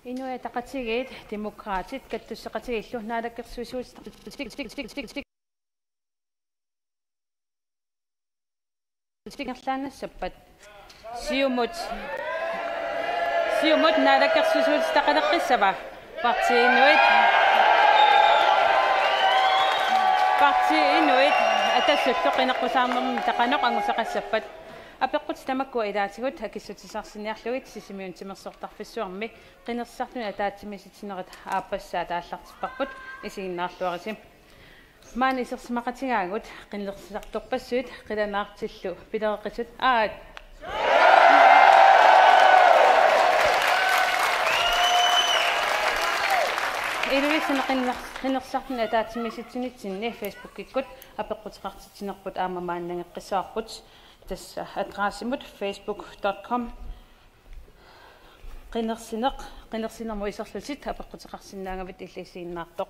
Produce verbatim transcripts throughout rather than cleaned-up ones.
Inuit Ataqatigiit, Demokraatit, Kattusseqatigiillu Naalakkersuisut ingerlaannassappat. Siumut. Siumut Naalakkersuisut taqaleqqissava. Partii Inuit. Partii Inuit Atasullu qineqqusaarnermi taqanoq angusaqassappat. Apeqqutit tamakkua ilaatigut akissutissarsiniarlugit Sisimiuni timersortarfissuarmi qinersisartunut ataatsimiisitsinerit aappassaat aallartipparput, isiginnaarluarisi. Maani isersimaqatigaagut qinersisartorpassuit qilanaartillu pilereqisut aat. Ilulissani qiner-, qinersisartunut ataatsimiisitsinitsinni Facebookikkut apeqquteqartitsinerput aamma maani nangeqqissavarput. Tassa adressimut facebook dot com. Qinersineq, qinersinermut iserlutit apeqquteqarsinnaagavit, illit isiginnaartoq.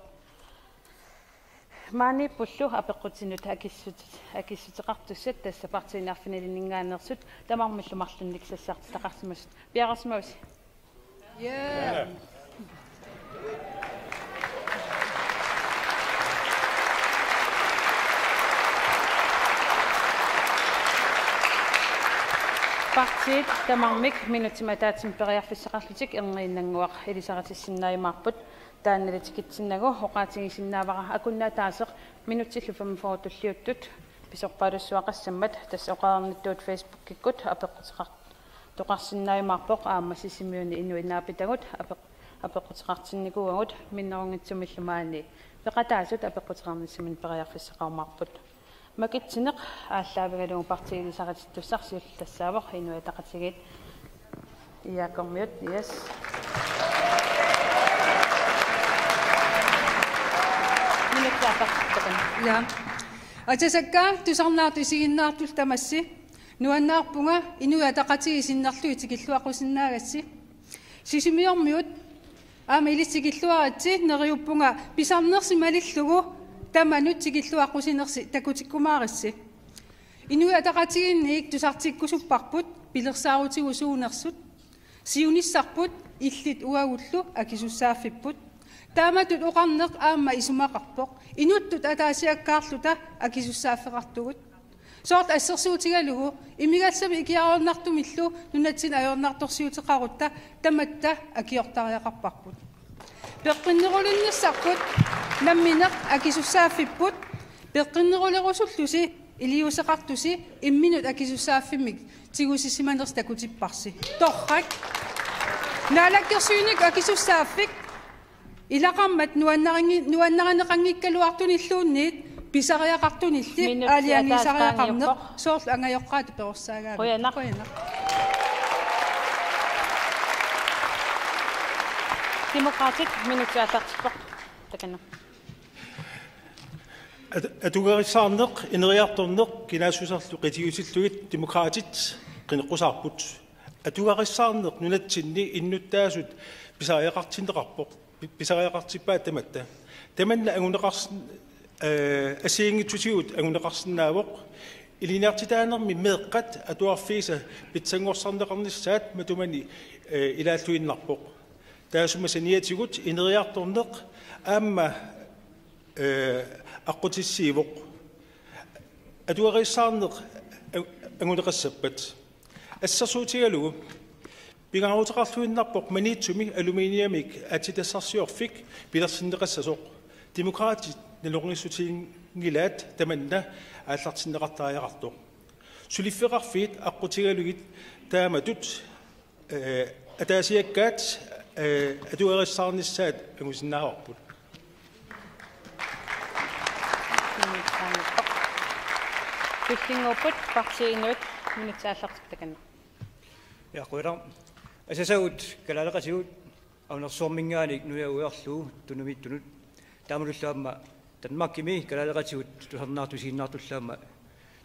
Maaniippullu apeqqutinut akissut-, akissuteqartussat, tassa partiini arfinilinninngaanneersut, tamarmillu marlunnik sassartitaqarsimasut. Piareersimavusi? Ja. Partiit tamarmik minutsimik ataatsimik periarfissaqarlutik erniinnannguaq ilisaritissinnaajumaarput. Taannali tikitsinnagu oqaatigisinnaavara, akunneq ataaseq minutsillu femogfyrre tulliuttut pisorpaalussuaqassammat, tassa oqareernittut Facebookikkut apeqquteqar-, toqarsinnaajumaarpoq, aamma Sisimiuni inuit naapitagut apeq-, apeqquteqartinnikuuagut, minnerunngitsumillu maani peqataasut apeqquteqarnissaminnik periarfissaqarumaarput. Makitsineq aallaavigalugu partiit ilisaritittussaq siulleq tassaavoq Inuit Ataqatigiit. Jaakormiut, yes. Minutsit aallartippagut. Ja. Atasakka, tusarnaartut isiginnaartullu tamassi. Nuannaarpunga Inuit Ataqatigiit sinnerlugit tikilluaqqusinnaagassi. Sisimiormiut aamma ilissi tikilluaritsi, neriuppunga pisarnersi malillugu tamanut tikilluaqqusinersi takutikkumaarissi. Inuit Ataqatigiinniit tusartikkusupparput pilersaarutigut suunersut. Siunissarput illit uagullu akisussaaffipput. Taamatut oqarneq aamma isumaqarpoq. Inuttut ataasiakkaarluta akisussaaffeqartugut. Soorlu assersuutigalugu imigassamik ikiaroornartumillu nunatsinni ajornartorsiuteqarutta tamatta akiortariaqarparput. Peqqinnerulinnissarput nammineq akisussaaffipput, peqqinnerulerusullusi iliuuseqartusi imminut akisussaaffimmik tigusisimanersi takutipparsi. Torrak. Naalakkersuinik akisussaaffik ilaqarmat nuannaringi-, nuannarineqanngikkaluartunilluunniit pisariaqartunilli. Minutsit aalajangiisariaqarneq ataasiaaniippoq. Soorlu angajoqqaatut perorsaagaanni. Qujanaq. Qujanaq. Demokraatit, minutsit aallartippoq. Takanna. At-, atugarissaarneq, ineriartorneq kinaassuserlu qitiusillugit Demokraatit qineqqusaarput. Atugarissaarneq nunatsinni innuttaasut pisariaqartinneqarpoq, pi-, pisariaqartippaat tamatta. Tamanna anguneqarsin-, ee, assigiinngitsutigut anguneqarsinnaavoq. Ilinniartitaanermi meeqqat atuarfiisa pitsanngorsarneqarnissaat matumani, ee, ilaalluinnarpoq. Taassuma saniatigut ineriartorneq aamma, ee, aqqutissiivoq. Atugarissaarneq a-, anguneqassappat. Assersuutigalugu pingaaruteqarluinnarpoq Maniitsumi aluminiumik aatsitassarsiorfik pilersinneqassasoq. Demokraatit nalornissutiginngilaat tamanna aallartinneqartariaqartoq. Suliffeqarfiit aqqutigalugit taamatut, ee, ataasiakkaat, ee, atugarissaarnissaat angusinnaavarput. Tullinnguupput, Partii Inuit, minutsit aallartippoq, takanna. Ja, qujanaq. Asasagut kalaaleqatigut Aunarsuarminngaanniit nunap uiarlugu Tunumiittunut. Taamatullu aamma Danmarkimi kalaaleqatigut tusarnaartut isiginnaartullu aamma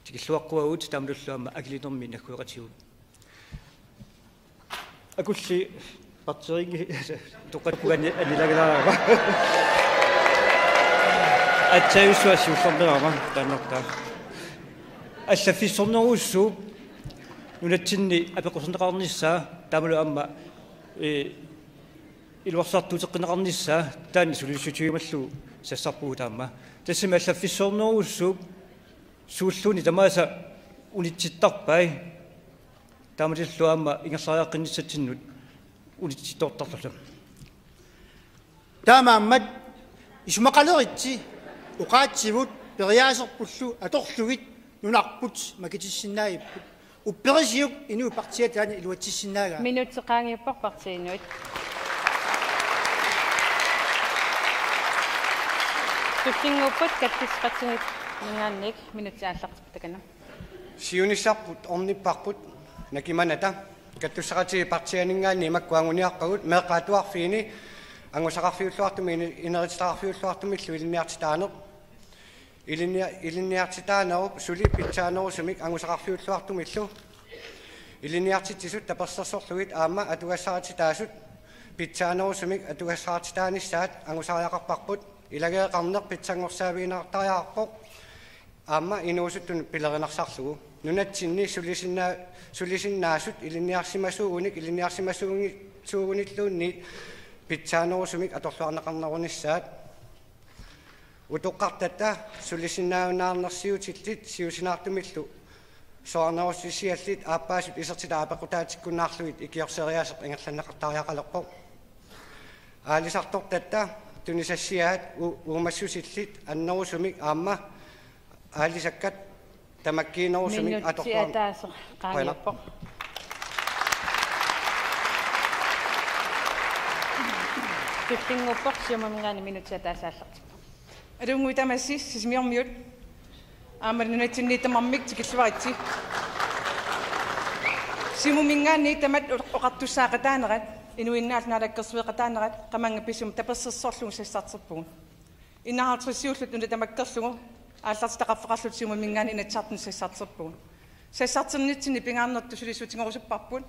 tikilluaqquagut, taamatullu aamma Akilinermi naggueqatigut. Akulli partiiringi toqqakkugani annilagilaarama. Atsajussuaq siullernerama taannartaa. Allaffissornerujussuup nunatsinni apeqquserneqarnissaa taamalu aamma, ee, Iluarsartuuteqqinneqarnissaa taanna sulissutigiumallugu sassarpugut aamma. Tassami allaffissornerussuup suulluunniit tamaasa unitsittarpai. Taamatullu aamma ingerlariaqqinnissatsinnut unitsittortarluta. Taamaammat isumaqaleritsi oqaatsivut periaaserpullu atorlugit nunarput makitissinnaagipput. Upperisiuk inuit partiit taanna iluatsissinnaagaa. Minutsit qaangiupput partiinuit. Tullinnguupput kattussaqatigiit mingaanniit minutsit aallartipput takanna. Siunissarput ornipparput nakimanata. Kattussaqatigiit partiianinngaanniit makku anguniarpagut meeqqat atuarfiini angusaqarfiulluartumik ini-, inerititaqarfiulluartumillu ilinniartitaaneq. Ilinnia-, ilinniartitaanerup suli pitsaanerusumik angusaqarfiulluartumillu. Ilinniartitsisut tapersersorlugit aamma atugassarititaasut pitsaanerusumik atugassarititaanissaat angusariaqarparput. Ilageeqarneq pitsanngorsaavigineqartariaqarpoq aamma inuusuttunut pilerineqartarlugu. Nunatsinni sulisinna-, sulisinnaasut ilinniarsimasuugunik ilinniarsimasuugi-, suugunilluunniit pitsaanerusumik atorluarneqarnerunissaat. Utoqqartatta sulisinnaajunnaarnersiutillit siusinaartumillu soorunnerussiallit aappaasut isertitat apeqqutaatikkunnaarlugit ikiorseeriaaseq ingerlanneqartariaqalerpoq. Aalisartortatta tunisassiaat u-, uumassusillit annerusumik aamma aalisakkat tamakkiinerusumik. Minutsit atorluar-, ataaseq qaangiuppoq. Tullinnguuppoq Siumuminngaanniit minutsit ataaseq aallartippoq. Aluunnguit tamassi Sisimiormiut aamma nunatsinniit tamarmik tikilluaritsi. Siumuminngaanniit tamatta oqartussaaqataanerat, inuinnaallu naalakkersueqataanerat, qamannga pisumik tapersersorlugu sassarterpugut. Enoghalvtredsiulluta una tamakkerlugu aallartitaqarfeqarluta Siumuminngaanniit Inatsisartuni sassarterpugut. Sassarternitsinni pingaarnertut sulissutigerusupparput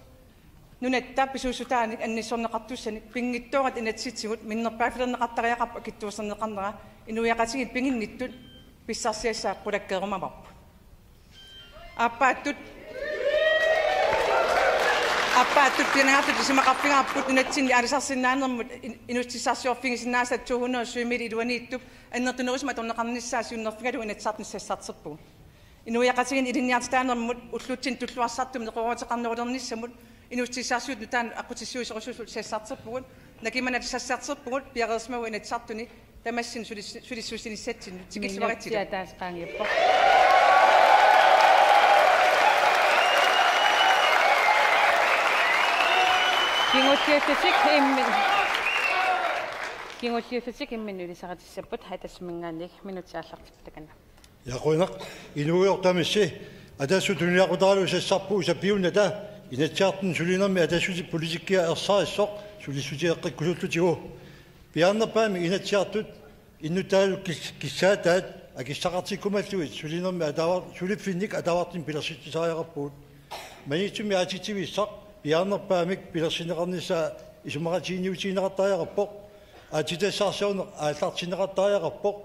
nunatta pisuussutaanik annissorneqartussanik pinngitsoorata inatsisitigut minnerpaaffilerneqartariaqarpoq akitsuuserneqarnera inuiaqatigiit piginnittut pissarsiassaat qulakkeerumavarput. Aappaattut, aappaattut pianeertut isumaqarfigaarput nunatsinni aalisarsinnaanermut in-, inuussutissarsiorfigisinnaasat to hundrede syvmil iluaniittup annertunerusumik atorneqarnissaa siunnerfigalugu Inatsisartuni sassarterpugut. Inuiaqatigiinni ilinniartitaanermut ullutsinni tulluarsartumik neqerooruteqarnerulernissamut inuussutissarsiutit nutaanik aqqutissiuisorusussatut sassarterpugut, nakimanata sassarterpugut, piareersimavugut Inatsisartuni tamassinnut sulis-, sulissusinissatsinnut, tikilluaritsi. Minutsit ataaseq qaangiuppoq. Kingulliullugit immi-, kingulliullugit imminnut ilisaritissapput, Atassiminngaanniit minutsit aallartipput takanna. Ja, qujanaq, inuugujoq tamassi, Atassut tunineqartaralugu sassarpugut sapiunnata, Inatsisartuni sulinermi Atassutit politikkia ersarissoq sulissutigeqqikkusullutigu. Piaarnerpaamik Inatsisartut innuttaasullu kis-, kissaataat akissaqartikkumallugit sulinermi ataavar-, suliffinnik ataavartumik pilersitsisariaqarpugut. Maniitsumi aatsitivissoq piaarnerpaamik pilersinneqarnissaa isumaqatiginniutigineqartariaqarpoq. Aatsitassarsiorneq aallartinneqartariaqarpoq.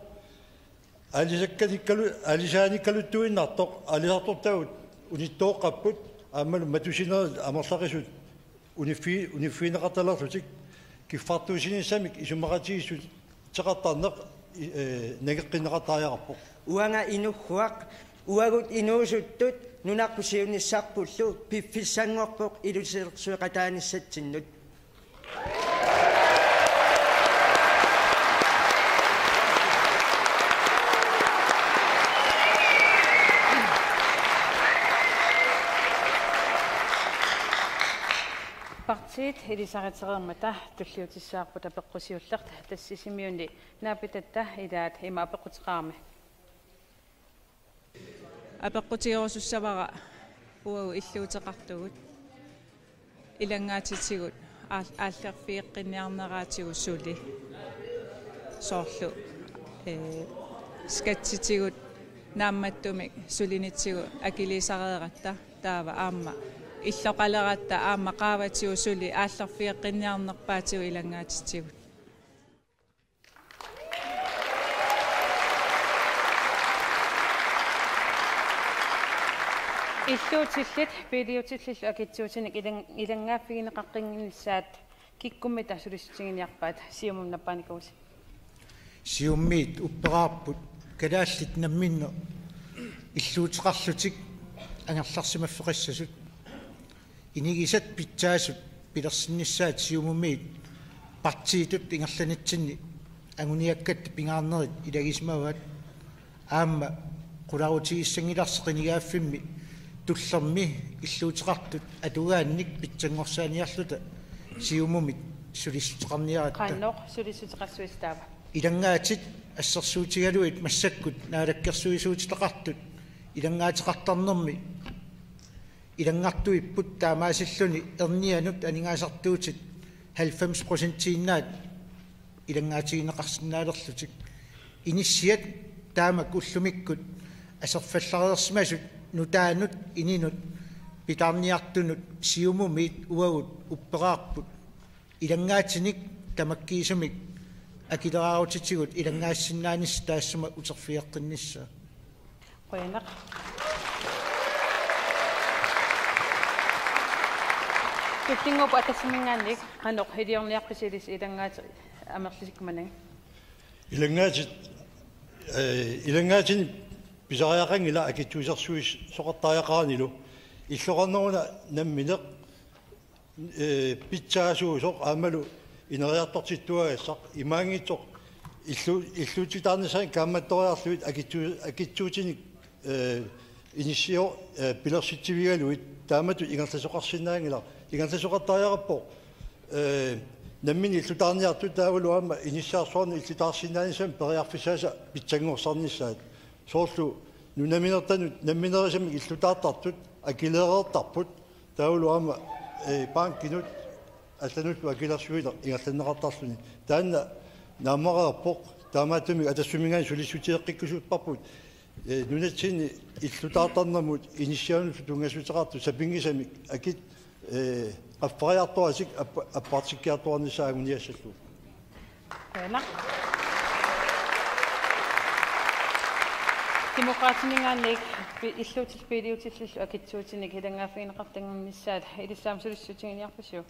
Aalisakkanikkalu-, aalisaanikkaluttuinnartoq, aalisartortagut unittooqqapput, aammalu matusinerit amerlaqisut uniffi-, uniffigineqartalerlutik, kiffartuussinissamik isumaqatigiissuteqartarneq, i-, ee, nangeqqinneqartariaqarpoq. Uanga inugguaq, uagut inuusuttut nunarput siunissarpullu piffissanngorpoq ilusilersueqataanissatsinnut. Partiit ilisaritereermata tulliutissavarput apeqqusiulleq, tassa Sisimiuni naapitatta ilaat ima apeqquteqarami. Apeqqutigerusussavara uagut illuuteqartugut ilanngaatitigut aal-, aallerfigeqqinniarneraatigut suli. Soorlu, ee, skattitigut naammattumik sulinitsigut akiliisareeratta, taava aamma illoqaleratta aamma qaavatigut suli aallerfigeqqinniarnerpaatigut ilanngaatitigut. Illuutillit, biiliutillillu akitsuutinik ilan-, ilanngaaffigineqaqqinnissaat Kikkummita sulissutiginiarpaat, Siumumut nappaanikuusi? Siummiit upperaarput kalaallit namminneq illuuteqarlutik angerlarsimaffeqassasut. Inigisat pitsaasut pilersinnissaat Siumumiit partiitut ingerlanitsinni anguniakkatta pingaarnerit ilagisimavaat. Aamma qularutigissanngilaq qinigaaffimmi tullermi illuuteqartut atugaannik pitsanngorsaaniarluta Siumumit sulissuteqarniaratta. Qanoq sulissuteqassuit taava? Ilanngaatit assersuutigalugit massakkut naalakkersuisuutitaqartut ilanngaateqartarnermi ilanngartuipput, taamaasilluni ernianut aningaasartuutit halvfems procentiinnaat ilanngaatigineqarsinnaalerlutik. Inissiat taamak ullumikkut aserfallarsimasut nutaanut ininut pitaarniartunut Siumumiit uagut upperaarput. Ilanngaatinik tamakkiisumik akileraarutitigut ilanngaassinnaanissaq taassuma uterfigeqqinnissaa. Qujanaq. Tullinnguup Atassiminngaanniit qanoq iliorniarpisi ilissi ilanngaatit amerlisikkumanagit? Ilanngaatit, eh, ilanngaatinik pisariaqanngilaq akitsuusersuisoqartariaqaranilu. Illoqarneruna nammineq eh, pitsaasuusoq aammalu ineriartortittuagassaq imaanngitsoq illu-, illuutitaarnissaannik kaammattoriarlugit akitsu-, akitsuutinik, eh, inissio-, eh, pilersitsivigalugit taamatut ingerlasoqarsinnaanngilaq, ingerlasoqartariaqarpoq, eh, nammineq illutaarniartut taavalu aamma inissiarsuarnut illutaarsinnaanissamut periarfissaasa pitsanngorsarnissaat. Soorlu nunaminertanut nammineerisamik illutaartartut akileereertarput. Taavalu aamma, eh, bankinut allanullu akilersuineq ingerlanneqartarluni. Taanna naammareerpoq, taamaattumik Atassiminngaanniit sulissutigeqqikkusupparput, eh, nunatsinni illutaartarnermut inissianullu tunngassuteqartut sapinngisamik akit, eh, qaffariartorasik appa-, appartikkiartuarnissaat anguniassallugu. Qujanaq. Demokraatiminngaanniit pi-, illuutillu piiliutillillu akitsuutinik ilanngaaffigineqartannginnissaat ilissi aamma sulissutiginiarpisiuk?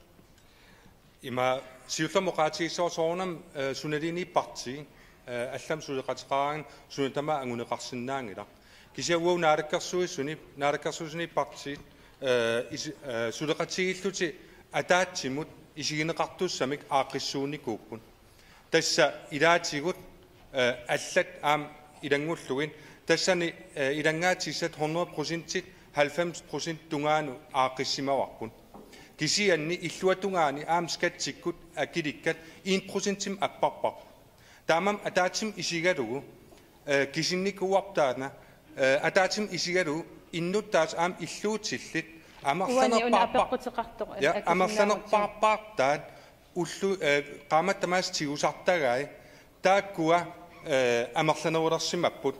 Ima siullermik oqaatigissavarput soorunami, eh, sunaluunniit partii, eh, allamik suleqateqaraangat suna tamaat anguneqarsinnaanngilaq. Kisianni uagut naalakkersuisuni, naalakkersuisuni partiit, eh, is-, eh, suleqatigiillutik ataatsimut isigineqartussamik aaqqissuunnikuupput. Tassa ilaatigut, eh, allat aamma ilanngullugit, tassani, eh, ilanngaatissat hundrede procentit halvfems procent tungaanut aaqqissimavavut. Kisianni illuatungaani aamma skatsikkut akilikkat en procentimik apparparput. Taamaammat ataatsimut isigalugu, eh, kisinnikuuarput taanna, eh, ataatsimut isigalugu innuttaasut aamma illuutillit. Uani una amerlanerpaarpar-, apeqquteqartoq, ja, akisunnaavutit. Amerlanerpaarpaartaat ullu-, eh, qaammatit tamaasa tigusartagai taakkua, eh, amerlanerulersimapput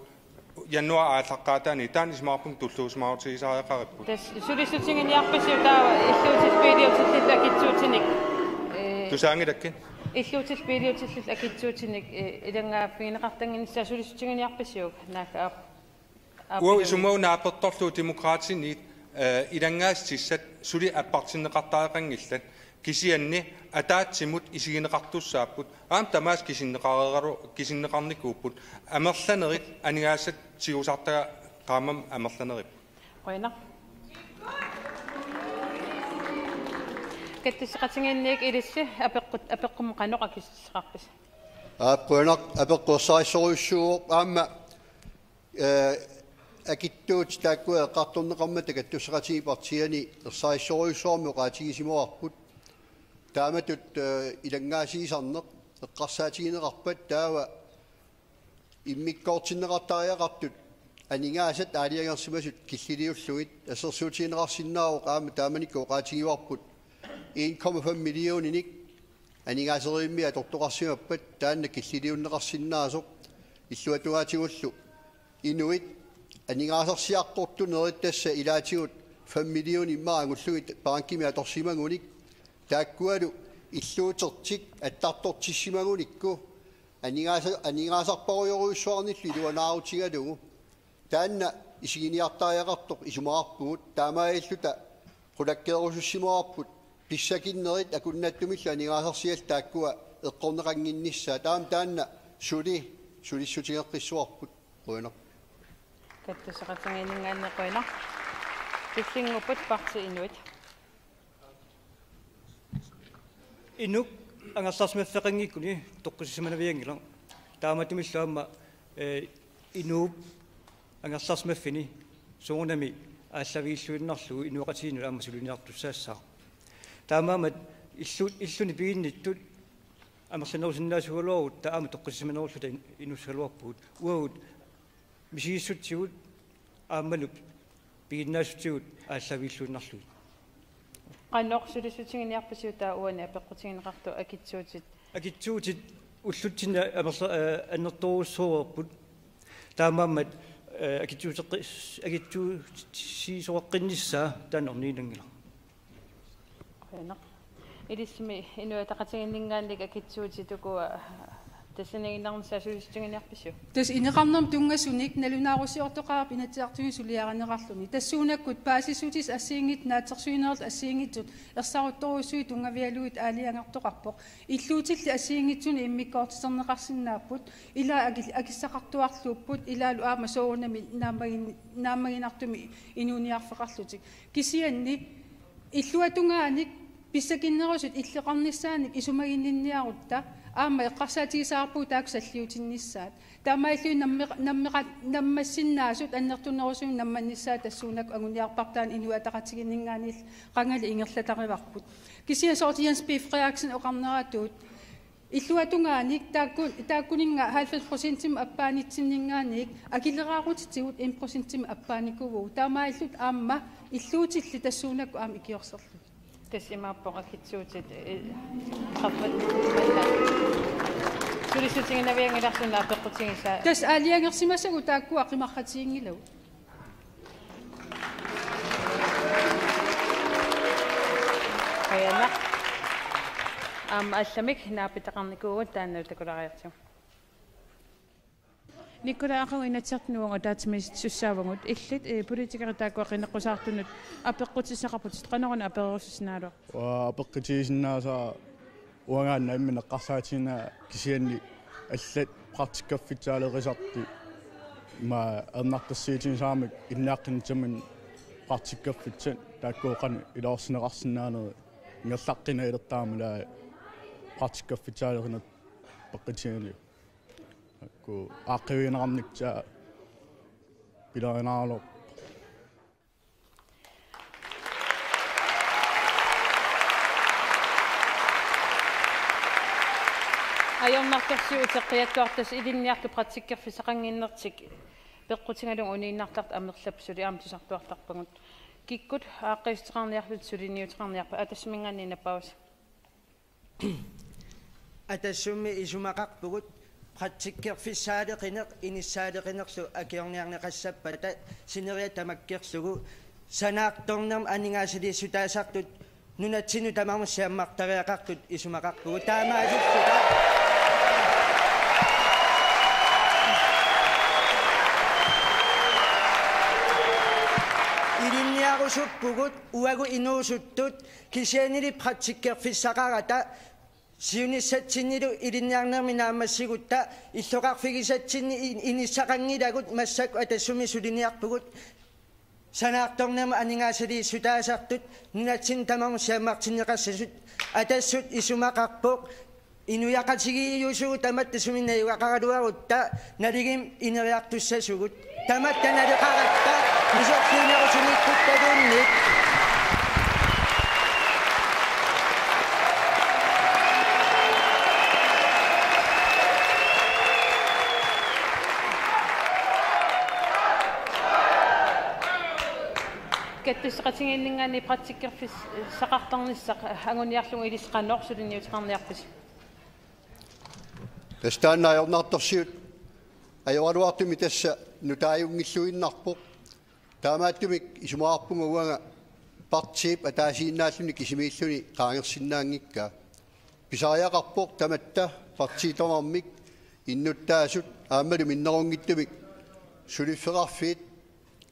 januaarip aallaqqaataani, taanna isumaqarpunga tulluusimaarutigisariaqaripput. Tassa sulissutiginiarpisiuk taava illuutillu piiliutillillu akitsuutinik, eh, Tusaanngilakkit. Illuutillu piiliutillillu akitsuutinik, eh, ilanngaaffigineqartannginnissaat sulissutiginiarpisiuk? Naak aap-, aap-, uagut isumaga naapertorlugu Demokraatiniit, eh, ilanngaatissat suli appartinneqartariaqanngillat. Kisianni ataatsimut isigineqartussaapput. Aamma tamaasa kisinneqareeralu-, kisinneqarnikuupput. Amerlanerit aningaasat tigusartagaat qaammammut amerlanerit. Qujanaq. Katitseqatigiinniit ilissi apeqqut-, apeqqummut qanoq akissuteqarpisi? Aap, qujanaq, apeqqut ersarissorujussuuvoq aamma, eh, akitsuutit taakkua eqqartorneqarmata katitseqatigiit partiiani ersarissorujussuarmik oqaatigisimavarput. Taamatut, eh, ilanngaasiisarneq eqqarsaatigineqarpat taava immikkoortinneqartariaqartut aningaasat aalajangersimasut killiliullugit assersuutigineqarsinnaavoq aamma taamanikkut oqaatigivarput en komma fem millioninik aningaaserivimmik atortoqarsimappat taanna killiliunneqarsinnaasoq illuatungaatigullu inuit aningaasarsiaqqortunerit tassa ilaatigut fem millionit immaqa angullugit bankimi atorsimagunik taakkualu illuutertik attartortissimagunikku aningaasa-, aningaasarparujorujussuarnillu iluanaarutigalugu. Taanna isiginiartariaqartoq isumaqarpugut, taamaalilluta qulakkeerusussimavarput Pissakinnerit akunnattumillu aningaasarsiallu taakkua eqqorneqannginnissaat. Taama taanna suli sulissutigeqqissuarput. Qujanaq. Kattusseqatigiinninngaanniit qujanaq. Tullinnguuppat Partii Inuit. Inuk angerlarsimaffeqanngikkuni toqqissisimanavianngilaq. Taamaattumillu aamma, eh, inuup angerlarsimaffini soorunami aallaviilluinnarlugu inuiaqatigiinnut aamma suliniartussaassaaq. Taamaammat illu-, illuni piginnittut amerlanerusinnaasuugaluarutta aamma toqqissisimanerulluta in-, inuussagaluarpugut. Uagut misigissutsigut aammalu piginnaassutigut aallaviilluinnarlugit. Qanoq sulissutiginiarpisiuk taava uani apeqqutigineqartoq akitsuutit? Akitsuutit ullutsinni amerla-, eh, annertoorujussuupput. Taamaammat, eh, akitsuuteqqi-, akitsuusiisoqaqqinnissaa taanna orniginnanngilaq. Qujanaq. Ilissimi Inuit Ataqatigiinninngaanniit akitsuutit ukua tassaniiginnarnissaat sulissutiginiarpisiuk? Tassa ineqarnermut tunngasunik nalunaarusiortoqarpoq Inatsisartuni suliarineqarluni. Tassuunakkut paasissutissat assigiinngitsut naatsorsuinerullutik assigiinngitsut ersaruttorujussuit tunngavigalugit aalajangertoqarpoq. Illuutillit assigiinngitsunik immikkoortiterneqarsinnaapput, ilaa akil-, akissaqartuarluupput, ilaallu aamma soorunami naammagin-, naammaginartumik inuuniarfeqarlutik. Kisianni illuatungaanik pissakinnerusut illeqarnissaanik isumaginninniarutta aamma eqqarsaatigisarparput taakku salliutinnissaat. Taamaalilluni nammeqa-, nammeqa-, nammassinnaasut annertunerusumik nammannissaat tassuunakkut anguniarparput taanna Inuit Ataqatigiinninngaanniillu qangali ingerlatarivarput. Kisianni soorlu Jens B. Frederiksen oqarneratut illuatungaanik taakku-, taakkuninnga halvfems procentimik appaanitsinninngaanniit akileraarutitigut en procentimik appaanikuuvugut. Taamaalilluta aamma illuutillit tassuunakkut aamma ikiorserlugit. Tassa imaappoq akitsuutit, eh, qaffat. Sulissutiginavianngilarsi una apeqqutigisaa. Tassa aalajangersimasagut taakkua qimarratiginngilagut. Qujanaq. Aamma allamik naapitaqarnikuuvugut taanna takulaariartigu. Nikolaj Aqagu, Inatsisartuni uagut ataatsimiitittussaavagut. Illit, eh, politikerit taakkua qineqqusaartunut apeqqutissaqarputit, qanoruna aperersussinaagaluarpit? Uanga apeqqutigisinnaasara uangaana imminut eqqarsaatigineq kisianni allat praktikkerfissaalerisartut ima ernartorsiutigisaaramik inniaqqinitsamin praktikkerfissat taakku qanoq iluarsineqarsinnaanerit ingerlaqqinnialertarami ilaa praktikkerfissaalerinertut peqqutigalugu. Taakku aaqqiivigineqarnissaa pilerinarlugu. Ajornartorsiut uteqqiattuartut ilinniartut praktikkerfissaqannginnertik peqqutigalugu uniinnartartut amerlap suli aamma tusartuartarpagut. Kikkut aaqqiissuteqarniarlutit suliniuteqarniarpat? Atassuminngaanniit nappaavasi. Atassummi isumaqarpugut praktikkerfissaaleqineq inissaaleqinerlu akiorniarneqassappata sineriak tamakkerlugu sanaartornermut aningaasaliissutaasartut nunatsinnut tamarmut siammartariaqartut isumaqarpugut. Taamaalilluta ilinniarusuppugut uagut inuusuttut, kisiannili praktikkerfissaqarata siunissatsinnilu ilinniarnermi naammassigutta illoqarfigisatsinni in-, inissaqanngilagut. Massakkut Atassummi suliniarpugut sanaartornermut aningaasaliissutaasartut nunatsinnut tamarmut siammartinneqassasut. Atassut isumaqarpoq inuiaqatigiiusugut tamatta sumi najugaqaraluarutta naligiimmik ineriartussasugut. Tamatta naleqaratta isorliunerusuniikkuttaluunniit. Kattusseqatigiinninngaanniit praktikkerfissaqartarnissaq anguniarlugu ilissi qanoq suliniuteqarniarpisi? Tassa taanna ajornartorsiut ajoraluartumik tassa nutaajunngilluinnarpoq. Taamaattumik isumaqarpunga uanga partiip ataasiinnaalluni kisimiilluni qaangersinnaanngikkaa. Pisariaqarpoq tamatta partiit tamarmik innuttaasut aammalu minnerunngitsumik suliffeqarfiit,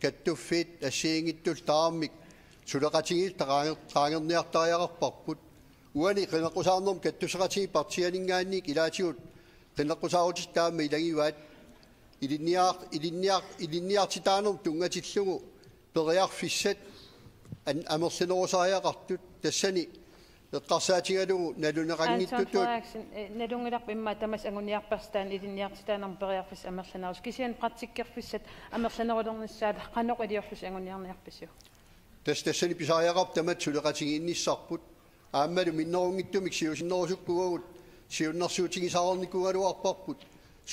kattuffiit assigiinngitsullu tamarmik Suleqatigiilluta qaange-, qaangerniartariaqarparput. Uani qineqqusaarnermut kattussaqatigiit partiianinngaanniit ilaatigut qineqqusaarutissat taama ilagivaat. Ilinniar-, ilinniar-, ilinniartitaanermut tunngatillugu periarfissat an-, amerlanerusariaqartut tassani eqqarsaatigalugu naluneqanngitsutut. Anton Frederiksen, eh, nalunngilarput immaqa tamassi anguniarparsi taanna ilinniartitaanermut periarfissat amerlanerusoq. Kisianni praktikkerfissat amerlanerulernissaat qanoq iliorlusi anguniarniarpisiuk? Tassa tassani pisariaqarpoq tamatta suleqatigiinnissarput. Aammalu minnerunngitsumik siusinnerusukkuugatta siunnersuutigisaarnikuugaluarparput.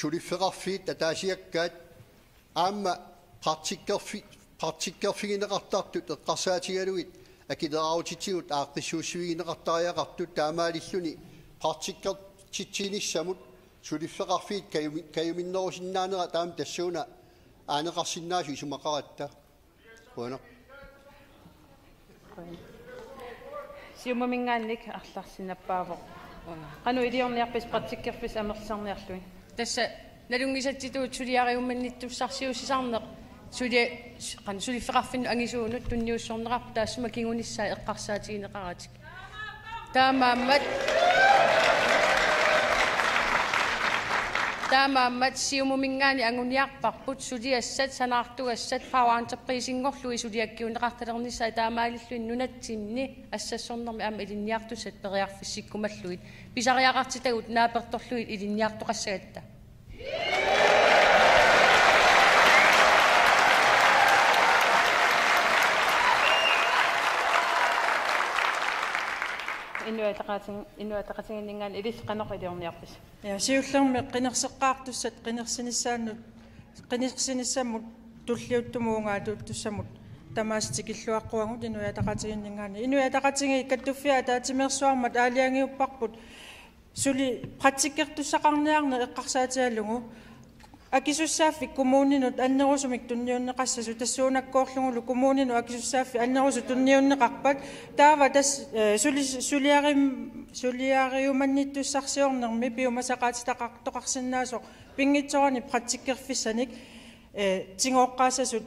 Suliffeqarfiit ataasiakkaat aamma praktikkerfi-, praktikkerfigineqartartut eqqarsaatigalugit akileraarutitigut aaqqissuussivigineqartariaqartut taamaalilluni praktikkertitsinissamut suliffeqarfiit kajumi-, kajuminnerusinnaanera taama tassuuna aaneqarsinnaasut isumaqaratta. Qujanaq. Siumuminngaanniit arlaarsinnappaavoq. Qanoq iliorniarpisi praktikkerfissat amerlisarniarlugit? Tassa nalunngisatsitut suliariumannittussarsiuussisarneq suli-, qanoq suliffeqarfinnut angisuunut tunniussorneqarpoq, taassuma kingunissaa eqqarsaatigineqaratik. Taamaammat. Taamaammat Siumuminngaanniit anguniarparput suliassat, sanaartugassat, Power Entreprisinngorlugit suliakkiunneqartalernissaat taamaalilluni nunatsinni assassornermi aamma ilinniartussat periarfissikkumallugit. Pisariaqartitagut naapertorlugit ilinniartoqassagatta. Inuiaqatigiin-, Inuiaqatigiinninngaanniit ilissi qanoq iliorniarpisi? Ja, siullermik qinerseqqaartussat qinersinissaannut, qinersinissamut tulliuttumuungaatuuttussamut tamaasa tikilluaqquagut Inuiaqatigiinninngaanniit. Inuiaqatigiit Kattuffiat ataatsimeersuarmat aalajangiupparput suli praktikkertussaqarniarneq eqqarsaatigalugu akisussaaffik kommuninut annerusumik tunniunneqassasut, tassuunakkoorlugulu kommuninut akisussaaffik annerusumik tunniunneqarpat, taava tassa, eh, suli-, suliarim-, suliariumannittussarsiornermi piumasaqaatitaqartoqarsinnaasoq pinngitsoorani praktikkerfissanik, eh, tigooqqaassasut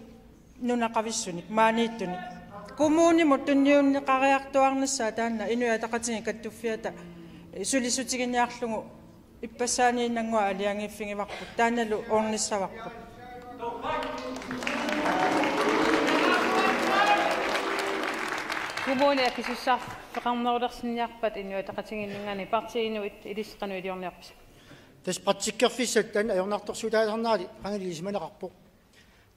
nunaqavissunik maaniittunik. Kommunimut tunniunneqariartuaarnissaa taanna Inuiaqatigiit Kattuffiata, eh, sulissutiginiarlugu ippassaaniinnannguaq aalajangiiffigivarput, taannalu ornissavarput. Kommunit akisussaaffeqarnerulersinniarpat Inuiaqatigiinninngaanniit partiinut ilissi qanoq iliorniarpisi? Tassa praktikkerfissat taanna ajornartorsiutaasarnerali qangali ilisimaneqarpoq.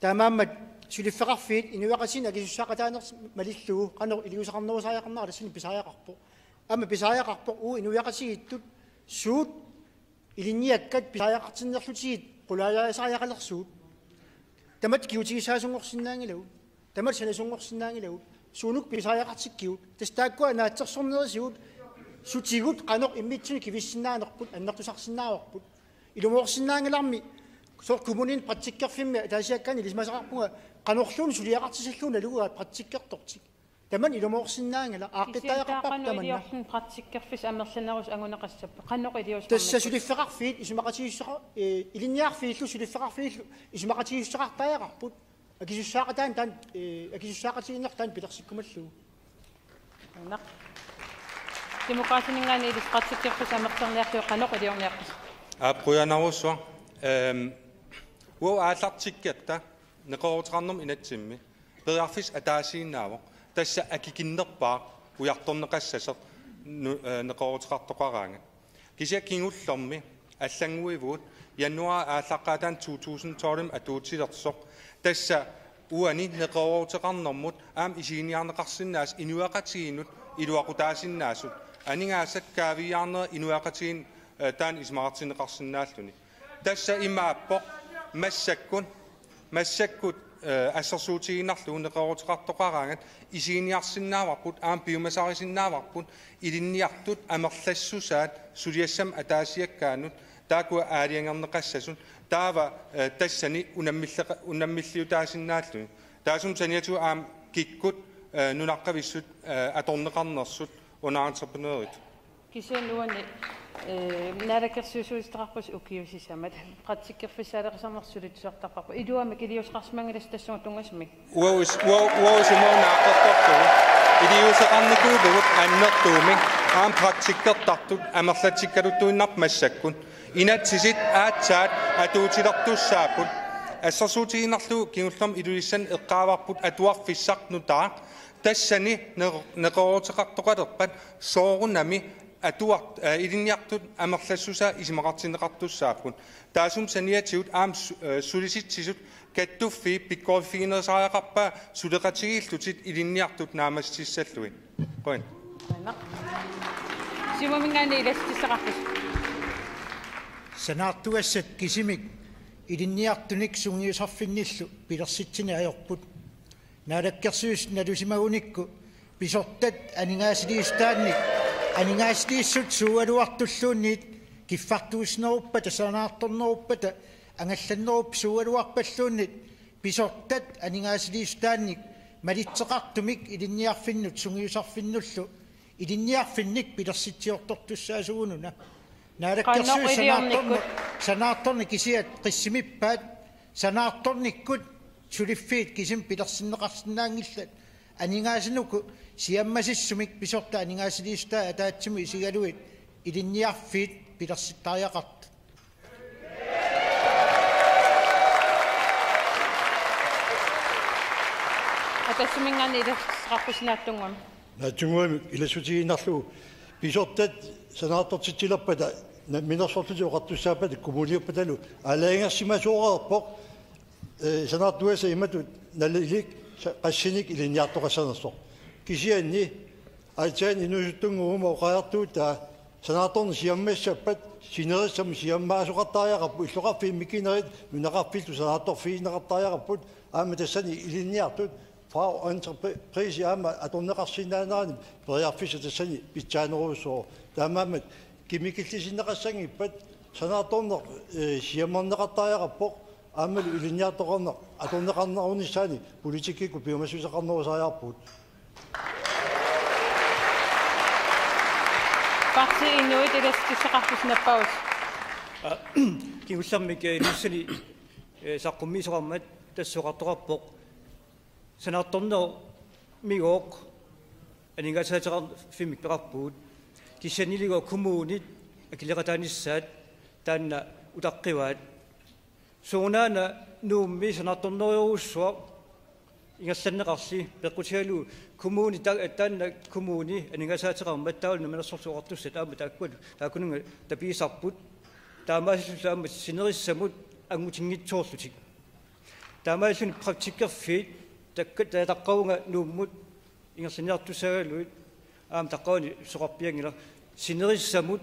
Taamaammat suliffeqarfiit inuiaqatigiinni akisussaaqataanersut malillugu qanoq iliuuseqarnerusariaqarnera tassani pisariaqarpoq. Aamma pisariaqarpoq uagut inuiaqatigiittut suut ilinniakkat pisariaqartinnerlutigit qulaajaarisariaqalersugut. Tamatta kigutigissaasunngorsinnaanngilagut. Tamatta sanasunngorsinnaanngilagut. Suunuku pisariaqartikkigut. Tassa taakkua naatsorsornerisigut sutigut qanoq immitsinnut kivissinnaanerput annertusarsinnaavarput. Ilumoorsinnaanngilarmi soorlu kommunini praktikkerfimmi ataasiakkaanni ilisimasaqarpunga qanorluunniit suliaqartitillugu nalugaat praktikkertortik. Tamanna ilumoorsinnaanngilaq, aaqqittariaqarparput tamanna. Kisianni taava qanoq iliorluni praktikkerfissat amerlanerusut anguneqassappat? Qanoq iliuuseqarnerpisi? Tassa suliffeqarfiit isumaqatigiissuteqar-, eh, ilinniarfiillu suliffeqarfiillu isumaqatigiissuteqartariaqarput. Akisussaaqataani taanna, eh, akisussaaqatigiinneq taanna pilersikkumallugu. Una. Demokraatininngaanniit ilissi praktikkerfissat amerliarniarlugit qanoq iliorniarpisi? Aap, qujanarsuaq. Ehm, uagut aallartikkatta neqerooruteqarnermut inatsimmi periarfissaq ataasiinnaavoq. Tassa akikinnerpaaq ujartorneqassasoq nu-, eh, neqerooruteqartoqaraangat. Kisianni kingullermi allannguivugut januaarip aallaqqaataani to tusind tolvimi atuutilersoq. Tassa uani neqerooruteqarnermut aamma isiginiarneqarsinnaasut inuiaqatigiinnut iluaqutaasinnaasut. Aningaasat kaaviiaarnerat inuiaqatigiinni, eh, taanna isumaqartinneqarsinnaalluni. Tassa imaappoq massakkut, massakkut, eh, assersuutigiinnarlugu neqerooruteqartoqaraangat isiginiarsinnaavarput, aamma piumasarisinnaavarput, ilinniartut amerlassusaat suliassamut ataasiakkaanut, taakkua aalajangerneqassasut, taava, eh, tassani unammilleqa-, unammilliutaasinnaalluni. Taassuma saniatigut aamma kikkut, eh, nunaqqavissut, eh, atorneqarnersut, underentreprenørit. Kisianni uani Ee, naalakkersuisuuteqarpusi ukiut sisamat praktikkerfissaaleqisarneq sulissuartarparput. Iluamik iliuuseqarsimanngilasi tassunga tunngasumik. Uaus-, ua-, uausumau naaqertortugut. Iliuuseqarnikuuvugut annertuumik aamma praktikkertartut amerlatsikkaluttuinnarput massakkut. Inatsisit aatsaat atuutilertussaapput. Assersuutigiinnarlugu kingullermik Ilulissani eqqaavarput atuarfissaq nutaaq. Tassani neq-, neqerooruteqartoqalerpat soorunami atuart-, eh, ilinniartut amerlassusaa isumaqartinneqartussaapput. Taassuma saniatigut aamma su-, eh, Sulisitsisut Kattuffiit pikkoriffiginerusariaqarpaat suleqatigiillutik ilinniartut naammassutissallugit. Qujan. Siumuminngaanniit ilassutissaqarpusi. Sanaartugassat kisimik ilinniartunik sungiusarfinnillu pilersitsineq ajorput. Naalakkersuisut nalusimagunikku pisortat aningaasaliissutaannik aningaasaliissut suugaluartulluunniit kiffartuussineruppata sanaartorneruppata angallanneruppata suugaluarpalluunniit pisortat aningaasaliissutaannik malitseqartumik ilinniarfinnut sungiusarfinnullu ilinniarfinnik pilersitsiortortussaasugununa. Naalakkersuisut sanaartorneq kisiat qissimippaat sanaartornikkut suliffiit kisimik pilersinneqarsinnaanngillat aningaasanik siammasissumik pisortat aningaasaliissutaat ataatsimut isigalugit ilinniarfiit pilersittariaqartut. Atassuminngaanniit ilassutissaqarpusi naatsunnguamik. Naatsunnguamik ilassutigiinnarlugu pisortat sanaartortitsilerpata namminersorlutik oqartussaappata kommuniuppatalu aalajangersimasooreerpoq. Ee, sanaartugassat imatut nalilik sa-, qassinik ilinniartoqassanersoq. Kisianni aatsaat inuusuttunnguup oqariartuutaa sanaartorneq siammassappat sinerissamut siammaasoqartariaqarput illoqarfiit mikinerit nunaqarfiillu sanaartorfigineqartariaqarput aamma tassani ilinniartut fagentreprise aamma atorneqarsinnaanerani periarfissaq tassani pitsaanerujussuuvoq. Taamaammat kimikillisinneqassanngippat sanaartorneq, ee, siammarneqartariaqarpoq aammalu ilinniartoqarneq atorneqarnerunissaani politikkikkut piumassuseqarnerusariaqarpugut. Partii Inuit ilassutissaqarpusi nappaavusi. Kingullermik, ee, Ilulissani, ee, saqqummiisoqarmat tassa oqartoqarpoq sanaartornermigooq aningaasaateqarfimmik peqarpugut. Kisiannili kommunit akileqataanissaat taanna utaqqivaat. Soorunami Nuummi sanaartornerujussuaq ingerlanneqarli peqqutigalugu kommuni ta-, taanna kommuni aningaasaateqarmat taavalu namminersorlutik oqartussat aamma taakkualu taakkununnga tapiisarput. Taamaalilluni aamma sinerissamut angutinngitsoorlutik. Taamaalilluni praktikkerfiit takka taataqqavunga Nuummut ingerlanniartussaagaluit aamma taqqavani soqarpianngilaq sinerissamut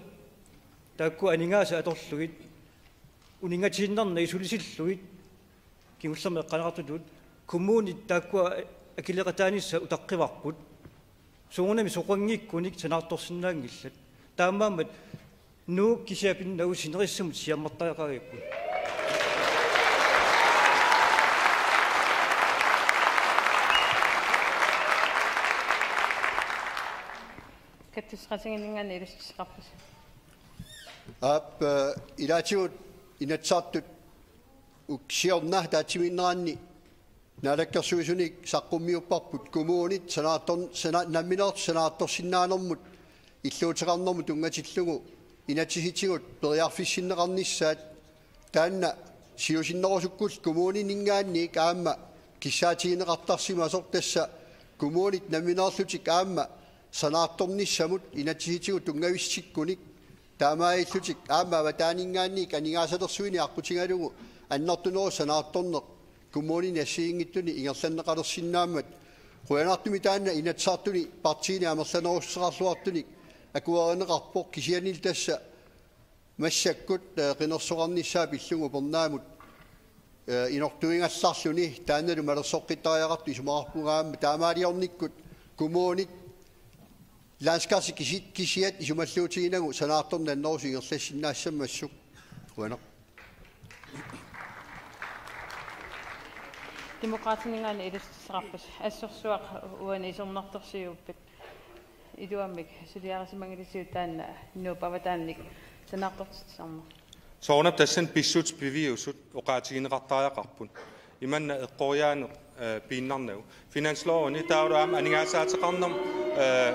taakku aningaasat atorlugit uninngatiinnarnagit sulisillugit kingullermik eqqaaneqartutut kommunit taakkua akileqataanissat utaqqivarput. Soorunami soqanngikkunik sanaartorsinnaanngillat. Taamaammat Nuuk kisiat pinnagu sinerissamut siammartariaqarigipput. Kattusseqatigiinninngaanniit ilassutissaqarpusi. Aap, eh, ilaatigut Inatsisartut ukiorna ataatsimiinneranni Naalakkersuisunik saqqummiupparput kommunit sanaartor-, sana-, nammineerlutik sanaartorsinnaanermut illuuteqarnermut tunngatillugu inatsisitigut periarfissinneqarnissaat, taanna siusinnerusukkullu kommunininngaanniit aamma kissaatigineqartarsimasoq, tassa kommunit nammineerlutik aamma sanaartornissamut inatsisitigut tunngavissikkunik, taamaalillutik aamma avataaninngaanniit aningaasalersuineq aqqutigalugu annertunerusoq sanaartorneq kommunini assigiinngitsuni ingerlanneqalersinnaammat, qujanartumik taanna Inatsisartuni partiini amerlanerussuteqarluartunik akuerineqarpoq. Kisiannili tassa massakkut, eh, qinersoqarnissaa pillugu upernaamut, eh, inortuigallarluni taannalu malersoqqittariaqartoq isumaqarpunga aamma taamaaliornikkut kommunit landskassi kisi-, kisiat isumalluutiginagu sanaartorneq annerusumik ingerlassinnaassammassuk. Qujanaq. Demokraatininngaanniit ilassutissaqarpusi. Assorsuaq uani isornartorsiupput. Iluamik suliarisimanngilisiuk taanna Nuup avataaniit sanaartortitsisarneq? Soorunami tassani pissutsit piviusut oqaatigineqartariaqarput. Imanna eqqoriaaneq, eh, piinnarnagu. Finanslovini taavalu aamma aningaasaateqarnerm-, eh,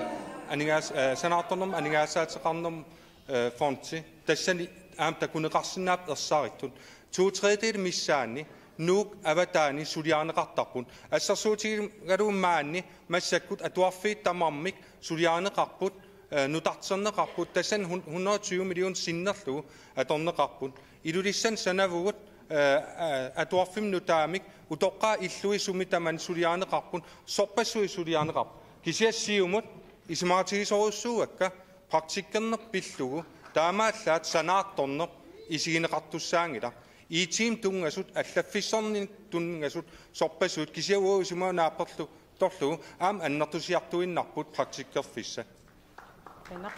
aningaas-, eh, sanaartornermut aningaasaateqarnermut, eh, fondi. Tassani aamma takuneqarsinnaapput ersarittut. To tredjedele missaanni Nuuk avataani suliarineqartarput. Assersuutigalugu maani massakkut atuarfiit tamarmik suliarineqarput, eh, nutarterneqarput, tassani hun-, hundrede og tyve millioner sinnerlugu atorneqarput. Ilulissani sanavugut, eh, eh, atuarfimmi nutaamik utoqqaat illui sumi tamanit suliarineqarput, sorpassuit suliarineqarput. Kisianni Siumut isumaqatigisorujussuuakka praktikkerneq pillugu, taamaallaat sanaartorneq isigineqartussaanngilaq. I T-mi tunngasut, allaffissorninnut tunngasut, sorpassuit, kisianni uagut isumaga naapperlu-, -torlugu aamma annertusiartuinnarput praktikkerfissat. Qujanaq.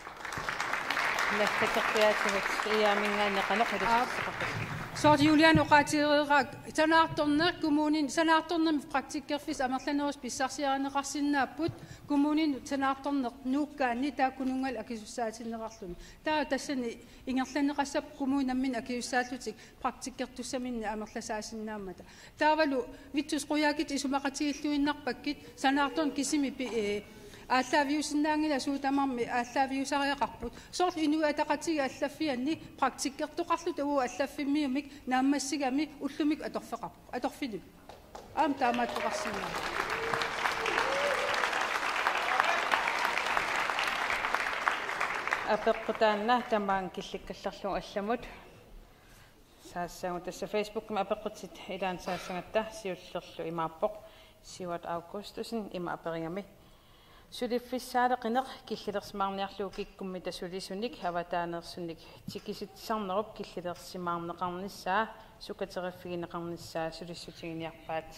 Naggatakkiaatigut Iiaaminngaanniit qanoq ilisartaqarpisi? Soorlu Juliane oqaatigereeraat sanaartorneq kommunini, sanaartornermi praktikkerfissat amerlanerusut pissarsiarineqarsinnaapput, kommuninut sanaartorneq Nuukkaanni taakkununnga akisussaatinneqarluni. Taava tassani ingerlanneqassapput kommunit namminneq akisussaallutik praktikkertussaminnik amerlasaasinnaammata. Taavalu Vittus Qujaukitsoq isumaqatigiilluinnarpakkit sanaartorneq kisimi pi-, eh, aallaaviusinnaanngilaq, suut tamarmik aallaaviusariaqarput. Soorlu Inuit Ataqatigiit allaffianni praktikkertoqarlutik uagut allaffimmiumik naammassigami ullumikkut atorfeqarpoq. Atorfimmi. Aamma taamaattoqarsinnaavoq. Apeqqut taanna tamaanga killikkallarlugu allamut. Saassagut tassa Facebookimi apeqqutit ilaanni saassagatta siullerlu imaappoq. Siuart Augustussen ima aperigami: Suliffissaaleqineq killilersimaarniarlugu kikkummita sulisunik avataaneersunik tikisitsisarnerup killilersimaarneqarnissaa sukateriffigineqarnissaa sulissutiginiarpaat.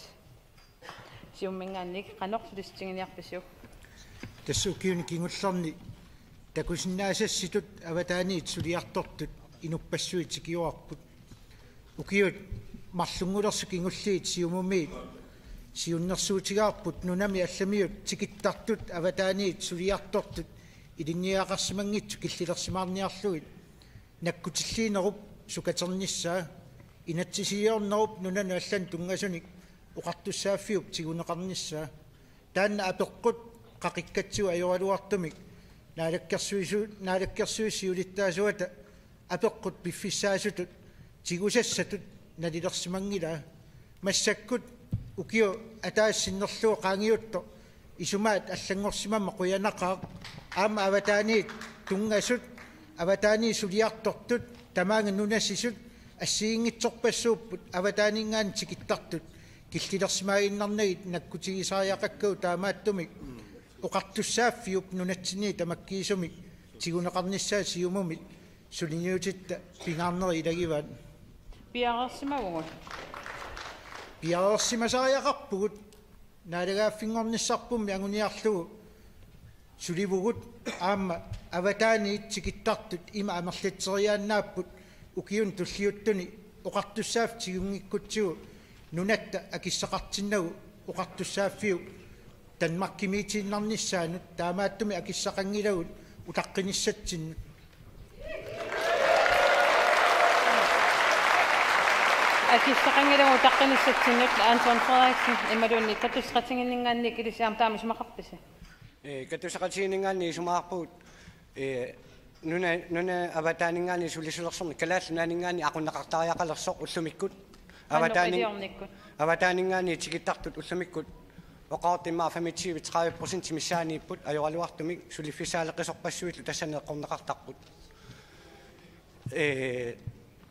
Siumuminngaanniit qanoq sulissutiginiarpisiuk? Tassa ukiuni kingullerni takusinnaasassitut avataaniit suliartortut inuppassuit tikiorarput. Ukiut marlunngulersut kingulliit Siumumiit siunnersuutigaarput nunami allamiut tikittartut avataaniit suliartortut ilinniagaqarsimanngitsut killilersimaarniarlugit nakkutilliinerup sukaternissaa, inatsisiliornerup nunanut allanut tunngasunik oqartussaaffiup tiguneqarnissaa. Taanna apeqqut qaqikkatsigu ajoraluartumik Naalakkersuisu-, Naalakkersuisut siulittaasuata apeqqut piffissaasutut tigusassatut nalilersimanngilaa. Massakkut ukioq ataaseq sinnerlugu qaangiuttoq isumaat allanngorsimammat qujanaqaaq. Aamma avataaniit tunngasut, avataaniit suliartortut, tamaanga nunasisut assigiinngitsorpassuupput avataaninngaanniit tikittartut killilersimaaginnarnagit nakkutigisariaqakkagut, taamaattumik oqartussaaffiup nunatsinniit tamakkiisumik tiguneqarnissaa Siumumi suliniutitta pingaarnerit ilagivaat. Piareersimavugut. Piareersimasariaqarpugut, naalagaaffinngornissarpummi anguniarlugu sulivugut, aamma avataaniit tikittartut ima amerlatseriaannaapput ukiuni tulliuttuni oqartussaaffik tigunngikkutsigit nunatta akissaqartinnagu oqartussaaffiup Danmarkimiitiinnarnissaanut, taamaattumik akissaqanngilagut utaqqinissatsinnut. Akissaqanngilagut utaqqinissatsinnut. Anton Frederiksen imaluunniit katussaqatigiinninngaanniit ilissi aamma taama isumaqarpisi? Ee, katussaqatigiinninngaanniit isumaqarpugut, ee, nuna, nuna avataaninngaanniit sulisulersorneq Kalaallit Nunaanninngaanniit aqunneqartariaqalersoq ullumikkut. Qanoq avataani-, iliornikkut? Avataaninngaanniit tikittartut ullumikkut oqaatigimmata femogtyve tredive procent missaaniipput, ajoraluartumik suliffissaaleqisorpassuillu tassani eqqorneqartarput. Ee,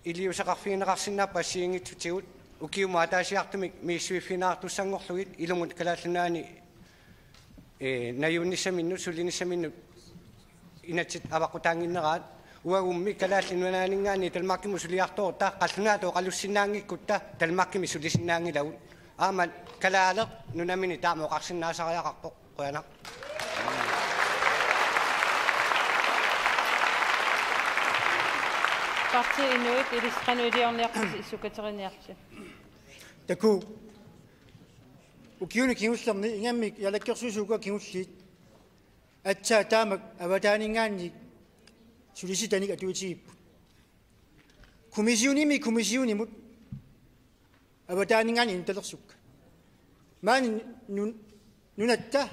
iliuuseqarfigineqarsinnaapput assigiinngitsutigut ukiumut ataasiartumik misissuiffigineqartussanngorlugit ilumut Kalaallit Nunaanni, ee, najuunnissaminnut, sulinissaminnut inatsit avaqqutaannginneraat. Uagummi Kalaallit Nunaanninngaanniit Danmarkimut suliartorutta qallunaatut oqalussinnaanngikkutta Danmarkimi sulisinnaanngilagut. Aamma kalaaleq nunamini taama oqarsinnaasariaqarpoq. Qujanaq. Partii Inuit, ilissi qanoq iliorniarpisi sukateriniarlusi? Takuuk. Ukiuni kingullerni ingammik Naalakkersuisut uku kingulliit Aatsaat taamak avataaninngaanniit sulisitanik atuitigipput. Kommissionimi kommissionimut avataaninngaanniit inutalersukka. Maani nun-, nunatta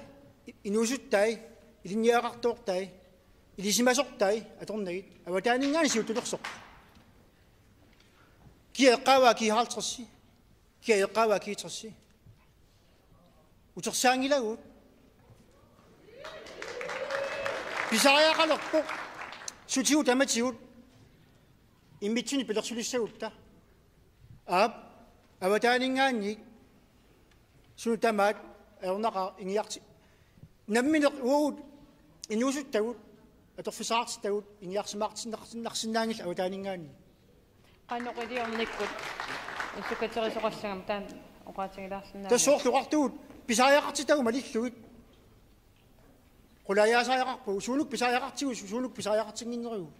inuusuttai, ilinniagaqartoortai, ilisimasortai atornagit avataaninngaanniit siuttulersoq. Kia eqqaavaa? Kia halvtredsi? Kia eqqaavaa? Kia tressi? Utersaanngilagut. Pisariaqalerpoq sutigut tamatigut immitsinnut pilersulissagutta. Aap, avataaninngaanniit sunut tamaat ajornaqaaq ingiarti-, nammineq uagut inuusuttagut atorfissaqartittagut ingiarsimaartitsinnarsinnaanngillat avataaninngaanniit. Qanoq iliornikkut issukaterisoqassagama taanna oqaatigilaarsinnaaneq. Tassa soorlu oqartugut pisariaqartittagut malillugit. Qulaajaasariaqarpagut, suunuku pisariaqartigu, suunuku pisariaqartinnginnerlugu.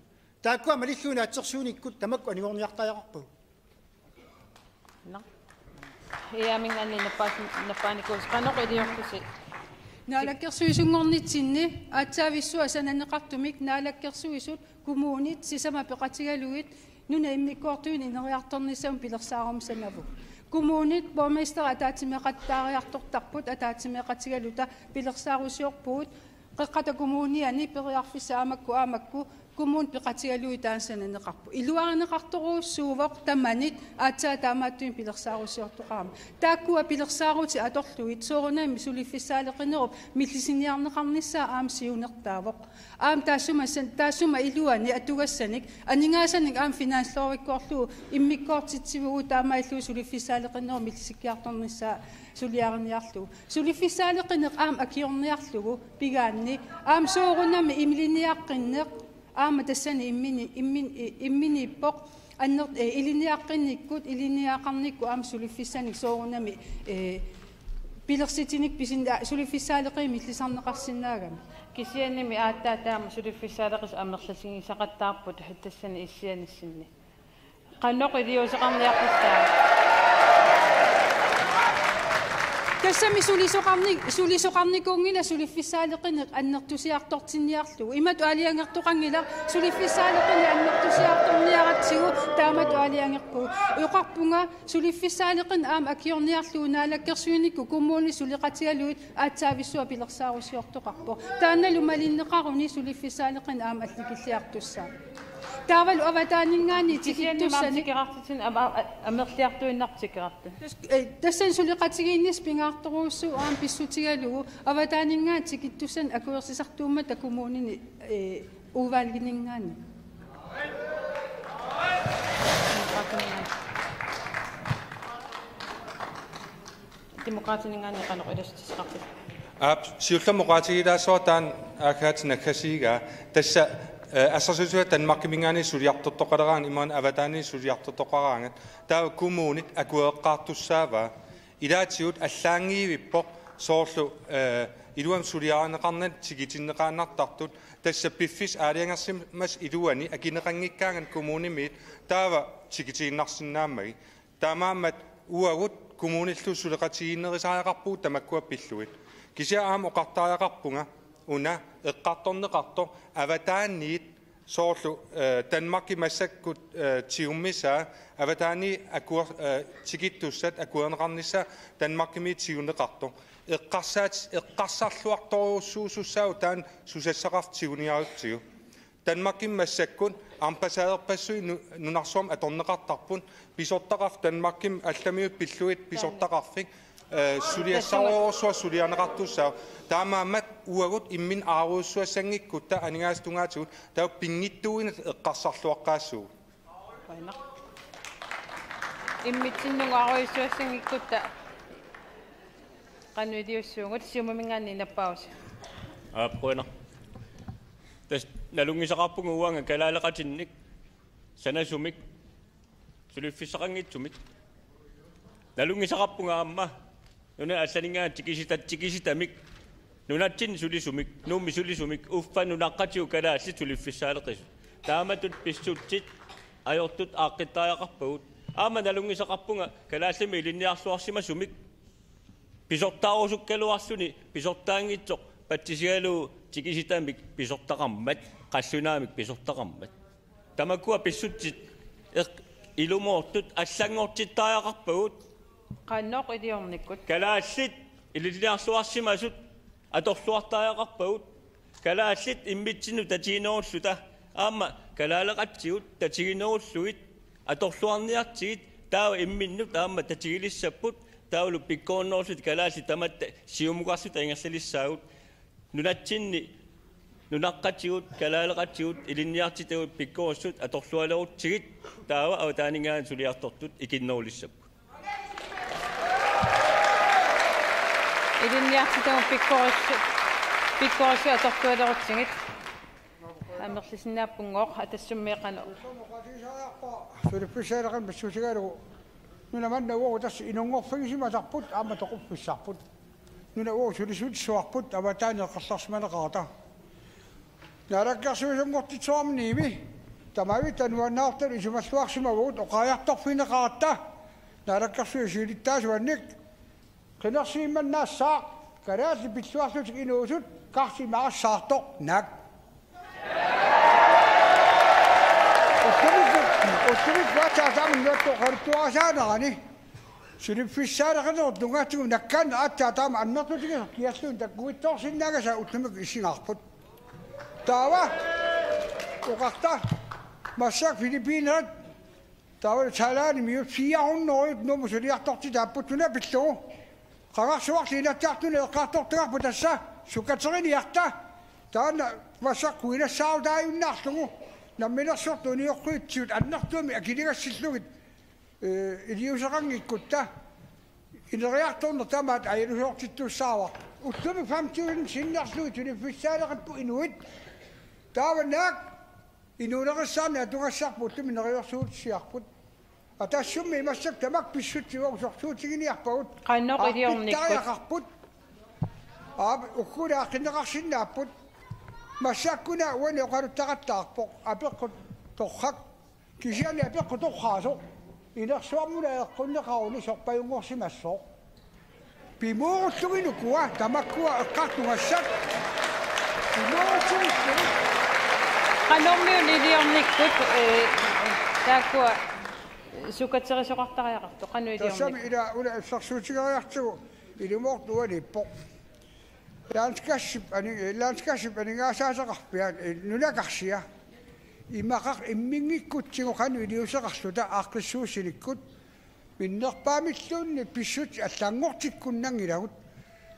Taakkua malillugit naatsorsuinikkut tamakku anigorniartariaqarpagut. Nå. Iaamingaanni nappaas-, nappaanikuusi qanoq iliorlusi. Naalakkersuisunngornitsinni aatsaavissuaq sananeqartumik Naalakkersuisut kommunit sisamat peqatigalugit nunap immikkoortuini ineriartornissamut pilersaarumissanavut. Kommunit borgmesteri ataatsimeeqattaariartortarput, ataatsimeeqatigaluta pilersaarusiorpugut Qeqqata Kommuniani periarfissat aamakku aamakku kommunit peqatigalugit taanna sananeqarput. Iluarineqartorujussuuvoq tamanit aatsaat taamaattumik pilersaarusiortoqarama. Taakkua pilersaarutit atorlugit soorunami suliffissaaleqinerup millisiniarneqarnissaa aamma siunertaavoq. Aamma taassuma san-, taassuma iluani atugassanik, aningaasanik aamma finanslovekkoorlugu immikkoortitsivugut taamaalillugu suliffissaaleqinerup millisikkiartornissaa suliariniarlugu. Suliffissaaleqineq aamma akiorniarlugu pigaanni aamma soorunami ilinniaqqinneq aamma tassani immini-, immin-, i-, imminiippoq anner-, eh, ilinniaqqinnikkut, ilinniagaqarnikkut aamma suliffissanik soorunami, eh, pilersitinik pisin-, a-, suliffissaaleqineq millisarneqarsinnaagami. Kisiannimi aatsaat taama suliffissaaleqisut amerlatigisaqattaarput tassani issianissinni. Qanoq iliuuseqarniarpassaa? Tassami sulisoqarni-, sulisoqarnikuunngilaq suliffissaaleqineq annertusiartortinniarlugu. Imatut aalajangertoqanngilaq suliffissaaleqineq annertusiartorniaratsigu taamatut aalajangerpugut. Oqarpunga suliffissaaleqineq aamma akiorniarlugu Naalakkersuinikkut kommunit suleqatigalugit aatsaavissuaq pilersaarusiortoqarpoq. Taannalu malinneqaruni suliffissaaleqineq aamma allikilliartussaapput. Taavalu avataaninngaanniit tikittussanik. Kisianni aamma tikerartitsineq am-, a-, a-, amerliartuinnarpoq tikerartut. Tas-, eh, tassani suleqatigiinnissaq pingaartorujussuuvoq aamma pissutigalugu avataaninngaanniit tikittussanik akuersisartuummata kommunini, eh, udvalgininngaanniit. Demokraatininngaanniit qanoq ilassutisseqarpit? Aap, siullermik oqaatigilaassavara taanna Agathe naggasiigaa. Tassa, eh, assersuutigalugu Danmarkiminngaanniit suliartortoqaleraangat imaluunniit avataaniit suliartortoqaraangat. Taava kommunit akuereqqaartussaavaa. Ilaatigut allaanngivippoq soorlu, eh, iluamik suliarineqarnani tikitinneqaannartartut. Tassa piffissaq aalajangersimasoq iluani akineqanngikkaangat kommunimiit taava tikitiinnarsinnaammagit. Taamaammat uagut kommunillu suleqatigiinnerisariaqarpugut tamakkua pillugit. Kisianni aamma oqartariaqarpunga una eqqartorneqartoq avataaniit soorlu, eh, Danmarkip massakkut, eh, tigummisaa avataaniit akuer-, eh, tikittussat akuerineqarnissaa Danmarkimiit tiguneqartoq. Eqqarsaat-, eqqarsarluartorujussuusussaavoq taanna susassaqarfik tiguniarutsigu. Danmarkimi massakkut ambassadørpassuit nu-, nunarsuarmi atorneqartarput, pisortaqarfik Danmarkimi allamiut pillugit pisortaqarfik, eh, suliassarujussuaq suliarineqartussaavoq. Taamaammat uagut imminnut aarujussuassanngikkutta aningaasat tungaatigut taava pinngitsuuinnaq eqqarsarluaqqaassuugut. Qujanaq. Immitsinnut aarujussuassanngikkutta qanoq iliussuugut, Siumuminngaanniit nappaavusi. Aap, qujanaq. Tassa nalunngisaqarpunga uanga kalaaleqatinnik sanasumik suliffissaqanngitsumik. Nalunngisaqarpunga aamma nunat allaninngaanniit tikisita-, tikisitamik, nunatsinni sulisumik, Nuummi sulisumik, uffa nunaqqatigut kalaallit suliffissaaleqisut. Taamatut pissutsit ajortut aaqqittariaqarpagut. Aamma nalunngisaqarpunga kalaallimmi ilinniarluarsimasumik pisortaarusukkaluarluni pisortaanngitsoq patsisigalugu tikisitamik pisortaqarmat, qallunaamik pisortaqarmat. Tamakkua pissutsit eq-, ilumoortut allanngortittariaqarpagut. Qanoq iliornikkut? Kalaallit ilinniarluarsimasut atorluartariaqarpagut. Kalaallit immitsinnut tatiginerulluta aamma kalaaleqatigut tatiginerullugit atorluarniartigit taava imminnut aamma tatigilissapput taavalu pikkorinnerullutik kalaallit tamatta siumukarluta ingerlalissaagut. Nunatsinni nunaqqatigut, kalaaleqatigut, ilinniartitagut pikkorissut atorlualerutsigit taava avataaninngaanniit suliartortut ikinnerulissapput. Ilinniartitagut pikkorissut, pikkorissut atorlualerutsigit. Amerlisinnaappunngooq, atassummi qanoq. Suliffissaaleqaneq pissusigalugu nuna manna uagut tassa inunngorfigisimasarput aamma toquffissarput. Nuna uagut sulisuutsuarput avataani eqqarsalersimaneqarata. Naalakkersuisunngortitsuarmiimi tamavitta nuannaartalu isumalluarsimavagut oqariartorfigineqaratta naalakkersuisuulittaasuannik. Qinersiimmannaassaaq kalaallit pilluarlutik inuusut karsimaassaartoq naak. Ullumikkut, ullumikkut aatsaat taama nuattoqartuaasaanerani suliffissaaleqinerup tungaatigut nakkaanneq aatsaat taama annertutigisoq kialluunniit takkuitsoorsinnaagasaa ullumikkut issigaarput. Taava oqarta massakkut Filippinerit taavalu Thailandimiut fire hundrede Nuummut suliartortitaapput suna pillugu. Qangarsuarli Inatsisartuni eqqartortagarput tassa sukateriniarta. Taanna massakkut inassaarutaajunnaarlugu namminersortut unioqqujuttigut annertuumik akiligassillugit, ee, iliuuseqanngikkutta ineriartorneq tamaat ajalusoortittussaavara. Ullumi femten sinnerlugit suliffissaaleqipput inuit. Taava naak inuunerissaarneq atugassarput ullumi neriorsuutissiarput. Atassummi massakkut tamakku pissutsit uagut sorsuutiginiarpagut. Qanoq iliornikkut? Aappittariaqarput. Aap, uggulaaqqinneqarsinnaapput. Massakkuna uani oqaluttaqattaarpoq. Apeqqut torrak. Kisianni apeqqut torraasoq inersuarmuna eqqunneqaruni sorpajunngorsimassooq. Pimoorullugit ukua tamakkua eqqartugassat. Pimoorullugit. Qanormiuna iliornikkut, ee, taakkua sukaterisoqartariaqartut, qanoq iliornikkut? Tassami ila una assersuutigeriartigu ilumoortoq uaniippoq. Landskassip ani-, landskassip aningaasaateqarfiat, ee, nunakarsia. Immaqa imminngikkutsigu qanoq iliuuseqarluta aaqqissuussinikkut. Minnerpaamilluunniit pissutsit allanngortikkunnanngilagut.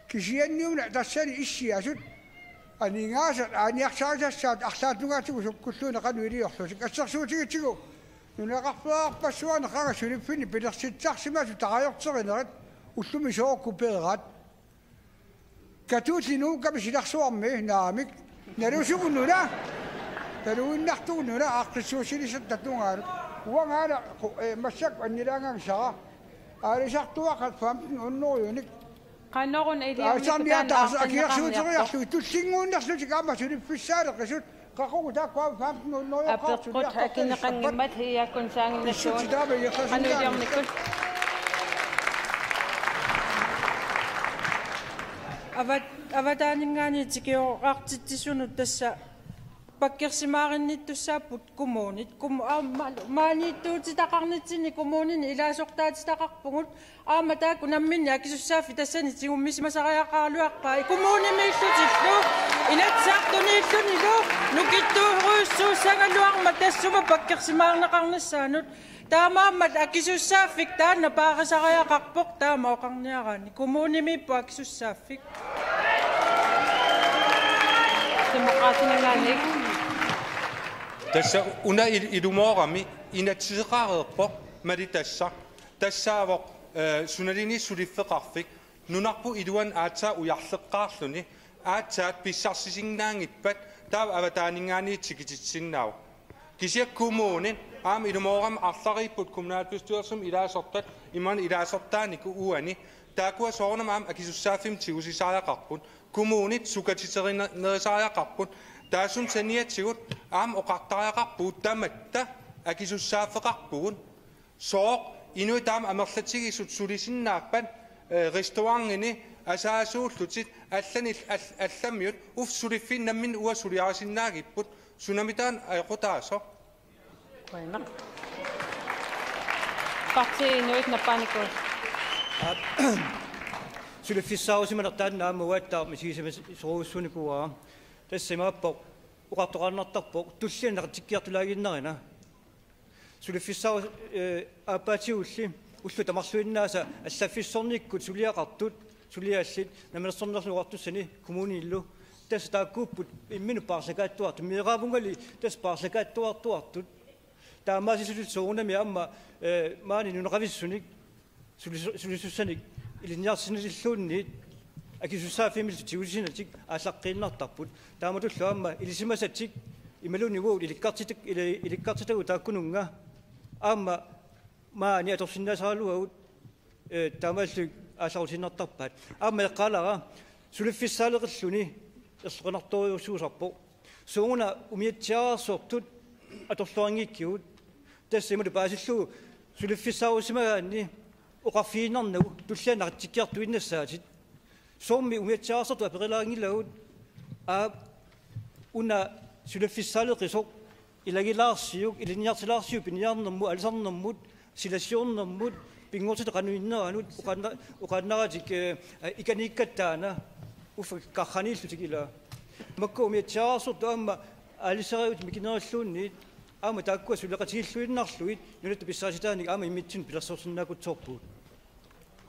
Kisianniuna tassani issiasut aningaasat aaniarsarisassaat arlaatigut sukkulluunniit qanoq iliorlutik. Assersuutigitsigu nunaqarfeerarpassuarnik qanga suliffinnik pilersitsisarsimasut tarajorterinerit ullumi soorlu peeraat. Katuulli Nuukkami silarsuarmi naamik. Nalusugununa. Naluinnartugununa aaqqissuussinisatta tungaanut. Uangaana qu-, ee, massakkut annilaangagisara. Aalisartuaqqat femten hundredenik. Qanoruna iliornikkut taanna aartinneqarniartoq? Aalisarniartaasa akilersuuteriarlugit tullinnguunnerlutik aamma suliffissaaleqisut. Qaqugu taakku aamma femten hundrede apeqqut akineqanngimmat iiakkun saanginnassuun. Pissutsit taama iiaqqasinnaanngillat. Qanoq iliornikkut? Avat-, avataaninngaanniit tikiorartitsisunut tassa pakkersimaarinnittussaapput kommunit. Kom-, aa, ma-, maaniittuutitaqarnitsinni kommunini ilaasortaatitaqarpugut. Aamma taakku namminneq akisussaaffik tassani tigummisimasariaqaraluarpai kommunimiillutillu, Inatsisartuniillunilu, nukittuurujussuussagaluarmat tassuma pakkersimaarneqarnissaanut. Taamaammat akisussaaffik taanna paarisariaqarpoq, taama oqarniaraanni. Kommunimiippoq akisussaaffik. Demokraatininngaanniit. Tassa una il-, ilumoorami inatsiseqareerpoq malitassaq. Tassaavoq, ee, sunaluunniit suliffeqarfik. Nunarput iluani aatsaat ujarleqqaarluni aatsaat pissarsisinnaapput taava avataaninngaanniit tikititsisinnaavoq. Kisianni kommunit aamma ilumoorami arlariipput kommunalbestyrelsimi ilaasortat imaluunniit ilaasortaanikuupput uani. Taakkua soorunami aamma akisussaaffimmi tigusisariaqarput. Kommunit sukatiterine-, nerisariaqarput. Taassuma saniatigut aamma oqartariaqarpugut tamatta akisussaaffeqarpugut. Sooq inuit taama amerlatigisut sulisinnaappat, ee, restaurantini, Asaasuullutit allanil-, all-, allamiut uffa suliffiit namminneq uanga suliarisinnaagipput, sunamitaana ajoqutaasoq? Qujanaq. Partii Inuit nappaanikuuvoq. Aap. Suliffissaarusimanertaa aamma uattaaq misigisimasuusunikuuara. Tassa imaappoq oqartoqarnartarpoq tulliani naqitsikkiartulaaginnarina. Suliffissaarut, eh, aappaatigulli ullut tamarluinnaasa allaffissornikkut suliaqartut, suliaallit, Namminersornerullu Oqartussani kommunillu. Tassa taakkuupput imminnut paarlakaattuartut, meeraavungali tassa paarlakaattuartuartut. Taamaasilluni soorunami aamma, eh, maani nunaqqavissunik sulisu-, sulisussanik ilinniarsinnilluunniit akisussaaffimmillu tigusinatik aallaqqiinnartarput. Taamatullu aamma ilisimasatik imaluunniit uagut ilikkartitak-, ili-, ilikkartitagut taakkununnga aamma maani atorsinnaasaraluagut, eh, taamaalilluni aallarutiinnartarpaat. Aamma eqqaalara suliffissaaleqilluni erloqinartorujussuusarpoq. Sooruna umiatsiaararsuartut atorluarinngikkigut. Tassa imatut paasillugu suliffissaarusimagaanni oqarfigiinnarnagu tulliani naqitsikkiartuinnassaatit. Soormi umiatsiaararsuartut aperilaaginngilagut, aap, una suliffissaaleqisoq ilagilaarsiuk, ilinniartilaarsiuk piniarnermut, aalisarnermut, silasiornermut, pinngortitaq qanoq inneranut, oqaanna-, oqaannaratik, eh, ikaniikkatta taanna, uffa qarraniillutik ilaa. Makku umiatsiaararsuartut aamma aalisariutit mikinerilluunniit, aamma taakkua suleqatigilluinnarlugit, nunatta pissaasitaanik aamma immitsinnut pilersorsinnaakutsoorpugut.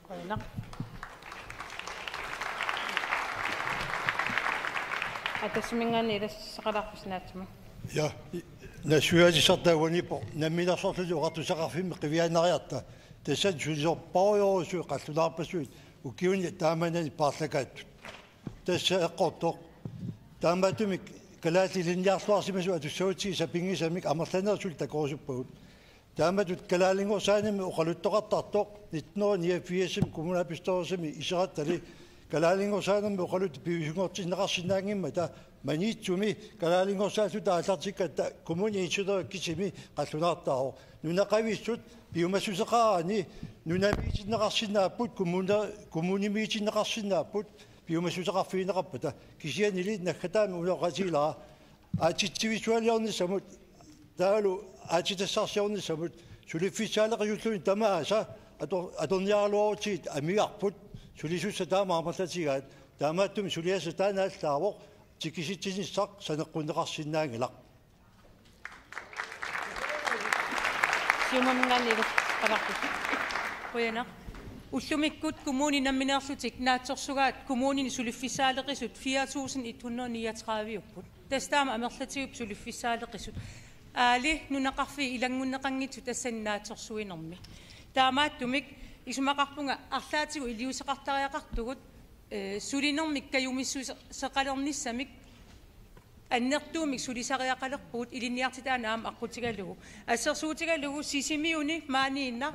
Qujanaq. Atassiminngaanniit ilassaqalaarpusi naatsumik. Ja, i-, nassuiaatissartaa uaniippoq Namminersorlutik Oqartussaqarfimmit qiviaannariarta. Tassani sulisorpassuit qallunaarpassuit ukiuni taamani paarlakaattut. Tassa eqqortoq. Taamaattumik kalaallit ilinniarluarsimasut atussavutsigit sapinngisamik amerlanerit suli takorusuppagut. Taamatut Kalaallinngorsaanimi oqaluttoqartartoq nitten hundrede niogfirsimi kommunalbestyrelsimi iserattali Kalaallinngorsaanimi oqaluttut piviusunngortinneqarsinnaanngimmata Maniitsumi kalaallinngorsaalluta aallartikkatta kommuneingeniørit kisimi qallunaartaavoq. Nunaqavissut piumassuseqarani nunamiitinneqarsinnaapput, kommune-, kommunimiitinneqarsinnaapput piumassuseqarfigineqarpata. Kisiannili naggataamik unoqatigilara aatsitsivisualiornissamut taavalu aatsitassarsiornissamut suliffissaaleqisulluni tamaasa ator-, atorniaraluarutsigit amigarput, sulisussat taama amerlatigaat, taamaattumik suliassaq taanna allaavoq tikisitsinissaq saneqqunneqarsinnaanngilaq. Siumuminngaanniit ilassaqalaarpusi. Qujanaq. Ullumikkut kommunit nammineerlutik naatsorsugaat kommunini suliffissaaleqisut fire tusind et hundrede niogtredive-upput. Tassa taama amerlatigaat suliffissaaleqisut. Aali nunaqarfiit ilanngunneqanngitsut tassani naatsorsuinermi. Taamaattumik isumaqarpunga arlaatigut iliuuseqartariaqartugut, eh, sulinermik kajumissuseqalernissamik annertuumik sulisariaqalerpugut ilinniartitaaneq aamma aqqutigalugu. Assersuutigalugu Sisimiuni maaniinnaq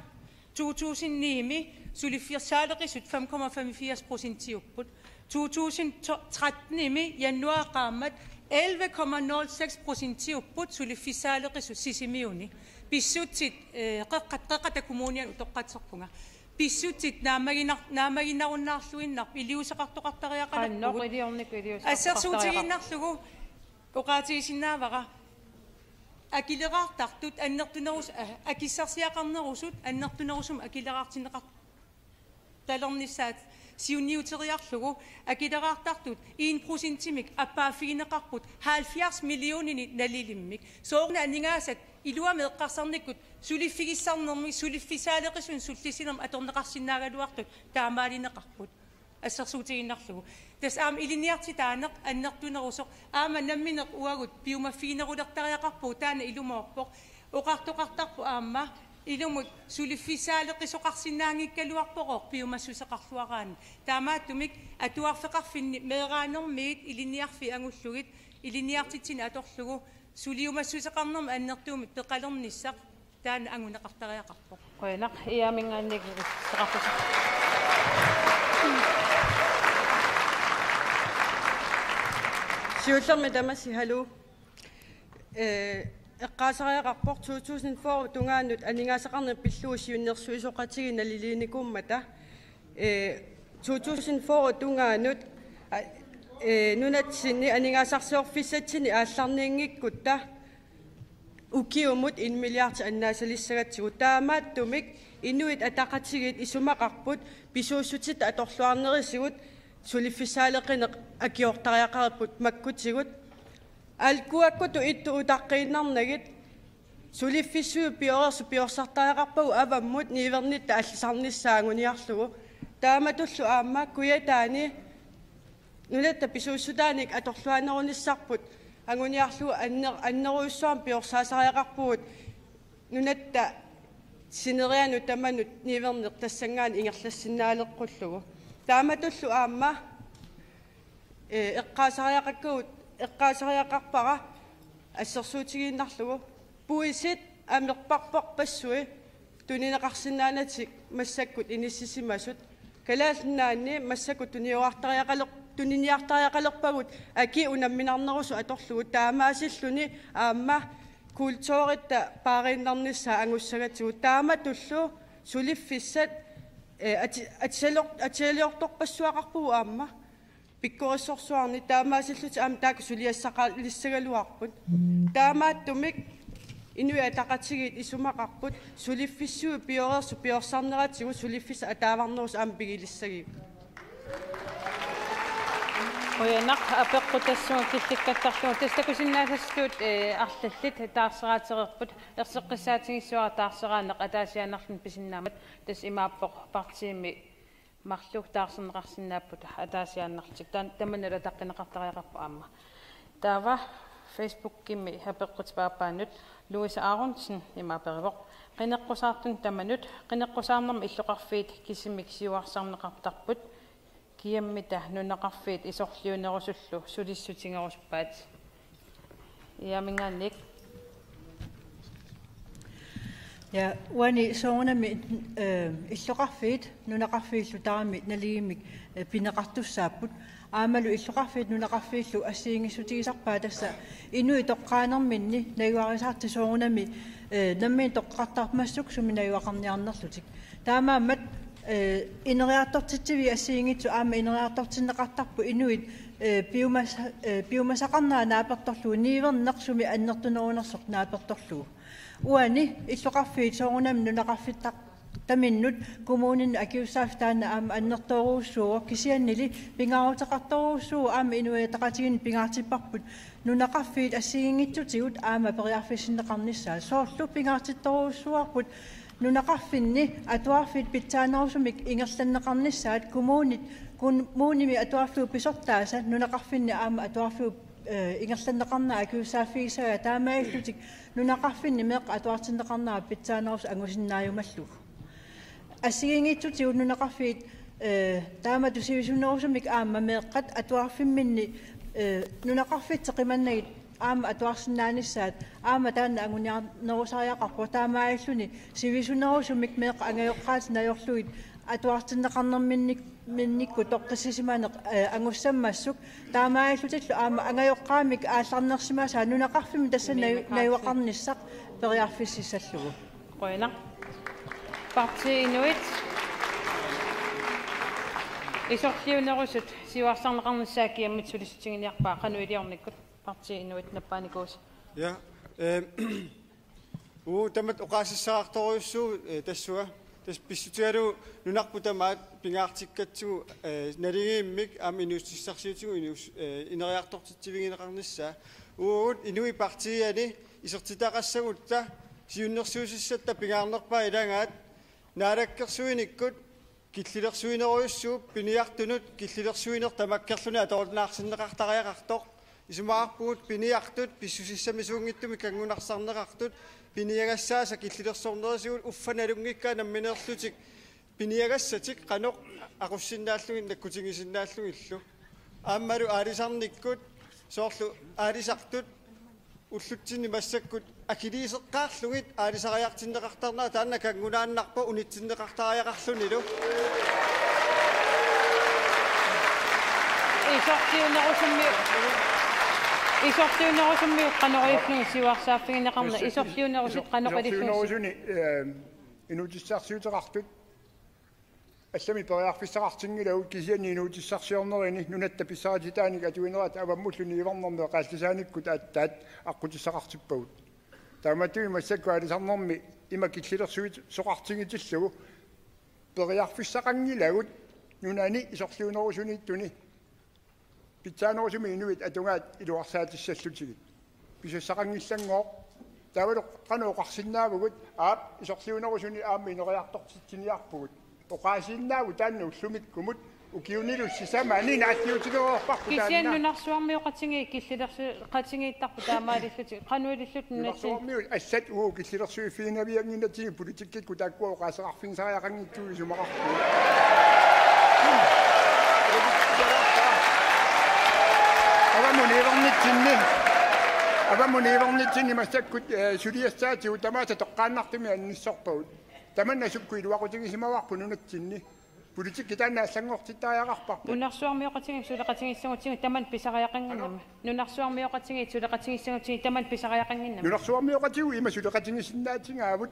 to tusind ni-mi suliffissaaleqisut fem komma femogfirs procentiupput. To tusind tretten-imi januar qaammat elleve komma nul seks procentiupput suliffissaaleqisut Sisimiuni. Pissutsit, eh, qeqqat-, Qeqqata Kommuniani utoqqatserpunga. Pissutsit naammaginar-, naammaginarunnaarluinnarput iliuuseqartoqartariaqalerpugut. Qanoq iliornikkut iliuuseqartoqartariaqar- Assersuutigiinnarlugu oqaatigisinnaavara akileraartartut annertunerus-, a-, akissarsiaqarnerusut annertunerusumik akileraartinneqar-, talernissaat siunniuteriarlugu akileraartartut en procentimik appaaffigineqarput halvfjerds millioninit nalilimmik. Sooruna aningaasat iluamik eqqarsarnikkut suliffigissarnermik suliffissaaleqisunut sullissinermik atorneqarsinnaagaluartut taamaalineqarput. Assersuutigiinnarlugu. Tassa aamma ilinniartitaaneq annertunerusoq aamma nammineq uagut piumaffiginerulertariaqarpugut taanna ilumoorpoq. Oqartoqartarpoq aamma ilumut suliffissaaleqisoqarsinnaanngikkaluarpoq piumassuseqarluaraanni. Taamaattumik atuarfeqarfinni meeraanermiit ilinniarfiit angullugit ilinniartitsineq atorlugu suliumassuseqarnermik annertuumik peqalernissaq taanna anguneqartariaqarpoq. Qujanaq, Iaminngaanniit ilassaqarpusi. Siullermik tamassi, hallo. Eh, eqqaasariaqarpoq to tusind fyrre tungaanut aningaasaqarneq pillugu siunnersuisoqatigiit naliliinikuummata. Eh, to tusind fyrre tungaanut, a, ee, nunatsinni aningaasarsiorfissatsinnik aallarniinngikkutta ukiumut en milliard annaasalissagatsigu. Taamaattumik Inuit Ataqatigiit isumaqarput pisuussutitta atorluarnerisigut suliffissaaleqineq akiortariaqaripput makkutigut. Alkuakkutut ittut utaqqiinnarnagit suliffissuit pioreersut piorsartariaqarpagut avammut niuernitta allisarnissaa anguniarlugu. Taamatullu aamma Kujataani nunatta pisuussutaanik atorluarnerunissarput anguniarlugu anner-, annerujussuarmik piorsaassariaqarpugut nunatta sinerianut tamanut niuerneq tassanngaanniit ingerlassinnaaleqqullugu. Taamatullu aamma, ee, eqqaasariaqakkagut, eqqaasariaqarpara assersuutigiinnarlugu puisit amerparparpassui tunineqarsinnaanatik massakkut inissisimasut. Kalaallit Nunaanni massakkut tuniorartariaqaler-, tuniniartariaqalerpagut aki unamminarnerusoq atorlugu, taamaasilluni aamma kulturitta paariinnarnissaa angussagatsigu. Taamatullu suliffissat, ee, ati-, atisalor-, atisaliortorpassuaqarpugut aamma pikkorissorsuarnik, taamaasillutik aamma taakku suliassaqalissagaluarput. Taamaattumik Inuit Ataqatigiit isumaqarput suliffissuit pioreersut piorsarneratigut suliffissaq ataavarnerusoq aamma pigilissagipput. Qujanaq, apeqqutassunga killikkattarlugu. Tassa takusinnaasassutut, ee, arlallit taarseraatereerput, erseqqissaatigissuara taarseraaneq ataasiaannarluni pisinnaammat, tassa imaappoq partiimi marluk taarserneqarsinnaapput ataasiaannarlutik. Taan-, tamanna ataqqineqartariaqarpoq aamma. Taava Facebookimi apeqqutip aappaanut Louise Aronsen ima aperivoq: Qineqqusaartunut tamanut, qineqqusaarnermi illoqarfiit kisimik siuarsarneqartarput, kiammita nunaqarfiit isorliunerusullu sulissutigerusuppaat? Iammingaanniit. Ja, uani soorunami, eh, illoqarfiit nunaqarfiillu tamarmik naligiimmik, eh, pineqartussaapput. Aammalu illoqarfiit nunaqarfiillu assigiinngissutigisarpaat tassa inuit toqqaanerminni najugarisaartut soorunami, eh, nammineq toqqartarmassuk sumi najugaqarniarnerlutik. Taamaammat, eh, ineriartortitsiviit assigiinngitsut aamma ineriartortinneqartarput inuit, eh, piumas-, eh, piumasaqarnerat naapertorlugu, niuerneq sumi annertunerunersoq naapertorlugu. Uani illoqarfiit soorunami nunaqarfittaq-, taminnut kommuninut akisussaaffiit taanna aamma annertoorujussuuvoq, kisiannili pingaaruteqartorujussuuvoq aamma Inuit Ataqatigiinni pingaartipparput nunaqarfiit assigiinngitsutigut aamma periarfissinneqarnissaat. Soorlu pingaartittorujussuuarput nunaqarfinni atuarfiit pitsaanerusumik ingerlanneqarnissaat, kommunit, kun-, kommunimi atuarfiup pisortaasa nunaqarfinni aamma atuarfiup, eh, ingerlanneqarnera akisussaaffigissagaat, taamaalillutik nunaqarfinni meeqqat atuartinneqarnerat pitsaanerusoq angusinnaajumallugu. Assigiinngitsutigut nunaqarfiit, eh, taamatut sivisunerusumik aamma meeqqat atuarfimminni, eh, nunaqarfitseq qimannagit aamma atuarsinnaanissaat aamma taanna anguniarnerusariaqarpoq, taamaalilluni sivisunerusumik meeqqat angajoqqaatit najorlugit atuartinneqarnerminnik-, minnikkut toqqissisimaneq, eh, angussammassuk, taamaalillutillu aamma angajoqqaamik aallarnersimasaa nunaqarfimmi tassa naju-, najugaqarnissaq periarfississallugu. Qujanaq. Partii Inuit. Isorliunerusut siuarsarneqarnissaat kiammita sulissutiginiarpaa qanoq iliornikkut? Partii Inuit nappaanikuusi. Ja, eh, uu, tamatta oqaasissaqartorujussuuvoq, eh, tassunga. Tassa pissutigalugu nunarput tamaat pingaartikkatsigu, eh, naligiimmik aamma inuussutissarsiutigut inuus-, eh, ineriartortitsivigineqarnissaa. Uagut Inuit Partiiani isertitaqassagutta siunnersuussissatta pingaarnerpaat ilagaat naalakkersuinikkut killilersuinerujussuup piniartunut killilersuineq tamakkerluni atorunnaarsinneqartariaqartoq. Isumaqarpugut piniartut pissusissamisuunngitsumik kanngunarsarneqartut, piniagassaasa killilersornerisigut uffa nalunngikkaat nammineerlutik piniagassatik qanoq aqussinnaallugit nakkutigisinnaallugillu. Aammalu aalisarnikkut, soorlu aalisartut ullutsinni massakkut akiliiseqqaarlugit aalisariartinneqartarnerat taanna kanngunaannarpoq unitsinneqartariaqarlunilu. Isorliunerusummi-, isorliunerusummiut qanoq ilillugit siuarsaaffigineqarneq, isorliunerusut qanoq ilillugit? Isorliunerusuni, eh, inuutissarsiuteqartut Allamik periarfissaqartinngilagut, kisianni inuutissarsiornerini nunatta pissarititaanik atuinerata avammullu niuernermi oqaallisaanikkut aatsaat aqqutissaqartippagut. Taamaattumik massakkut aalisarnermi ima killilersuisoqartigitillugu periarfissaqanngilagut nunani isorliunerusuniittuni pitsaanerusumik inuit atugaat iluarsaatissallugit. Pisassaqanngillanngooq. Taavalu qanoq oqarsinnaavugut, aap, isorliunerusuni aamma ineriartortitsiniarpugut. Oqaasiinnaavoq taanna ullumikkumut, ukiunilu sisamani naalliutigereerparput. Kisianni taanna nunarsuarmioqatigiit killilersueqatigiittarput taamaalillutik, qanoq ilillutik nunatsinni. Nunarsuarmiut allat uagut killilersuiffiginaviannginnatsigit politikkikkut taakkua oqaaseqarfigisariaqanngitsut isumaqarpugut. Avammut niuernitsinni, avammut niuernitsinni massakkut, eh, suliassaatigut tamaasa toqqaannartumik annissorpagut. Tamanna sukkut iluaqutigisimavarput nunatsinni. Politikki taanna allanngortittariaqarparput. Nunarsuarmioqatigiit suleqatigiissagutsigit tamanna pisariaqannginnama. Nunarsuarmioqatigiit suleqatigiissagutsigit tamanna pisariaqannginnama. Nunarsuarmioqatigut ima suleqatigisinnaatigaavut.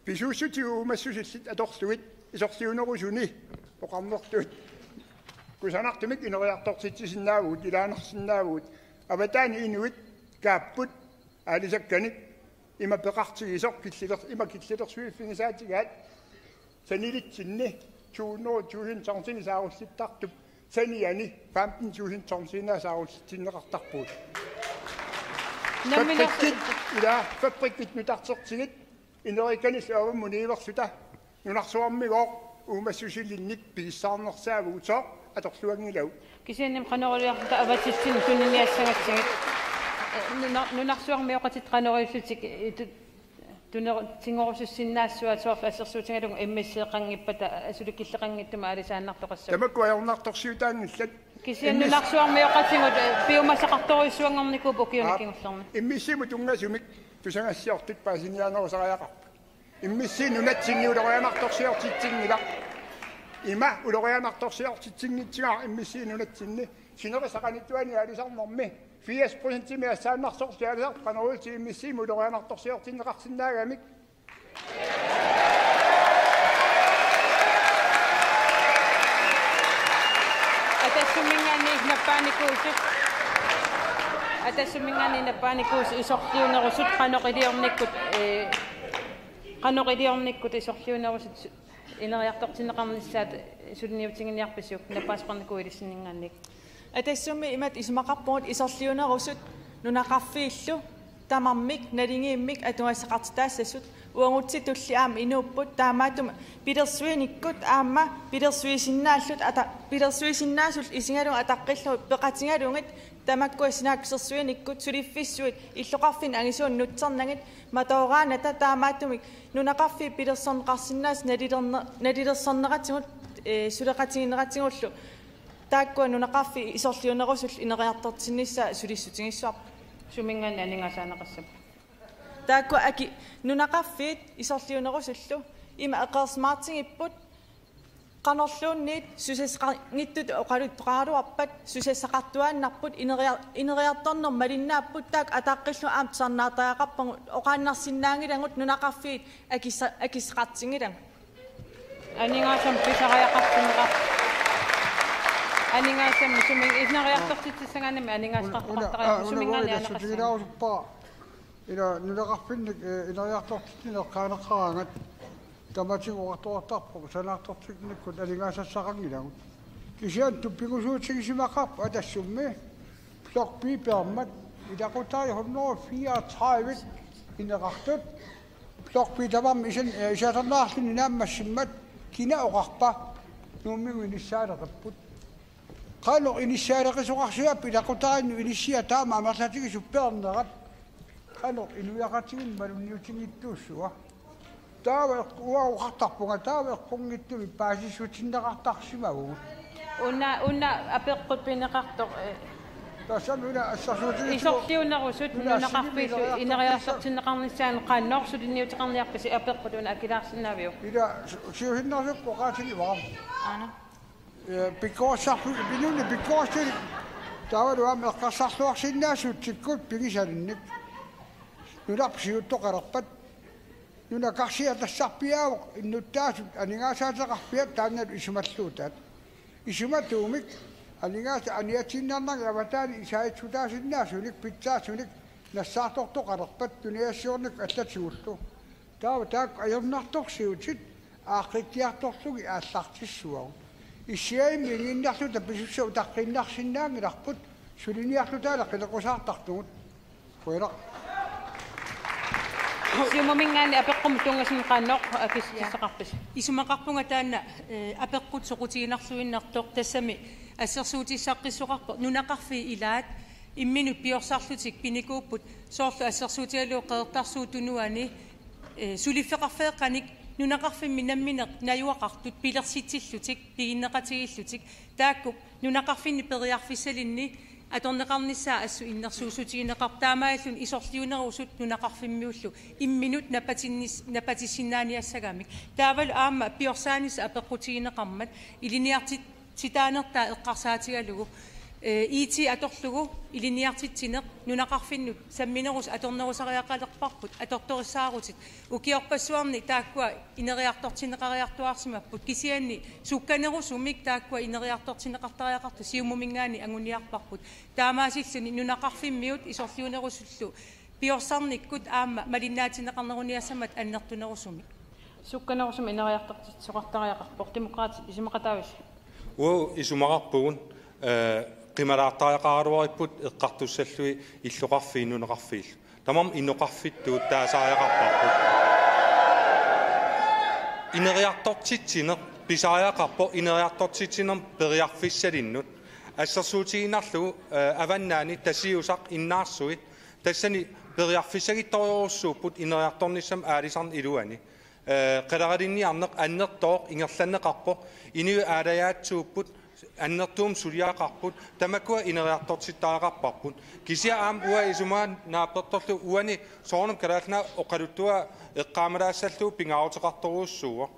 Pisuussutigut uumassusillit atorlugit isorliunerusuni oqarnertut kusanartumik ineriartortitsisinnaavugut, ilaannarsinnaavugut. Avataani inuit kaapput aalisakkanik ima peqartigisoq killiler-, ima killilersuiffigisaatigaat sanilitsinni to hundrede tusind tonsinik saarullittartup saniani femten tusind tonsinik saarullitsinneqartarpugut. Namminersu- Fabrikkit, ila, fabrikkit nutartertigit inerikanillu avammut niuerluta nunarsuarmigooq uumassusilinnik pigissaarnersaavugut, sooq atorluanngilagut? Kisianni qanoq iliorluta avatitsinnut tuniniassagatsigit? Nuna-, nunarsuarmioqatitta qanoq ilillutik itu-, tuner-, tigorusussinnaassuat soorlu assersuutigalugu M S C-qanngippat asuli killeqanngitsumik aalisaannartoqassapput. Tamakku ajornartorsiutaanngillat. Kisianni M S C nunarsuarmioqatigut, eh, piumasaqartorujussuanngornikuupput ukiuni Aap, kingullerni. M S C-mut tunngasumik tusagassiortut paasiniaanerusariaqarput. M S C nunatsinni ulorianartorsiortitsinngilaq. Ima ulorianartorsiortitsinngitsigaq M S C nunatsinni. Sinerissap qanittuani aalisarnermi firs procentimik assaannarsorlutik aalisartut qanoq iliorlutik M S C-mut ulorianartorsiortinneqarsinnaagamik. Atassumminngaanniit nappaanikuusut. Atassumminngaanniit nappaanikuusut isorliunerusut qanoq iliornikkut, eh, qanoq iliornikkut isorliunerusut su-, ineriartortinneqarnissaat suliniutiginiarpisiuk, nappaasoqarnikuuilissinninngaanniit? Atassumi imatut isumaqarpugut isorliunerusut nunaqarfiillu tamarmik naligiimmik atugassaqartitaassasut, uagutsitulli aamma inuupput, taamaattumik pilersuinikkut aamma pilersuisinnaallutik ata-, pilersuisinnaasullu isigalugit ataqqillugit peqatigalugit tamakkua sinaakkusersuinikkut suliffissuit illoqarfinni angisuunik nutsernagit matooraanata, taamaattumik nunaqarfiit pilersorneqarsinnaasut nalilerner-, nalilersorneratigut, eh, suleqatigineratigullu taakkua nunaqarfiit isorliunerusullu ineriartortinnissaat sulissutigissavarput. Suminngaanniit aningaasaaneqassapput? Taakkua aki nunaqarfiit isorliunerusullu ima eqeersimaartigipput, qanorluunniit susassaqanngitsutut oqaluttoqaraluarpat susassaqartuaannarput, ineria-, ineriartorneq malinnaapput, taakku ataqqillugit aamma tusarnaartariaqarpagut, oqaannarsinnaanngilagut nunaqarfiit akissa-, akissaqartinngilagut. Aningaasamik pisariaqartinneqar-, aningaasamik sumi-, ineriartortitsissagaanni aningaasaqartoqartariaqarpoq, suminngaanniit aaneqassaaq. Ila nunaqarfinnik, eh, ineriartortitsineq eqqaaneqaraangat tamatigut oqartoqartarpoq sanaartortinnikkut aningaasassaqanngilagut. Kisianni tupigusuutigisimaqarpoq Atassummi blok B peermat ilaqutariit hundrede fireogtredive ineqartut. Blok B tamarmi isin-, eh, isiatorneqarluni naammassimmat kina oqarpa Nuummigut inissaaleqipput? Qanoq inissaaleqisoqarsivarput ilaqutariinnut inissiat taama amerlatigisut peernerat? Qanoq inuiaqatigiinni malunniutinngitsuussua? Taava eqq-, uanga oqartarpunga taava eqqunngitsumik paasissutinneqartarsimavugut. Una, una apeqqut pineqartoq, eh, tassami una assersuutigitsigu isorliunerusut una nunaqarfiillu assigiinngileriartortitsi-, ineriartortinneqarnissaanut qanoq suliniuteqarniarpisi apeqqut una akilaarsinnaaviuk? Ila su-, siusinnerusukkut oqaatigivara. Aana. Eh, pikkorissarfi-, pinunni pikkorissuni taavalu aamma eqqarsarluarsinnaasutsikkut pigisalinnik. Nunarput siuttoqalerpat. Nunaqarsiaq tassarpiaavoq innuttaasut aningaasaateqarfiat taannalu isumalluutaat. Isumatuumik aningaasat aniatiinnarnagit avataani isaatsuutaasinnaasunik pitsaasunik nassaartortoqalerpat tunisassiornikkut allatigullu. Taava taakku ajornartorsiutit aaqqikkiartorlugit aallartissuagut. Issiavimmik inginnarluta pisussat utaqqiinnarsinnaanngilarput suliniarluta qineqqusaartartugut. Qujanaq. Siumuminngaanniit apeqqumut tunngasunut qanoq akissaqarpisi? Isumaqarpunga taanna, eh, apeqqut soqutiginarluinnartoq, tassami assersuutissaqqissoqarpoq nunaqarfiit ilaat imminut piorsarlutik pinikuupput, soorlu assersuutigalugu Qeqertarsuup Tunuani, eh, suliffeqarfeeqqanik nunaqarfimmi nammineq najugaqartut pilersitsillutik, piginneqatigiillutik, taakku nunaqarfinni periarfissalinni atorneqarnissaa assut innersuussutigineqarpoq, taamaalilluni isorliunerusut nunaqarfimmiullu imminut napatinnis-, napatissinnaaniassagamik. Taavalu aamma piorsaanissaq apeqqutigineqarmat ilinniartitsitaanertaa eqqarsaatigalugu, eh, I T atorlugu ilinniartitsineq nunaqarfinnut samminerusut atornerusariaqalerparput, atortorissaarutit. Ukiorpassuarni taakkua ineriartortinneqariartuaarsimapput, kisianni sukkanerusumik taakkua ineriartortinneqartariaqartut Siumuminngaanniit anguniarparput. Taamaasilluni nunaqarfimmiut isorliunerusullu piorsarnikkut aamma malinnaatinneqarneruniassammat annertunerusumik. Sukkanerusumik ineriartortitsisoqartariaqarpoq, Demokraatit isumaqataavisi? Uagut isumaqarpugut, eh, qimalaartariaqaraluarparput eqqartussallugit illoqarfiit nunaqarfiillu. Tamarmik inoqarfittut taasariaqarparput. Ineriartortitsineq pisariaqarpoq ineriartortitsinermut periarfissalinnut. Assersuutigiinnarlugu, eh, avannaani Tasiusaq Innaarsuit tassani periarfissagittorujussuupput ineriartornissamut aalisarnerup iluani. Eh, qaleralinniarneq annertooq ingerlanneqarpoq, inuit aalajaatsuupput, annertuumik suliaqarput, tamakkua ineriartortittariaqarparput. Kisianni aamma uanga isumaga naapertorlugu uani soorunami Kalaallit Nunaat oqaluttuaq eqqaamalaassallugu pingaaruteqartorujussuuvoq.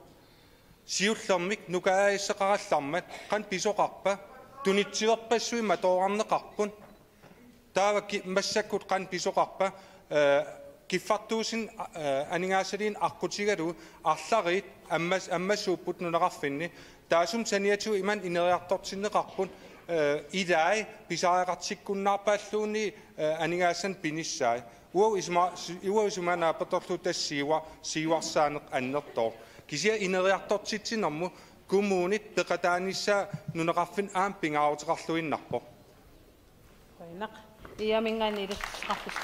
Siullermik nukaajasseqarallarmat qanoq pisoqarpa, tunitsiverpassuit matoorarneqarput. Taava ki-, massakkut qanoq pisoqarpa, eh, kiffartuussineq, eh, aningaasaliineq aqqutigalugu arlariit ammas-, ammasuupput nunaqarfinni. Taassuma saniatigut imannak ineriartortinneqarput, eh, ilai pisariaqartikkunnaarpaalluunniit, eh, aningaasanik pinissaat. Uagut isuma-, si-, uagut isumaga naapertorlugu tassa siua-, siuarsaaneq annertooq. Kisianni ineriartortitsinermut kommunit peqataanissaa nunaqarfinni aamma pingaaruteqarluinnarpoq. Qujanaq. Iiaminngaanniit ilaasortaqarpusi.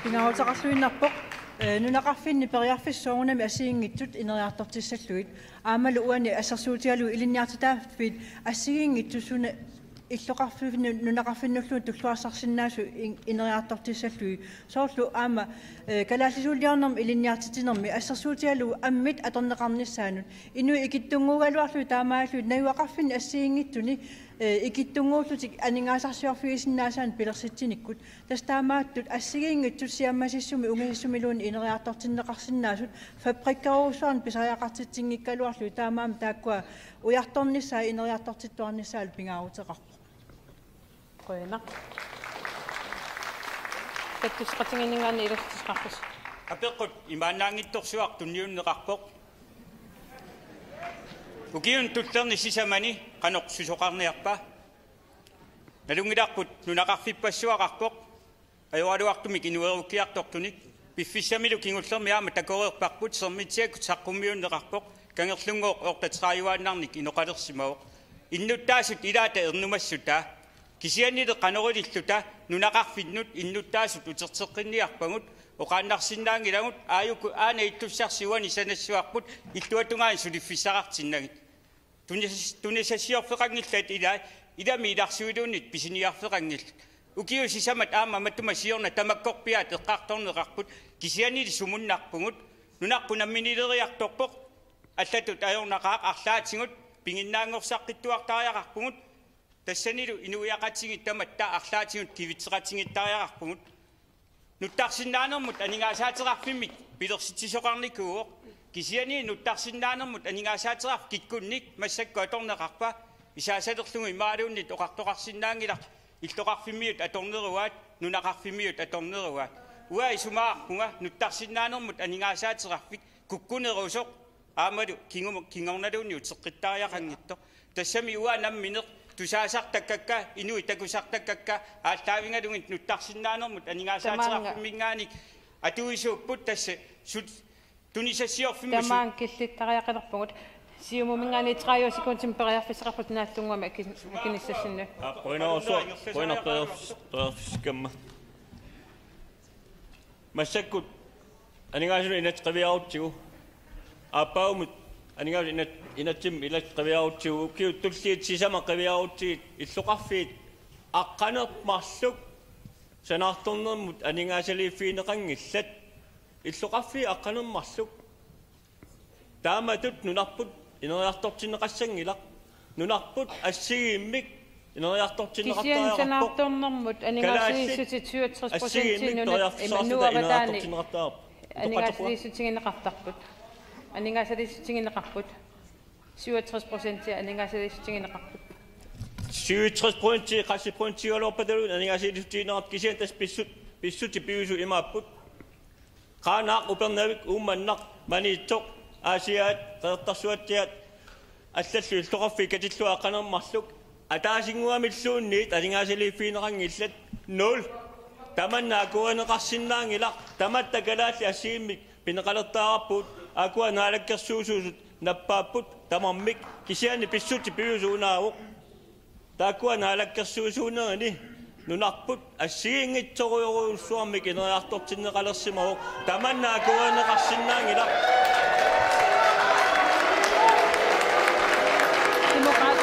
Pingaaruteqarluinnarpoq, eh, nunaqarfinni periarfissat soorunami assigiinngitsut ineriartortissallugit. Aammalu uani assersuutigalugu ilinniartitaaffii assigiinngitsut suna illoqarfinnut nunaqarfinnulluunniit tulluarsarsinnaasut in-, ineriartortissallugit. Soorlu aamma, eh, kalaallisuuliornermi ilinniartitsinermi assersuutigalugu ammit atorneqarnissaannut. Inuit ikittunnguugaluarlugit taamaalillugit najugaqarfinni assigiinngitsuni, eh, ikittunnguullutik aningaasarsiorfigisinnaasaanik pilersitsinikkut. Tassa taamaattut assigiinngitsut siammasissumi ungasissumiluunniit ineriartortinneqarsinnaasut fabrikkerujussuarnik pisariaqartitsinngikkaluarlugit, taamaammat taakkua ujartornissaat ineriartortittuarnissaallu pingaaruteqarpoq. Qujanaq. Kattusseqatigiinninngaanniit ilaasortaqarpusi. Apeqqut imaannaanngitsorsuaq tunniunneqarpoq. Ukiuni tullerni sisamani qanoq susoqarniarpa? Nalunngilarput nunaqarfippassuaqarpoq, ajoraluartumik inuerukkiartortunik, piffissamilu kingullermi aamma takoreerparput, Sermitsiakkut saqqummiunneqarpoq, kangerlunnguuq otteogtrediveannarnik inoqalersimavoq. Innuttaasut ilaata ernumassutaa, kisiannili qanorililluta nunaqarfinnut innuttaasut uterteqqinniarpagut, oqaannarsinnaanngilagut, aajuku aana ittussarsi uani sanassuarput illuatungaani suliffissaqartinnagit. Tunis-, tunisassiorfeqanngillat ilai, ilami ilarsuiluunniit pisiniarfeqanngillat. Ukiut sisamat aamma matuma siorna tamakkorpiaat eqqartorneqarput, kisiannili sumunnarpugut. Nunarput namminileriartorpoq, allatut ajornaqaaq arlaatigut piginnaanngorsaqqittuartariaqarpugut, tassanilu inuiaqatigiit tamatta arlaatigut kivitseqatigiittariaqarpugut. Nuttarsinnaanermut aningaasaateqarfimmik pilersitsisoqarnikuuvoq. Kisianni nuttarsinnaanermut aningaasaateqarfik kikkunnik massakkut atorneqarpa? Isaasalerlugu imaluunniit oqartoqarsinnaanngilaq, illoqarfimmiut atorneruaat, nunaqarfimmiut atorneruaat. Uanga isumaqarpunga nuttarsinnaanermut aningaasaateqarfik kukkunerusoq aammalu kingumu-, kingornaluunniit uteqqittariaqanngitsoq. Tassami uanga nammineq tusaasartakkakka, inuit takusartakkakka aallaavigalugit nuttarsinnaanermut aningaasaateqarfimminngaanniit atuisuupput tassa sut-, tunisassiorfimmi su- Tamaanga killittariaqalerpugut. Siumuminngaanniit tredive sekundimik periarfissaqarputit Naallunnguamik aki-, akinissassinni. Aa, qujanarsuaq, qujanaq periarfis-, periarfissikkamma. Massakkut aningaasanut inatsit qiviarutsigu. Aappaagumut aningaasanut inat-, inatsimmut inatsit qiviarutsigu. Ukiut tulliit sisamat qiviarutsigit illoqarfiit aqqaneq-marluk sanaartornermut aningaasaliiffigineqanngillat. Illoqarfiit aqqaneq-marluk. Taamatut nunarput ineriartortinneqassanngilaq. Nunarput assigiimmik ineriartortinneqartariaqarpoq. Kisianni sanaartornermut aningaasaliissutit syvogtres procent nunat, periarfissarsuta nuup avataani ineriartortinneqartariaqarpoq. Aningaasaliissutigineqartarput. Aningaasaliissutigineqarput. Syvogtres procent aningaasaliissutigineqarput. Syvogtres procent, qassit procentiugaluarpataluunniit aningaasaliissutigineqartut kisianni tassa pissut-, pissutsit piviusut imaapput. Qaanaaq, Upernavik, Uummannaq, Maniitsoq, Aasiaat, Qeqertarsuatsiaat, allallu illoqarfiit katillugu aqqaneq-marluk, ataasinnguamilluunniit aningaasaliiffigineqanngillat, nul. Tamanna akuerineqarsinnaanngilaq, tamatta kalaallit assigiimmik pineqalertariaqarpugut, aakkua naalakkersuisuusut nappaapput tamarmik, kisianni pissutsit piviusut unaavoq. Taakkua naalakkersuisuunerini nunarput assigiinngitsorujorujussuarmik ineriartortinneqalersimavoq, tamanna akuerineqarsinnaanngilaq. Demokraat,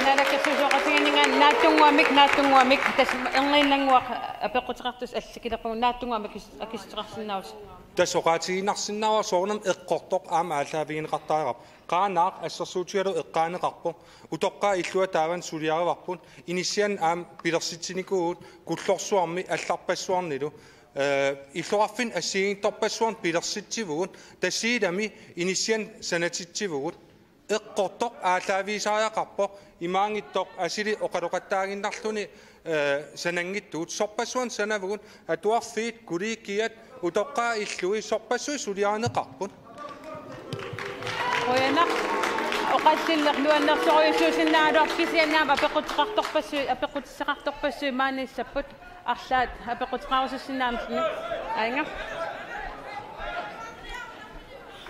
naalakkersuisooqatigiinninngaanniit Naallunnguamik, Naallunnguamik, tassa erniinnannguaq apeqquteqartussat allakilerpagut, Naallunnguamik akis-, akissuteqarsinnaavusi. Tassa oqaatigiinnarsinnaavara soorunami eqqortoq aamma aallaavigineqartariaqarpoq. Qaanaaq assersuutigalugu eqqaaneqarpoq. Utoqqaat illua taavani suliarivarput. Inissianik aamma pilersitsinikuuvugut Kullorsuarmi allarpassuarnilu. Eh, illoqarfinni assigiinngitsorpassuarni pilersitsivugut. Tasiilami inissianik sanatitsivugut. Eqqortoq aallaavigisariaqarpoq. Imaanngitsoq asuli oqaloqattaaginnarluni, eh, sananngitsugut. Sorpassuarnik sanavugut. Atuarfiit, kollegiat, utoqqaat illui, sorpassuit suliarineqarput. Qujanaq, oqallilleq nuannersorujussuusinnaagaluarpoq, kisianni aamma apeqquteqartorpassuit, apeqqutissaqartorpassuit maaniissapput, arlaat apeqquteqarusussinnaammata. Aajuna.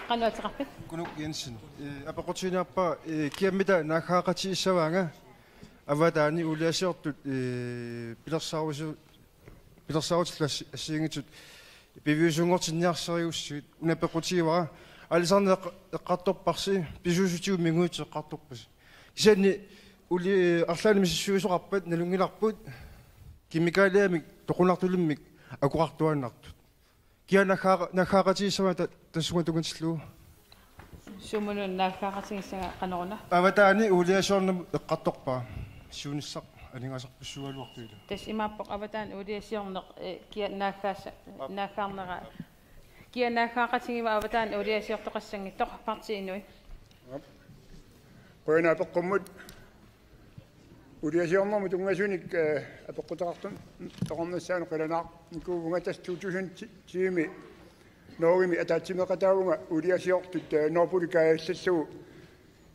Qanoq ateqarpit? Kunuk Jensen. Eh, apeqqutiginiarpara, eh, kiammita naaggaaqatigiissavaanga avataani uuliasiortut, eh, pilersaarusu-, pilersaarutillu assi-, assigiinngitsut piviusunngortinniarsarigussigit, una apeqqutigivara, aalisarneq eq-, eqqartorparsi, pisuussutigut minguitsit eqqartorpasi. Kisianni uli-, arlaannik misissuisoqarpat nalunngilarput kemikaaliamik toqunartulimmik akoqartuaannartut. Kia naaggaa-, naaggaaqatigiissavaanga ta-, tassunga tunngatillugu? Sumulluunniit naaggaaqatigiissagaat, qanoruna? Avataani uuliasiornermut eqqartorpara. Siunissaq aningaasarpassuugaluartoq ilaa. Tassa imaappoq avataani uuliasiorneq, eh, kia naaggaasa-, naaggaarnera. Kia naaggaaqatigiva avataani uuliasiortoqassanngitsoq, Partii Inuit? Qujanaq apeqqummut. Uuliasiornermut tunngasunik, eh, apeqquteqartut toqornassaanut qilanaarnikuuvunga. Tassa to tusind ti-mi Norgemi ataatsimeeqataavunga uuliasiortut, eh, Nordpol kaajallallugu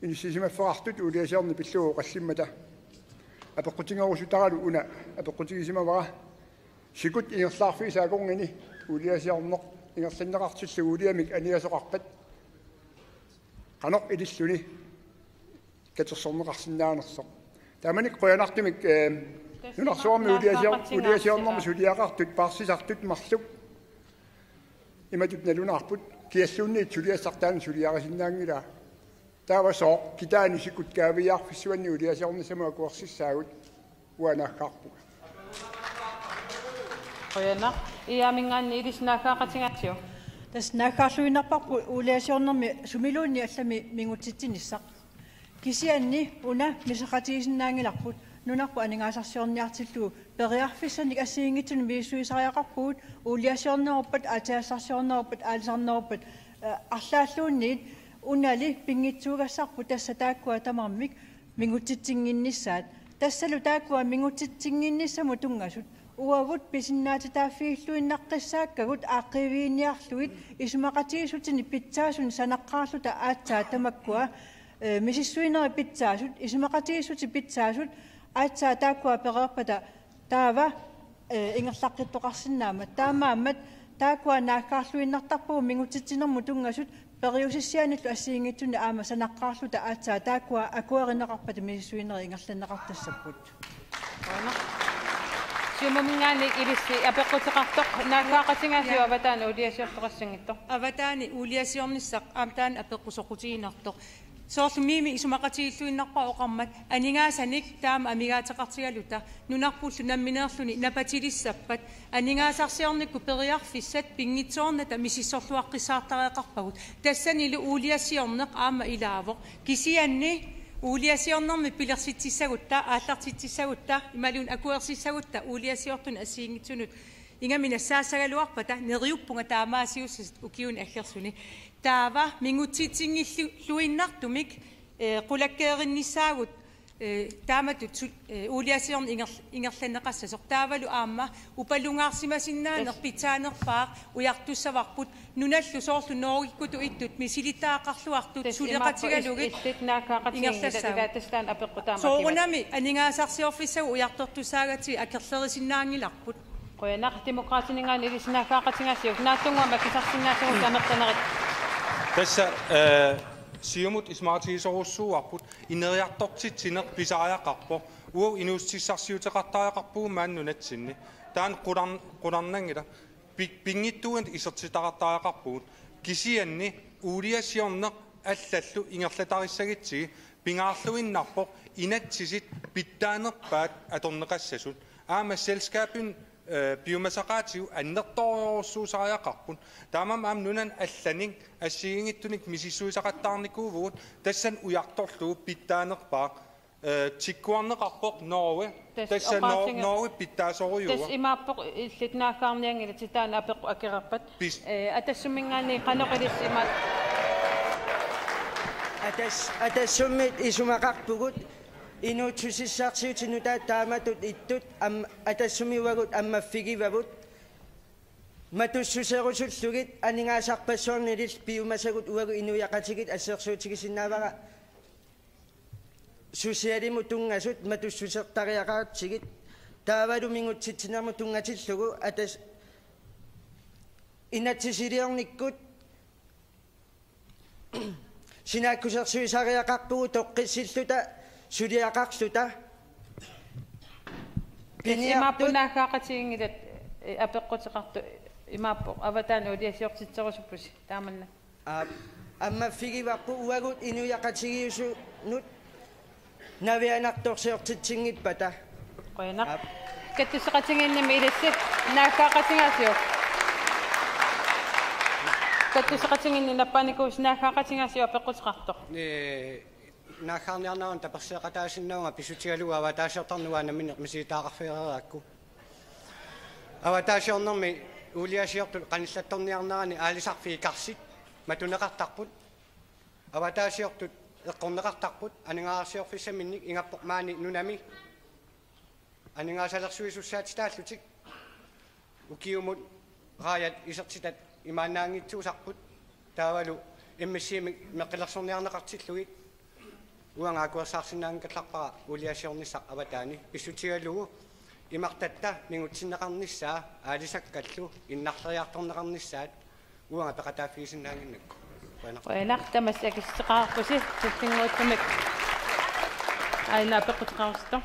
inissisimaffeqartut uuliasiorneq pillugu oqallimmata. Apeqqutigerusutaralu una apeqqutigisimavara: Sikut ingerlaarfiisa akornanni uuliasiorneq ingerlanneqartillugu uuliamik aniasoqarpat qanoq ililluni katersorneqarsinnaanersoq. Taamanikkut qujanartumik, eh, nunarsuarmi uuliasior-, uuliasiornermi suliaqartut, paarsisartut marluk imatut nalunaarput, kialluunniit suliassartaani suliarisinnaanngilaa. Taava sooq kitaani Sikut kaaviiaarfissuanni uuliasiornissamut akuersissaagut? Uanga naaggaarpunga. Qujanaq. Iiaaminngaanniit ilissi naaggaaqatigaasiuk? Tassa naaggaarluinnarparput uuliasiornermi sumiluunniit allami mingutsitsinissaq. Kisianni una misaqatigisinnaanngilarput, nunarput aningaasarsiorniartillugu periarfissanik assigiinngitsunik misissuisariaqarpugut, uuliasiorneruppat, aatsitassarsiorneruppat, aalisarneruppat, eh, arlaalluunniit. Unali pinngitsuugassarput tassa taakkua tamarmik mingutsitsinnginnissaat. Tassalu taakkua mingutsitsinnginnissamut tunngasut Uagut pisinnaatitaaffigilluinnaqqissaakkagut aaqqiiviginniarlugit isumaqatigiissutinik pitsaasunik sanaqqaarluta aatsaat tamakkua, eh, misissuinerit pitsaasut, isumaqatigiissutit pitsaasut aatsaat taakkua pereerpata taava, eh, ingerlaqqittoqarsinnaammat. Taamaammat taakkua naaggaarluinnartarpagut mingutsitsinermut tunngasut periusissiaanillu assigiinngitsunik aamma sanaqqaarluta aatsaat taakkua akuerineqarpata misissuinerit ingerlanneqartassapput. Siumuminngaanniit ilissi apeqquteqartoq, naaggaaqatigiinnarsiuk avataani uuliasiortoqassanngitsoq. Avataani uuliasiornissaq aamma taanna apeqqut soqutiginartoq. Soorlu Mimi isumaqatigiilluinnarpara oqarmat aningaasanik taama amigaateqartigaluta nunarpullu nammineerluni napatilissappat aningaasarsiornikkut periarfissat pinngitsoornata misissorluaqqissaartariaqarpagut. Tassanilu uuliasiorneq aamma ilaavoq. Kisianni uuliasiornermi pilersitsissagutta, aallartitsissagutta, imaluunniit akuersissagutta uuliasiortunut assigiinngitsunut ingammik nassaassagaluarpata neriuppunga taamaasiussasoq ukiuni aggersuni. Taava mingutsitsinngilluinnartumik, eh, qulakkeerinnissaagut, eh, taamatut su-, eh, uuliasiorneq inger-, ingerlanneqassasoq. Taavalu aamma upalungaarsimasinnaaneq pitsaanerpaaq ujartussavarput. Nunallu soorlu Norgekkutut ittut misilittagaqarluartut suleqatigalugit ingerlassaagut. Soorunami aningaasarsiorfissagut ujartortussaagatsigit akerlerisinnaanngilarput. Qujanaq. Demokraatininngaanniit ilissi naaggaaqatigiinnarsiuk, naatsunnguamik akisarsinnaasugut amerlanerit. Tassa, eh, Siumut isumaqatigisorujussuuarput ineriartortitsineq pisariaqarpoq. Uagut inuussutissarsiuteqartariaqarpugut maani nunatsinni. Taanna qular-, qularnanngilaq. Pi-, pinngitsuugut isertitaqartariaqarpugut. Kisianni uuliasiorneq allallu ingerlatarissagutsigit pingaarluinnarpoq inatsisit pitsaanerpaat atorneqassasut. Aamma selskabimik, eh, piumasaqaatigut annertoorujussuusariaqarput. Taamaammat aamma nunani allanik assigiinngitsunik misissuisaqattaarnikuuvugut tassani ujartorlugu pitsaanerpaaq. Eh, tikkuarneqarpoq Norge. Tassa Nor-, Norge pitsaasorujuuvoq. Tassa imaappoq illit naaggaarnianngilatit taanna apeqqut akeqarpat. Pis- Eh, Atassumminngaanniit qanoq ilissi imaat. Atas-, Atassummit isumaqarpugut inuussutissarsissutit nutaat taamatut ittut am-, Atassumi uagut ammaffigivavut. Matussuserusullugit aningaasarpassuarnillu piumasagut uagut inuiaqatigiit assersuutigisinnaavara socialimut tunngasut matussusertariaqaratsigit taavalu mingutsitsinermut tunngatillugu atas-, inatsisiliornikkut sinaakkusersuisariaqarpugut toqqissilluta suliaqarluta. Tassa imaappoq piniartut naaggaaqatiginngilat, eh, apeqquteqartoq imaappoq avataani uuliasiortitserusuppusi taamanna. Aap, ammaffigivarput uagut inuiaqatigiisunut navianartorsiortitsinngippat. Qujanaq. Aap. Kattusseqatigiinnimi ilissi naaggaaqatigiinnarsiuk. Kattusseqatigiinni nappaanikuusi naaggaaqatigiinnarsiuk apeqquteqartoq. Ee, naaggaarniarneranut tapersersoqataasinnaavunga pissutigalugu avataasiortarneq uanga nammineq misilittagaqarfigereerakku. Avataasiornermi uuliasiortut qanillattorniarnerani aalisarfiit karsit matuneqartarput. Avataasiortut eqqorneqartarput aningaasarsiorfissaminnik, ingammik maani nunami aningaasalersuisussaatitaallutik. Ukiumut raajat isertitat imaannaanngitsuusarput. Taavalu M S C-mik meqqilersorniarneqartillugit uanga akuersaarsinnaanngikkallarpara uuliasiornissaq avataani pissutigalugu imartatta mingutsinneqarnissaa aalisakkallu innarleriartorneqarnissaat uanga peqataaffigisinnaannginnakku. Qujanaq. Qujanaq, tamassi akissuteqarpusi, tullinnguuttumik aana apeqquteqarusuttoq.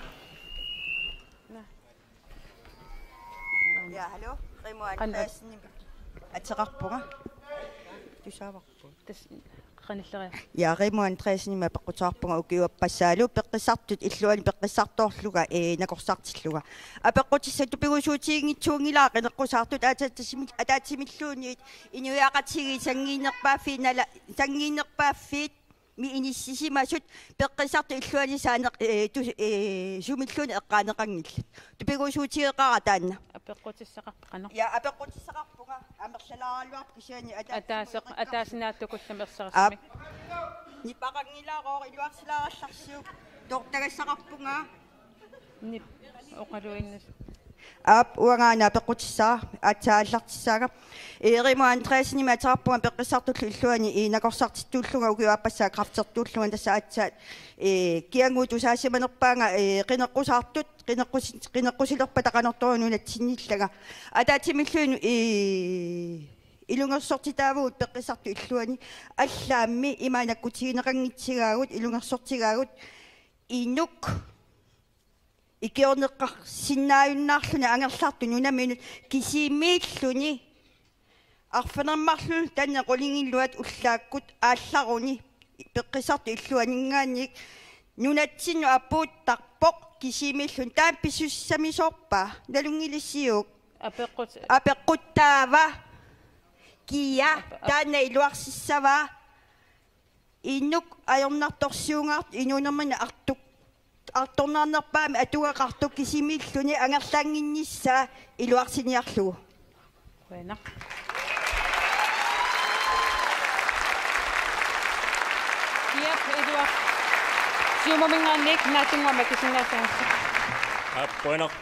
Ja, hallo. Remo Qan- Andreassen ateqarpunga. Tusaavarput. Tassa qanilleria. Ja, Remo Andreassen apeqquteqarpunga ukiuappassaalu peqqissartut illuani peqqissartoorlunga, ee, nakorsartillunga. Apeqqutissat tupigusuutiginngitsuunngilara qineqqusaartut ataatsimi-, ataatsimilluunniit inuiaqatigiit sanngiinnerpaaffiit nala-, sanngiinnerpaaffiit mi inissisimasut peqqissartut illuani saaneq-, ee, tu-, ee, sumilluunniit eqqaaneqanngillat. Tupigusuutigeqaara taanna. Apeqqutissaqarpa qanoq? Ja, apeqqutissaqarpunga amerlalaaraluarpoq kisianni ataaseq-, ataatsimi-, ataasinaattukullumi ersarissumik. Aap. Nipaqanngilaarooq iluarsilaarallarsiuk. Toortagassaqarpunga. Nip-, oqaluinnasut. Aap, uangaana apeqqutissara aatsaat aallartissaanga. Ee, Remo Andreassenimik ateqarpunga peqqissartullu illuanni, ee, nakorsartittuullunga ukiup aappassaa kræftertuullunga, tassa aatsaat, ee, kiagut tusaasimanerpaanga, ee, qineqqusaartut, qineqqusi-, qineqqusilerpata qanortoq nunatsinnillunga. Ataatsimilluunniit, ee, ilungersortitaavugut peqqissartut illuanni, allaammi ima nakkutigineqanngitsigaagut, ilungersortigaagut, inuk ikiorneqarsinnaajunnaarluni angerlartut nunaminut kisimiilluni arfineq-marlunut taanna qulingiluat ullaakkut aallaruni peqqissartut illuaninngaanniit nunatsinnut apuuttarpoq kisimiilluni. Taanna pissusissamisoorpa? Nalunngilisiuk? Apeqqut- Apeqquttaava. Kia, ap-, ap-, taanna iluarsissavaa? Inuk ajornartorsiungaartoq inuunermini artuk-, artornarnerpaamik atugaqartoq kisimiilluni angerlaannginnissaa iluarsiniarlugu. Qujanaq. Kiap Eduard. Siumuminngaanniit Naatinguamik kisinnaassagassaq. Aap, qujanaq.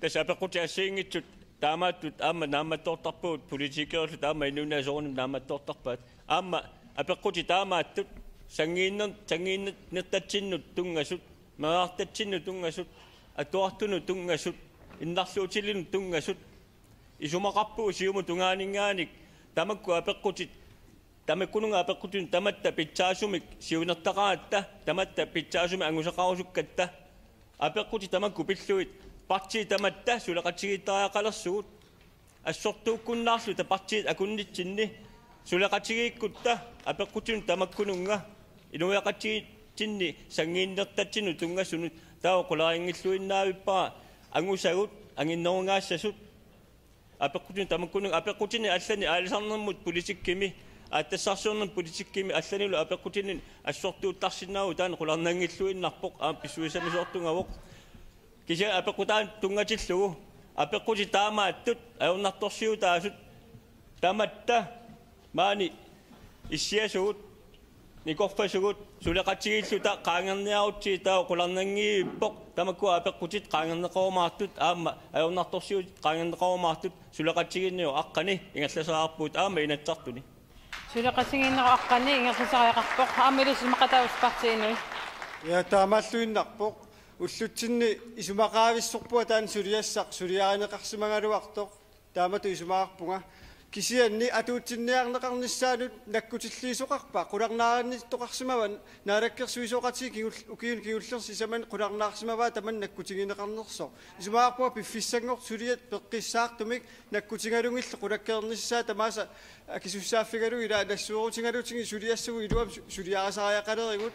Tassa apeqqutit assigiinngitsut taamaattut aamma naammattoortarpagut, politikerillu taama inuuneq soorunami naammattoortarpaat. Aamma apeqqutit taamaattut sanngiinner-, sanngiinnertatsinnut tunngasut, meerartatsinnut tunngasut, atuartunut tunngasut, innarluutilinnut tunngasut. Isumaqarpugut Siumup tungaaninngaanniit tamakku apeqqutit, tamakkununnga apeqqutinut tamatta pitsaasumik siunertaqaratta, tamatta pitsaasumik angusaqarusukkatta. Apeqqutit tamakku pillugit partiit tamatta suleqatigiittariaqalersugut. Assortuukkunnaarluta partiit akunnitsinni suleqatigiikkutta apeqqutinut tamakkununnga inuiaqatigiitsinni sanngiinnertatsinnut tunngasunut, taava qularinngilluinnavippara angusagut anginnerungaassasut. Apeqqutinut tamakkununnga, apeqqutinik allanik aalisarnermut politikkimi, aatsitassarsiornermut politikkimi allanilu apeqqutinik assortuuttarsinnaavugut, taanna qularnanngilluinnarpoq, aamma pissusissamisoortugavoq. Kisianni apeqqutaanut tunngatillugu apeqqutit taamaattut ajornartorsiutaasut tamatta maani issiasugut, nikorfasugut, suleqatigiilluta qaangerniarutsigit, taava qularnanngivippoq, tamakkua apeqqutit qaangerneqarumaartut aamma ajornartorsiutit qaangerneqarumaartut suleqatigiinnerup aqqani ingerlasariaqarpugut aamma Inatsisartuni. Suleqatigiinnerup aqqani ingerlasariaqarpoq aamma ilissi isumaqataasut partiinui. Ja, taamaalluinnarpoq. Ullutsinni isumaqavissorpunga taanna suliassaq suliarineqarsimagaluartoq. Taamatut isumaqarpunga. Kisianni atuutsinniarneqarnissaanut nakkutilliisoqarpa? Qularnaarinnittoqarsimava? Naalakkersuisooqatigiit kingul-, ukiuni kingullerni sisamani qularnaarsimavaa tamanna nakkutigineqarnersoq? Isumaqarpunga piffissanngortut suliat peqqissaartumik nakkutigalugillu qulakkeernissaa tamaasa akisussaaffigalugu, ila nassuerutigalutigit suliassagut iluamik su-, suliarisariaqalerigut.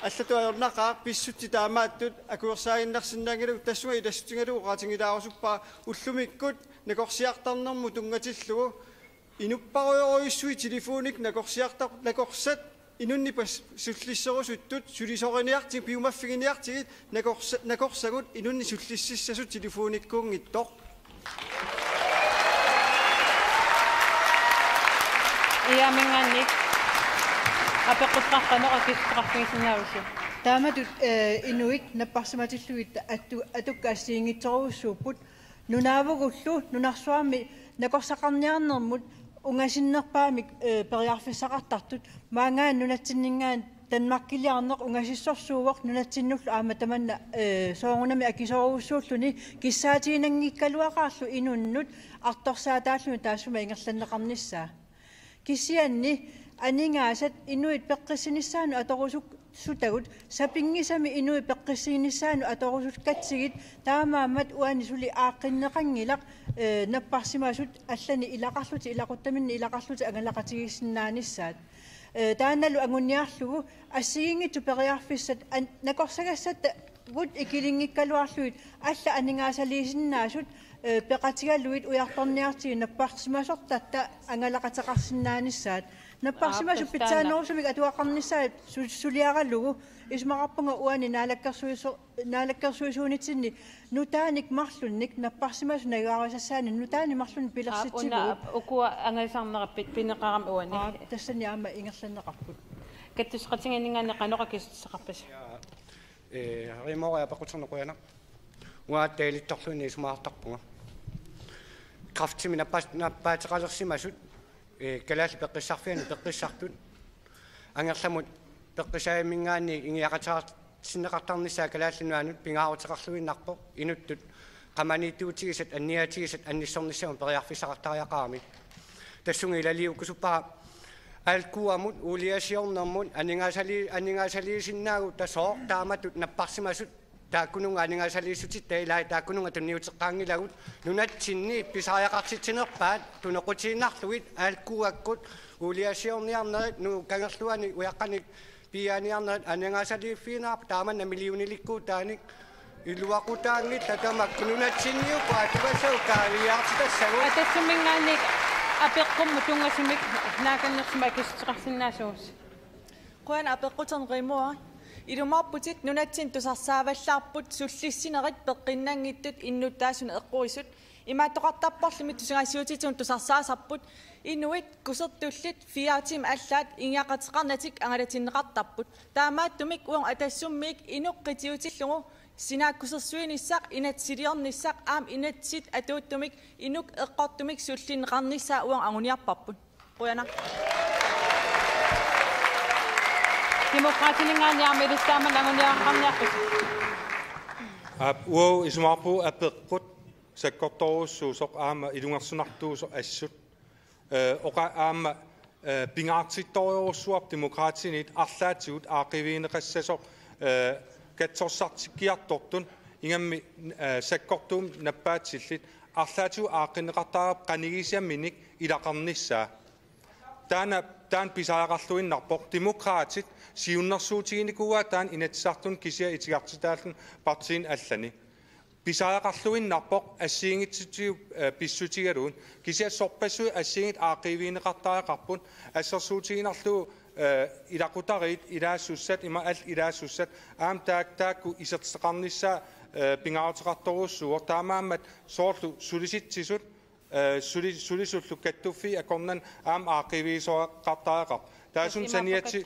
Allatut ajornaqaaq, pissutsit taamaattut akuersaaginnarsinnaanngilagut, tassunga ilassutigalugu oqaatigilaarusuppa ullumikkut nakorsiartarnermut tunngatillugu inupparujorujussuit telefonikkut nakorsiartar-, nakorsat inunnik pas-, sullisserusuttut sulisoriniartigit, piumaffiginiartigit, nakorsa-, nakorsagut inunnik sullississasut telefonikkuunngitsoq. Iyaaminngaanniit apeqqutaqarpoq qanoq akissutaqarfigisinnaavisi. Taamatut, eh, inuit napparsimatillugit attu-, atukkat assigiinngitsorujussuupput. Nunaavugullu nunarsuarmi nakorsaqarniarnermut ungasinnerpaamik, eh, periarfissaqartartut, maanngaanniit nunatsinninngaanniit Danmarkiliarneq ungasissorsuuvoq nunatsinnullu aamma tamanna, eh, soorunami akisoorujussuulluni, kissaatiginanngikkaluaqaarlu inunnut artorsaataalluni taassuma ingerlanneqarnissaa. Kisianni aningaasat inuit peqqissinissaannut atorusuk-, sutagut, sapinngisamik inuit peqqissinissaannut atorusukkatsigit, taamaammat uani suli aaqqinneqanngilaq, eh, napparsimasut allanik ilaqarlutik, ilaquttaminnik ilaqarlutik angalaqatigisinnaanissaat. Eh, taannalu anguniarlugu assigiinngitsut periarfissat an-, nakorsagassatagut ikilinngikkaluarlugit allat aningaasaliisinnaasut, eh, peqatigalugit ujartorniartigit napparsimasortatta angalaqateqarsinnaanissaat. Napparsimasut, aap, tassa taanna, pitsaanerusumik atugaqarnissaat su-, suliaralugu isumaqarpunga uani naalakkersuiso-, naalakkersuisuunitsinni nutaanik marlunnik napparsimasut najugarisassaanik nutaanik marlunnik, aap, una, pilersitsiguit. Aap, ukua angalisarnerat pi-, pineqarami uani. Aap, tassani aamma ingerlanneqarput. Kattusseqatigiinninngaanniit qanoq akissutissaqarpisi? Ja, eh, Rimoorip apeqqutissarnut qujanaq. Uanga taaluttorluinnaq isumaqartarpunga. Kræftimik nappaas-, nappaateqalersimasut, ee, Kalaallit Peqqissarfianni peqqissartut, angerlamut peqqissaajumminngaanniit ingiaqateqartinneqartarnissaa Kalaallit Nunaannut pingaaruteqarluinnarpoq, inuttut qamaniittuutigisat anniaatigisat annissornissamut periarfissaqartariaqarami. Tassunga ilaliukkusuppara: Alkuamut, uuliasiornermut, aningaasali-, aningaasaliisinnaagutta sooq taamatut napparsimasut taakkununnga aningaasaliissutitta, ilai taakkununnga tunniuteqqaanngilagut, nunatsinni pisariaqartitsinerpaat tunoqqutiinnarlugit, alkuakkut, uuliasiorniarnerit, Nuuk kangerluanik ujaqqanik piiaaniarnerit aningaasaliiffigineqarput taamanna millionilikkuutaanik. Iluaqutaanngillat tamakku, nunatsinni uku atugassat kaaviiaartitassagut. Atassumminngaanniit apeqqummut tunngasumik naakannersumik akissuteqarsinnaasuusi. Qujanaq apeqquternik Rimua. Ilumoorputit, nunatsinni tusarsaavallaarput sullissinerit peqqinnanngitsut innuttaasunik eqquisut. Imaattoqartarporlumi tusagassiuutitigut tusarsaasarput inuit kusertullit fire timer allaat ingiaqateqarnatik angalatinneqartarput. Taamaattumik uagut Atassummiit inuk qitiutillugu sinaakkusersuinissaq, inatsisiliornissaq aamma inatsit atuuttumik inuk eqqortumik sullinneqarnissaa uagut anguniarparput. Qujanaq. Demokraatininngaanniit aamma ilissi taama anguniagaqarniarpisi? Aap, uagut isumaqarpugut apeqqut sakkortoorujussuusoq aamma ilungersunartuusoq assut. Ee, oqa-, aamma, ee, pingaartittorujussuuarput Demokraatiniit arlaatigut aaqqiivigineqassasoq, ee, katsorsartikkiartortut, ingammik, ee, sakkortuumik nappaatsillit, arlaatigut aaqqinneqartariaqarput qanigisaminik ilaqarnissaa. Taanna, taanna pisariaqarluinnarpoq. Demokraatit siunnersuutiginikuuaat taanna Inatsisartuni kisianni itigartitaalluni partiini allani. Pisariaqarluinnarpoq assigiinngitsutigut, ee, pissutigalugit. Kisianni sorpassuit assigiinngitsut aaqqiivigineqartariaqarput, assersuutigiinnarlugu, ee, ilaqutariit ilaassussat, ima allat ilaassussat, aamma taak-, taakku isertitaqarnissaa, ee, pingaaruteqartorujussuuvoq, taamaammat soorlu sulisitsisut, ee, suli-, sulisullu kattuffiit akornanni aamma aaqqiivigisoqartariaqarput. Taassuminnga saniati-,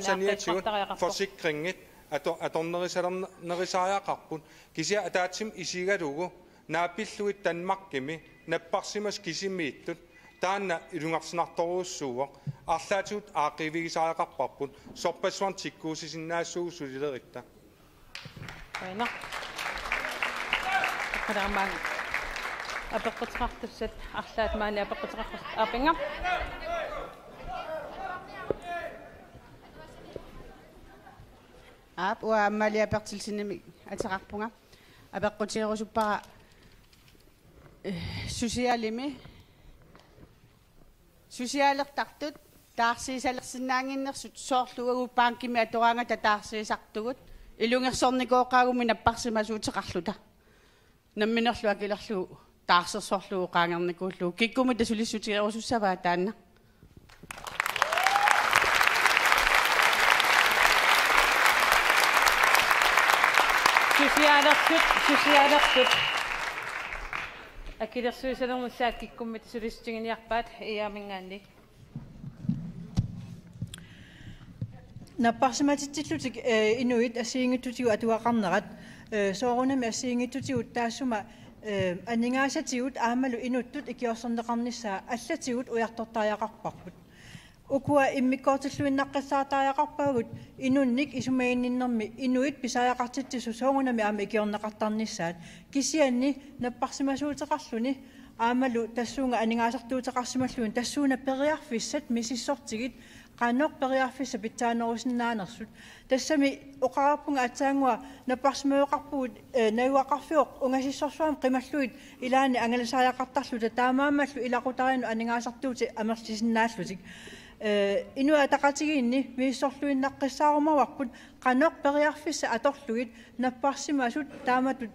saniatigut forsikringit ato-, atornerisalernerisariaqarput. Kisianni ataatsimut isigalugu naapillugit Danmarkimi napparsimasut kisimiittut, taanna ilungersunartorujussuuvoq, arlaatigut aaqqiivigisariaqarparput, sorpassuarnik tikkuussisinnaassaagut sulileritta. Aana. Taqqalaamaanga. Apeqquteqartussat arlaat maani apeqquteqartussat aapinga. Aap, uanga Amalie Berthelsenimik ateqarpunga. Apeqqutigerusuppara, eh, socialimi. Socialertartut taarsiisalersinnaannginnersut soorlu uagut bankimi atoraangata taarsiisartugut ilungersornikooqaagummi napparsimasuuteqarluta. Namminerlu akilerlugu taarsersorlugu qaangernikuullugu. Kikkummita sulissutigerusussava taanna? Socialersut, socialersut. Akilersuisalernissaat kikkummita sulissutiginiarpaat, Iiaaminngaanniit. Napparsimatitsillutik, eh, inuit assigiinngitsutigut atugaqarnerat, eh, soorunami assigiinngitsutigut taassuma, eh, aningaasatigut aammalu inuttut ikiorserneqarnissaa allatigut ujartortariaqarparput. Ukua immikkoortilluinnaqqissaartariaqarpagut inunnik isumaginninnermi inuit pisariaqartitsisut soorunami aamma ikiorneqartarnissaat. Kisianni napparsimasuuteqarluni aammalu tassuuna aningaasartuuteqarsimalluni tassuuna periarfissat misissortigit qanoq periarfissaq pitsaanerusinnaanersut. Tassami oqarpunga aatsaannguaq napparsimaveqarpugut, eh, najugaqarfiup ungasissorsuarmut qimallugit ilaanni angalasariaqartarluta taamaammallu ilaqutariinnut aningaasartuutit amerlisinnaallutik. Eh, Inuit Ataqatigiinni misissorluinnaqqissaarumavarput qanoq periarfissat atorlugit napparsimasut taamatut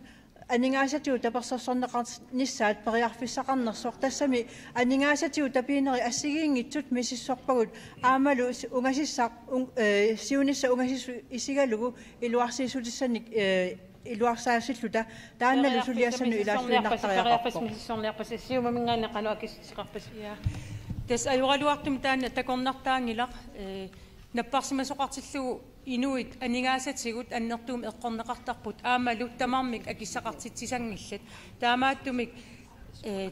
aningaasatigut tapersersorneqarnissaat periarfissaqarnersoq. Tassami aningaasatigut tapiinerit assigiinngitsut misissorpagut aammalu s-, ungasissaq un-, eh, siunissaq ungasissaq isigalugu iluarsiissutissanik, eh, iluarsaasilluta. Taannalu suliassanut ilaalluinnartariaqarpoq. Periarfissaq misissorniarpasi, Siumuminngaanniit qanoq akissuteqarpisi? Ja. Tassa ajoraluartumik taanna takornartaanngilaq, eh, napparsimasoqartillugu Inuit aningaasatigut annertuumik eqqorneqartarput aammalu tamarmik akissaqartitsisanngillat. Taamaattumik, eh,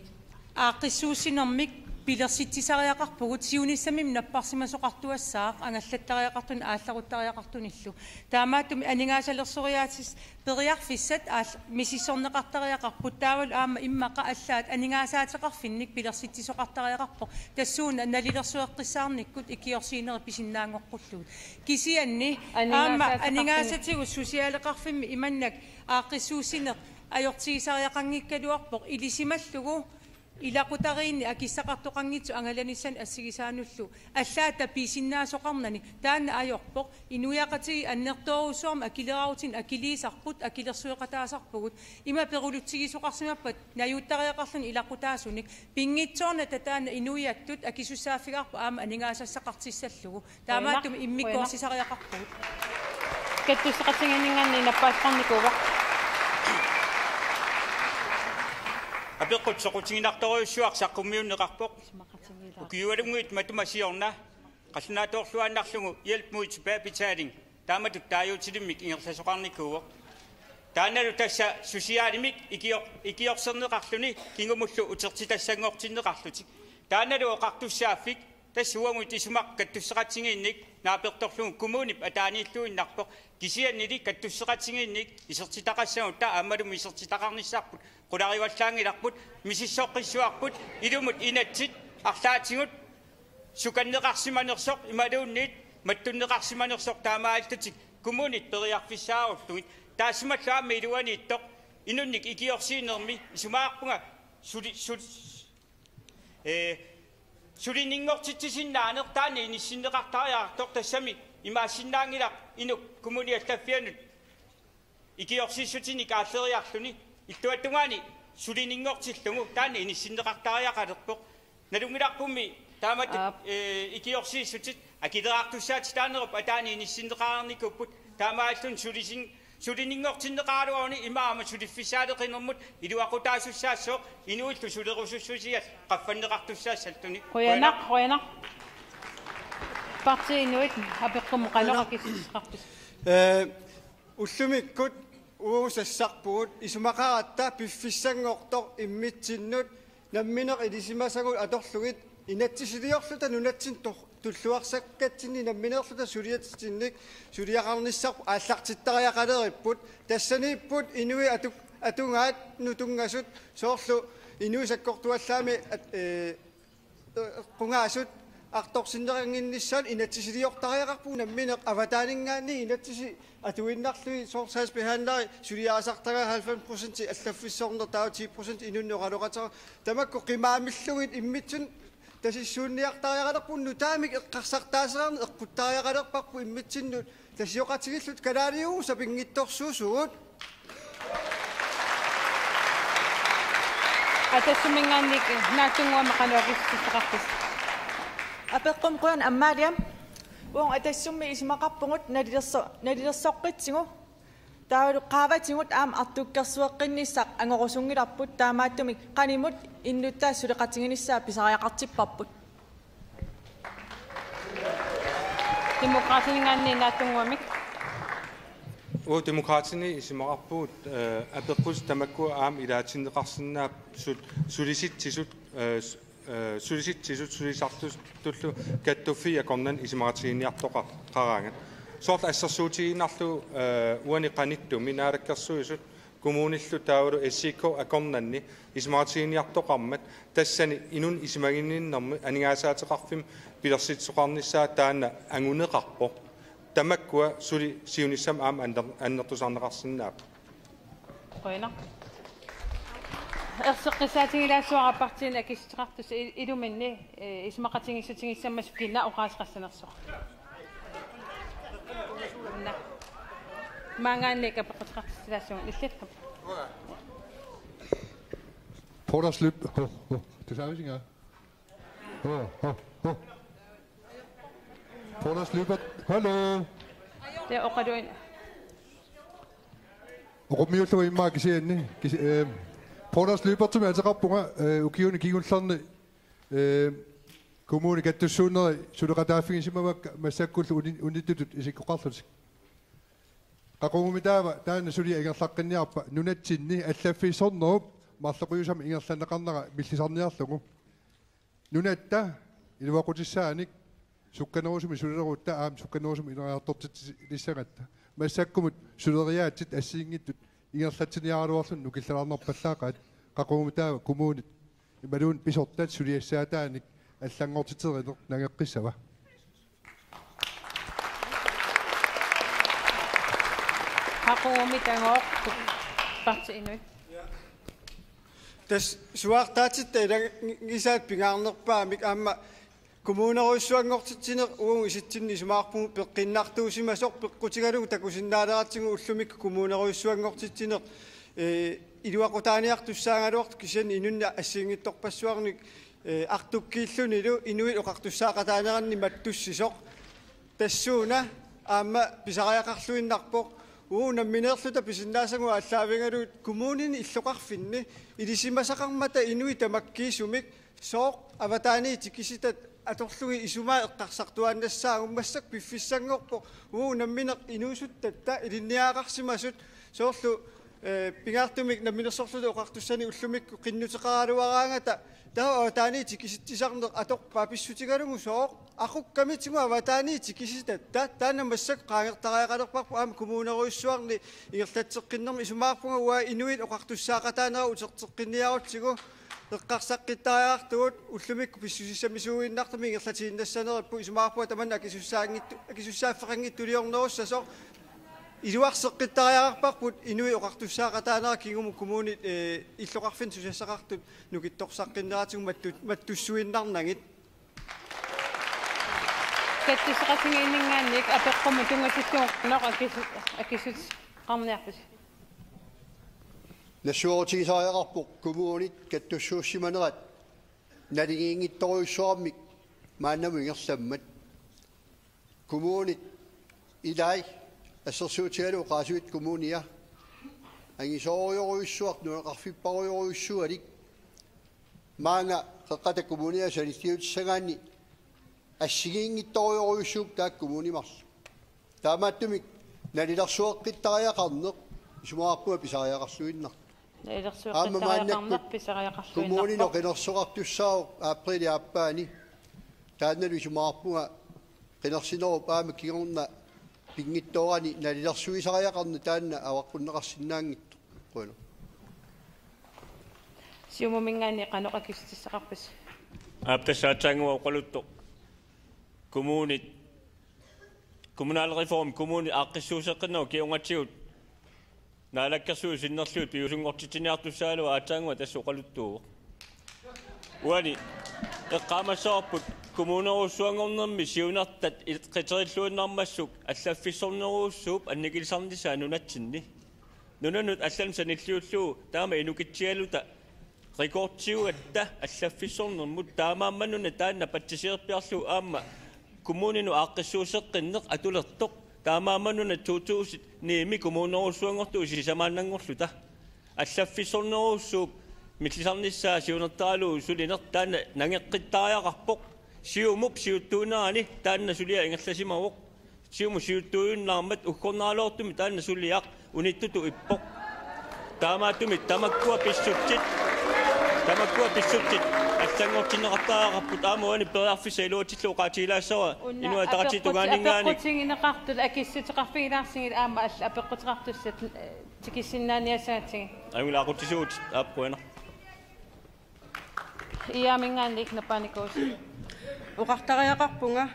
aaqqissuussinermik pilersitsisariaqarpugut siunissami napparsimasoqartuassaaq angallattariaqartuni aallaruttariaqartunillu. Taamaattumik aningaasalersoraatis periarfissat aal-, misissorneqartariaqarput taavalu aamma immaqa allaat aningaasaateqarfinnik pilersitsisoqartariaqarpoq tassuuna nalilersueqqissaarnikkut ikiorsiinerit pisinnaanngoqqullugit. Kisianni aamma aningaasaateqarfinnik aningaasatigut susiaaleqarfimmi imannak aaqqissuussineq ajortigisariaqanngikkaluarpoq ilisimallugu ilaqutariinni akissaqartoqanngitsoq angalanissanik assigisaanullu allaat tapiisinnaasoqarnani taanna ajorpoq inuiaqatigiit annertoorujussuarmik akileraarutinik akiliisarput akilersueqataasarpugut ima perulutsigisoqarsimappat najuuttariaqarluni ilaqutaasunik pinngitsoornata taanna inuiattut akisussaaffigaarput aamma aningaasassaqartissallugu. Taamaattumik immikkoortitariaqarpugut. Kattusseqatigiinninngaanniit nappaasoqarnikuuvoq. Apeqqut soqutiginartorujussuaq saqqummiunneqarpoq. Ukiualunnguit matuma siorna qallunaatoorluinnarlugu hjælp mod tilbagebetaling taamatut taaguutilimmik ingerlasoqarnikuuvoq. Taannalu tassa susiaalimik ikior-, ikiorserneqarluni kingumullu utertitassanngortinneqarlutik. Taannalu oqartussaaffik tassa uagut isumaqqat kattusseqatigiinnik naapertorlugu kommunip ataaniilluinnarpoq kisiannili kattusseqatigiinnik isertitaqassagutta aammalumi isertitaqarnissarput qularivallaanngilarput misissoqqissuarput ilumut inatsit arlaatigut sukanneqarsimanersoq imaluunniit mattunneqarsimanersoq taamaalillutik kommunit periarfissaarullugit taassumalu aamma iluaniittoq inunnik ikiorsiinermi isumaqarpunga suli-, suli-, ee, sulininngortitsisinnaaneq taanna inissinneqartariaqartoq tassami imaassinnaanngilaq inuk kommuni allaffianut ikiorsiissutinik aalleriarluni illuatungaani sulininngortillugu taanna inissinneqartariaqalerpoq. Nalunngilarpummi taamatut, aap, ee, ikiorsiissutit akileraartussaatitaanerup ataani inissinneqareernikuupput taamaalilluni sulisin-, sulininngortinneqaraluaruni imaammat suliffissaaleqinermut iluaqutaasussaassooq inuillu sulerusussusiat qaffanneqartussaassalluni. Qujanaq, qujanaq. Partii Inuit apeqqummut qanoq akissuteqarpisi? Ee, Ullumikkut uagut sassarpugut isumaqaratta piffissanngortoq immitsinnut nammineq ilisimasagut atorlugit inatsisiliorluta nunatsinni tor-, tulluarsakkatsinni nammineerluta suliatinnik suliaqarnissarput aallartittariaqaleripput tassaniipput inuit atu-, atugaannut tunngasut soorlu inuit sakkortuallaamik at-, ee, eqqungaasut artorsinneqannginnissaat inatsisiliortariaqarpugut nammineq avataaninngaanniit inatsisit atuinnarlugit soorlu sagsbehandleri suliarisartagaat halvfems procent allaffissorneq taava ti procent inunnik oqaloqatigaaq tamakku qimaamillugit immitsinnut tasissuunniartariaqalerpugut nutaamik eqqarsartaasereerneq eqquttariaqalerparput immitsinnut tasioqatigiilluta kalaaliuvoq sapinngitsorsuusugut. Atassumminngaanniit Naatsunnguamik qanoq akissuteqarpisi? Apeqqummut qujanaq Amalia. Uagut Atassummi isumaqarpugut nalilerso-, nalilersoqqitsigu. Taavalu qaavatigut aamma artukkersueqqinnissaq angorusunngilarput taamaattumik qanimut innuttaasut suleqatiginissaat pisariaqartipparput. Demokraatininngaanniit Naatsunnguamik. Uagut Demokraatini isumaqarpugut, eh, apeqqutit tamakkua aamma ilaatinneqarsinnaapput sul-, sulisitsisut, eh, s-, eh, sulisitsisut sulisartutullu kattuffiit akornanni isumaqatigiinniartoqaraangat. Soorlu assersuutigiinnarlugu, eh, uani qanittumi Naalakkersuisut kommunillu taavalu S I K akornanni isumaqatigiinniartoqarmat tassani inunnut isumaginninnermi aningaasaateqarfimmik pilersitsisoqarnissaa taanna anguneqarpoq. Tamakkua suli siunissami aamma anner-, annertusarneqarsinnaapput. Qujanaq. Erseqqissaatigilaassavara partiinik akissuteqartussat i-, iluminni, eh, isumaqatigiissutigissammassuk kina oqaaseqassanersoq. Una. Maanngaanniit apeqquteqartitsilaassavara. Illit. Fordersløb. Hov, hov. Det samme, ikke? Hov, hov, hov. Fordersløbert. Hallo. Ja, oqaluin. Oqummiullugu immaqa kisianni. Kisi-, eh, Fordersløbertimik ateqarpunga, eh, ukiuni kingullerni, eh, kommuni kattussuunneri suleqataaffigisimavakka massakkullu uni-, unittutut isikkoqarlutik. Qaqugumitaava taanna suliaq ingerlaqqinniarpa nunatsinni allaffissornerup marloqiusamik ingerlanneqarnera millisarniarlugu? Nunatta iluaqutissaanik sukkanerusumik sulilerutta aamma sukkanerusumik ineriartortitsilissagatta. Massakkumut suleriaatsit assigiinngitsut ingerlatsiniaraluarluni nukillalaarnerpallaaqaat. Qaqugumitaava kommunit imaluunniit pisortat suliassaataanik allanngortiterineq nangeqqissava? Qaqugumit Tangooq, Partii Inuit. Tassa suaartaatitta ilagisaat pingaarnerpaamik aamma kommunerujussuanngortitsineq uagut isitsinni isumaqarpugut peqqinnartuusimasoq peqqutigalugu takusinnaaleratsigu ullumikkut kommunerujussuanngortitsineq, ee, iluaqutaaniartussaagaluartoq kisianni inunnik assigiinngitsorpassuarnik, ee, artukkiillunilu inuit oqartussaaqataaneranni mattussisoq. Tassuuna aamma pisariaqarluinnarpoq uagut nammineerluta pisinnaasagut aallaavigalugit kommunini illoqarfinni ilisimasaqarmata inuit tamakkiisumik sooq avataaniit tikisitat atorlugit isumaat eqqarsartuaannassaagut. Massakkut piffissanngorpoq uagut nammineq inuusuttatta ilinniagaqarsimasut soorlu, ee, pingaartumik namminersorluta oqartussanik ullumikkut qinnuteqaraluaraangata taava avataaniit tikisitsisarneq atorpaa pissutigalugu sooq aqukkamitigut avataaniit tikisitatta? Taanna massakkut qaangertariaqalerparput aamma kommunerujussuarni ingerlatseqqinnermi isumaqarpunga uanga inuit oqartussaaqataanera uterteqqinniarutsigu eqqarsaqqittariaqartugut ullumikkut pissusissamisuuinnartumik ingerlatiinnassaneripput isumaqarpunga tamanna akisussaanngittu-, akisussaaffeqanngitsuliornerussasoq. Iluarseqqittariaqarparput inuit oqartussaaqataanera kingumut kommunit, ee, illoqarfinni susassaqartut nukittorsaqqinneratsigu mattu-, mattussuinnarnagit. Kattusseqatigiinninngaanniit apeqqummut tunngasissuugut qanoq akisu-, akissuteqarniarpisi. Nassuerutigisariaqarpoq kommunit kattussuussimanerat naligiinngitsorujussuarmik maannamut ingerlammat. Kommunit ilai assersuutigalugu Qaasuit Kommunia angisoorujorujussuaq nunaqarfipparujorujussualik maanga Qeqqata Kommunia sanilliutissagaanni assigiinngitsorujorujussuupput taakku kommunit marluk. Taamaattumik nalilersueqqittariaqarneq isumaqarpunga pisariaqarluinnartoq. Aamma maannakkut Nalilersueqqittariaqarneq pisariaqarluinnarpoq. Kommuninut qinersisoqartussaavoq aprilip aappaani. Taannalu isumaqarpunga qinersinerup aamma kingorna pinngitsoorani nalilersuisariaqarneq taanna avaqqunneqarsinnaanngitsoq. Qujanaq. Siumuminngaanniit qanoq akissutissaqarpisi? Aap, tassa aatsaannguaq oqaluttoq. Kommunit, kommunalreform, kommunit aaqqissuusseqqinnerup kingornatigut Naalakkersuisut sinnerlugit piviusunngortitsiniartussaagaluaq aatsaannguaq tassa oqaluttuuvoq. Uani eqqaamassavarput kommunerujussuanngornermi siunertat il-, qiterilluinnarmassuk allaffissornerujussuup annikillisarnissaa nunatsinni. Nunanut allanut sanilliullugu taama inukitsigaluta rekordtiugatta allaffissornermut, taamaammat una taanna patsisiorpiarlugu aamma kommuninut aaqqissuusseqqinneq atulertoq, taamaammat una to tusind ni-mi kommunerujussuanngortut sisamaannanngorluta. Allaffissornerujussuup millisarnissaa siunertaralugu sulineq taanna nangeqqittariaqarpoq. Siumup siuttuunerani taanna suliaq ingerlasimavoq. Siumut siuttuujunnaarmat uggornaraluartumik taanna suliaq unittutut ippoq. Taamaattumik tamakkua pissutsit, tamakkua pissutsit allanngortinneqartariaqarput. Aamma uani periarfissaq iluatsillugu oqaatigilaassavara Una Inuit Ataqatigiit apeqqut-, tungaanninngaanniit. Apeqqutigineqartut akissuteqarfigilaarsigit aamma alla apeqquteqartussat, eh, tikissinnaaniassagatsigit. Angulaaqutisuut aappuana. Iyaaminngaanniit Nappaanikuusi. Oqartariaqarpunga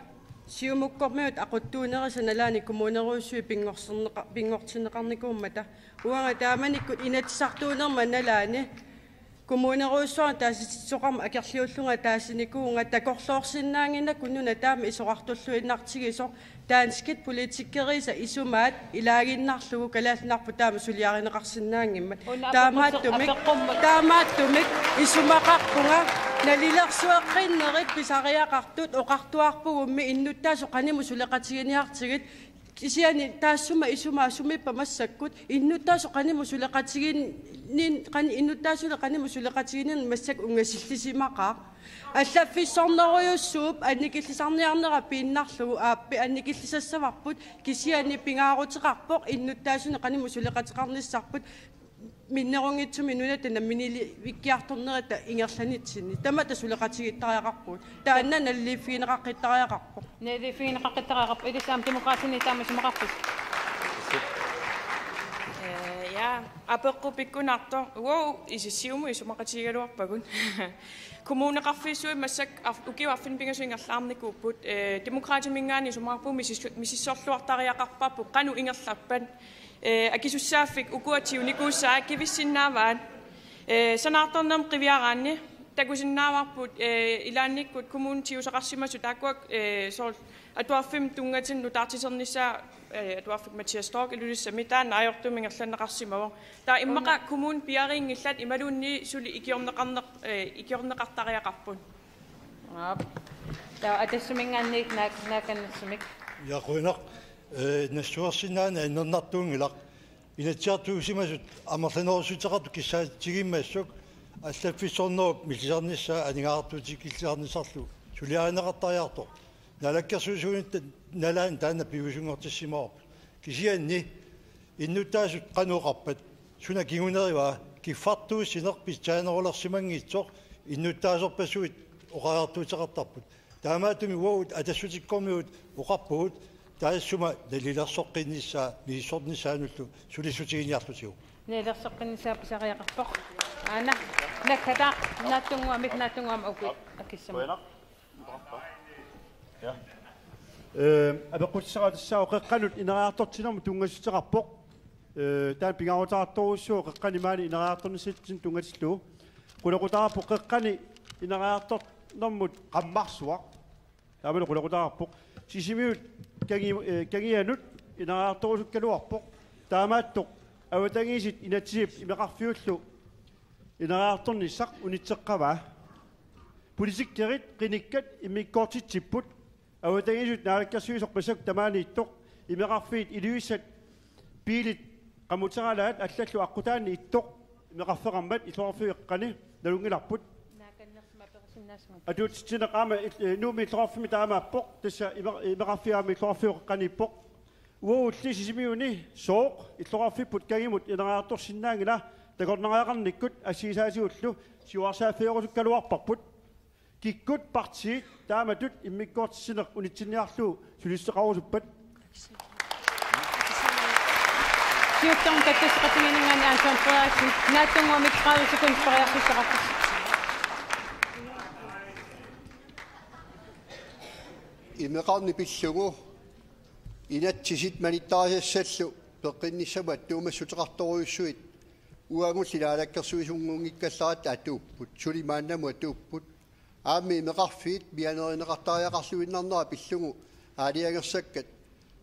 Siumukkormiut aquttuunerisa nalaani kommunerujussuit pinngorserneqa-, pinngortinneqarnikuummata. Uanga taamanikkut Inatsisartuunerma nalaani kommunerujussuarnut taasititsisoqarmat akerliullunga taasinikuuvunga takorloorsinnaannginnakku nuna taama isorartulluinnartigisoq danskit politikeriisa isumaat ilaaginnarlugu Kalaallit Nunaat taama suliarineqarsinnaanngimmat. Una apeqqut-, taamaattumik, apeqqummi-, taamaattumik isumaqarpunga nalilersueqqinnerit pisariaqartut oqartuarpugummi innuttaasut qanimut suleqatiginiartigit Kisianni taassuma isumaa sumiippa massakkut innuttaasut qanimut suleqatigiinni-, qan-, innuttaasut qanimut suleqatigiinnermi massakkut ungasillisimaqaaq. Allaffissornerujussuup annikillisarniarnera piinnarlugu aappi annikillisassavarput, kisianni pingaaruteqarpoq innuttaasut qanimut suleqateqarnissarput minnerunngitsumik nunatta namminiilivikkiartornerata ingerlanitsinni. Tamatta suleqatigiittariaqarpugut. Taanna naliliiffigineqaqqittariaqarpoq. Naliliiffigineqaqqittariaqarpoq. Ilissi aamma Demokraatinit taama isumaqarpisi? Eh, ja, apeqqut pikkunartoq. Wow, ilissi Siumut isumaqatigigaluarpagut. Kommuneqarfiissuit massakkut af-, ukiut arfineq-pingasut ingerlaarnikuupput. Eh, Demokraatiminngaanniit isumaqarpugut misis-, misissorluartariaqarparput qanoq ingerlappat. Eh, akisussaaffik ukua tigunikuussaat kivissinnaavaat. Eh, sanaartornermut qiviaraanni takusinnaavarput, eh, ilaannikkut kommunit tigusaqarsimasut taakkua, eh, soorlu atuarfimmi tunngatinut nutaartisernissaa, eh, atuarfik Mathias Storch Ilulissami taanna ajortumik ingerlanneqarsimavoq. Taava immaqa kommunit piariinngillat imaluunniit suli ikiorneqarneq-, eh, ikiorneqartariaqarput. Aap. Taava Atassutiminngaanniit naak-, naakannersumik. Ja, qujanaq. Eh, nassuersinnaaneq annernartuunngilaq. Inatsisartuussimasut amerlanerussuteqartut kissaatigiimmassuk allaffissornerup millisarnissaa aningaasartuutikillisarnissarlu suliarineqartariaqartoq. Naalakkersuisuunerata nalaani taanna piviusunngortissimavarput. Kisianni innuttaasut qanoq oqarpat, suna kingunerivaa, kiffartuussineq pitsaanerulersimanngitsoq innuttaasorpassuit oqariartuuteqartarput. Taamaattumik uagut Atassutikkormiut oqarpugut taassuma nalilersoqqinnissaa misissornissaanullu sulissutiginiarlutigu. Nalilersoqqinnissaa pisariaqarpoq. Aana, nakkataaq, Naatsunnguamik, Naatsunnguamik uku akissama. Qujanaq. Ja. Eh, apeqqutissaqartussaavoq qeqqanut ineriartortitsinermut tunngassuteqarpoq. Eh, taanna pingaaruteqartorujussuuvoq qeqqani maani ineriartornissatsinnik tunngatillugu. Qulequtaqarpoq qeqqani ineriartornermut qammarsuaq. Taamalu qulequtaqarpoq. Sisimiut kangi-, eh, kangianut ineriartorusukkaluarpoq. Taamaattoq avatangiisit inatsisip imeqarfiullu ineriartornissaq unitseqqavaa. Politikerit qinikkat immikkoortitsipput. Avatangiisinut naalakkersuisoq massakkut tamaaniittoq, imeqarfiit Ilulissat biilit qamuteralaat allallu aqqutaani ittoq imeqarfeqarmat illoqarfiup qeqqani nalunngilarput. Atuutsitsineq aamma il-, eh, Nuummi illoqarfimmi taamaappoq, tassa ime-, imeqarfiit aamma illoqarfiup qeqqaniippoq. Uagulli Sisimiuni sooq illoqarfipput kangimut ineriartorsinnaanngila takornariaqarnikkut assigisaatigullu siuarsaaffeerusukkaluarparput. Kikkut partiit taamatut immikkoortitsineq unitsinniarlugu sulissuteqarusuppat? Siullermik kattasseqatigiinninngaanniit Anton Frederiksen, Naatsunnguamik tredive sekundit periarfissaqarpusi. Imeqarneq pillugu inatsisit manittarisassallu peqqinnissamut attuumassuteqartorujussuit uagulli naalakkersuisunnguunngikkallaratta atuupput, suli maannamut atuupput. Aamma imeqarfiit mianerineqartariaqarluinnarnera pillugu aalajangersakkat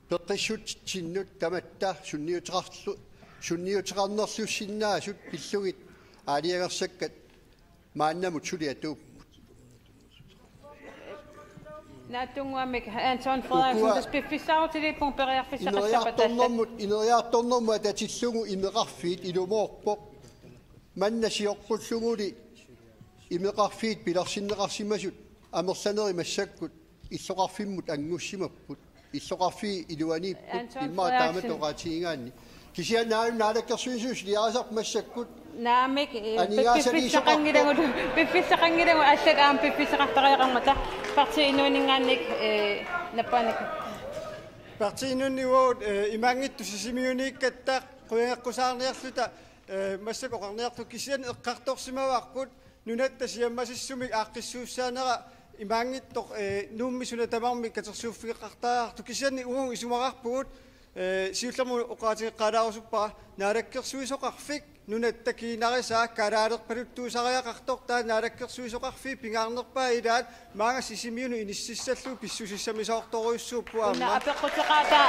peqqissutsitsinnut tamatta sunniuteqarlu-, sunniuteqarnerlussinnaasut pillugit aalajangersakkat maannamut suli atuupput. Naatsunnguamik Anton Frederiksen, ukua tassa piffissaarutiliippugut periarfissaqassappat allat. Ineriartornermut, ineriartornermut atatillugu imeqarfiit ilumoorpoq. Manna sioqqulluguli imeqarfiit pilersinneqarsimasut amerlanerit massakkut illoqarfimmut anngussimapput. Illoqarfiit iluaniipput. Anton immaqa Frederiksen. Taamatut oqaatigigaanni. Kisianni aamma naalakkersuisut suliarisarput massakkut. Naamik, eh, aningaasaliisoqarpoq. Piffissaqanngilagut, piffissaqanngilagut allat aamma piffissaqartariaqarmata. Partii Inuuninngaanniit, eh, nappaannik. Partii Inuunniit uagut, eh, imaanngitsoq Sisimiuniikkatta qujageqqusaarniarluta, eh, massakkut oqarniarluta kisianni eqqartorsimavarput nunatta siammasissumik aaqqissuussaanera imaanngitsoq, eh, Nuummi suna tamarmi katersuuffigeqartariaqartoq, kisianni uagut isumaqarpugut, eh, siullermik oqaatigeqqaalaarusuppara, naalakkersuisoqarfik nunatta kiinarisaa kalaalerpaluttuusariaqartoq, taava naalakkersuisoqarfiit pingaarnerpaat ilaat maanga Sisimiunut inississallugu pissusissamisoortorujussuupput. Una aamma apeqquteqaataa,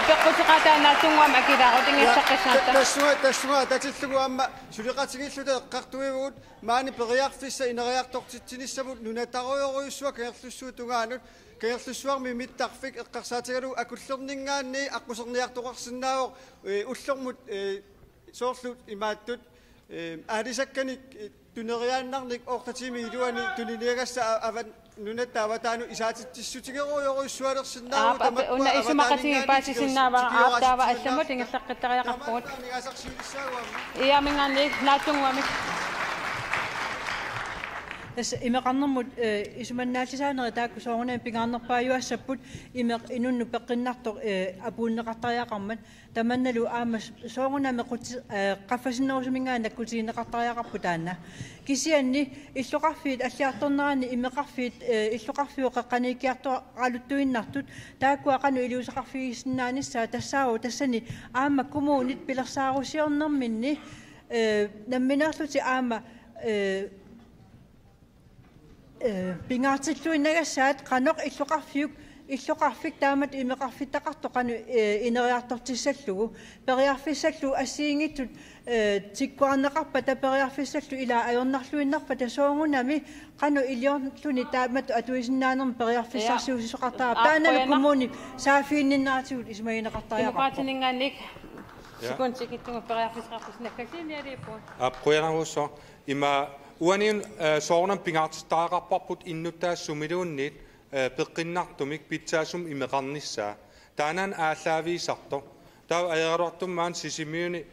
apeqquteqaataa Naatsunnguamik akilaarut ingerlaqqissaarta. Ta-, tassunga, tassunga atatillugu aamma suleqatigiilluta eqqartuivugut maani periarfissaq ineriartortitsinissamut nunatarujorujussuaq Kangerlussuup tungaanut. Kangerlussuarmi mittarfik eqqarsaatigalugu Akullerninngaanniit aqquserniartoqarsinnaavoq, eh, ullormut, eh, soorlu imaattut, eh, aalisakkanik, eh, tuneriaannarnik oortatimi iluani tuniniagassat a-, avan nunatta avataanut isaatitsissutigerujorujussualersinnaavugut. Aap, tamakku una isumaqatigiit avataaninngaanniit paasisinnaavara, aap, taava tikioraatsitsinnaa-, allamut ingerlaqqittariaqarpugut. Tamanna aningaasarsiulissaagut aamma. Iiaminngaanniit naatsunnguamik. Tassa imeqarnermut, eh, isumannaallisaanerit taakku soorunami pingaarnerpaajuassapput, imeq inunnut peqqinnartoq, eh, apuunneqartariaqarmat. Tamannalu aamma soorunami quti-, eh, qaffasinnerusuminngaanniit nakkutigineqartariaqarpoq taanna. Kisianni illoqarfiit alliartorneranni imeqarfiit, eh, illoqarfiup qeqqaniikkiartoraluttuinnartut taakkua qanoq iliuuseqarfigisinnaanissaat tassaavoq tassani aamma kommunit pilersaarusiornerminni, eh, nammineerlutik aamma, eh, eh, pingaartilluinnagassaat qanoq illoqarfiup, illoqarfik taamatut imeqarfittaqartoq qanoq, eh, ineriartortissallugu. Periarfissallu assigiinngitsut, eh, tikkuarneqarpata periarfissallu ilaa ajornarluinnarpata soorunami qanoq iliorluni taamatut atuisinnaanermut periarfissarsiussisoqartarput. Ja. Taannalu aap, qujanaq. Kommunip saaffiginninneratigut isumagineqartariaqarpoq. Demokraatininngaanniit. Ja. Sekundit tikittugut periarfissaqarpusi, nakkasiinialiippugut. Aap, qujanarujussuaq. Ima uaniun, eh, soorunami pingaartittariaqarparput innuttaasut sumiluunniit, eh, peqqinnartumik pitsaasumik imeqarnissaa. Taannaana aallaavigisartoq. Taava ajoraluartumik maani Sisimiuni, eh,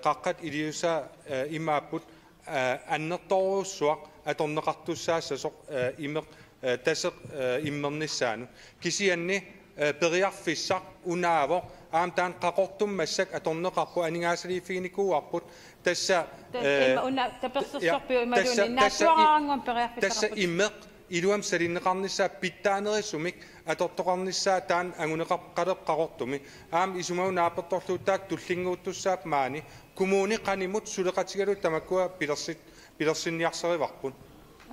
qaqqat iliuusaa, eh, imaapput, eh, annertoorujussuaq atorneqartussaassasoq, eh, imeq, eh, taseq, eh, immernissaanut. Kisianni, eh, periarfissaq unaavoq, aamma taanna Qaqortumi massakkut atorneqarpoq, aningaasaliiffiginikuuarput. Tassa, ta-, eh, ima una tapersersorpiuk ja, imaluunniit tassa, tassa i-, naatsuaraannguamik periarfissaqarputit. Tassa imeq iluamik salinneqarnissaa pitsaanerusumik atortoqarnissaa taanna anguneqarpoq Qaleq Qaqortumi. Aamma isumaga naapertorlugu taakku tullinnguuttussaapput maani. Kommuni qanimut suleqatigalugit tamakkua pilersit-, pilersinniarsarivarput.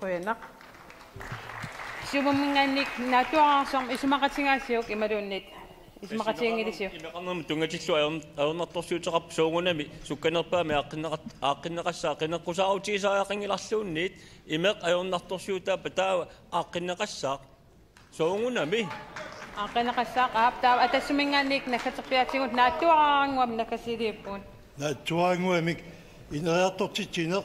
Qujanaq. Siumumminngaanniit naatsuaraarsuarmik isumaqatigaasiuk imaluunniit isumaqatiginngilisiuk? Imeqarnermut tunngatillugu ajorn-, ajornartorsiuteqarpoq soorunami sukkanerpaamik aaqqinneqat-, aaqqinneqassaaq, qineqqusaarutigisariaqanngilarluunniit imeq ajornartorsiutaappat taava aaqqinneqassaaq. Soorunami. Aaqqinneqassaaq, aap, taava Atassuminngaanniit naggaterpiaatigut naatsuaraannguamik naggasiiliippugut. Naatsuaraannguamik ineriartortitsineq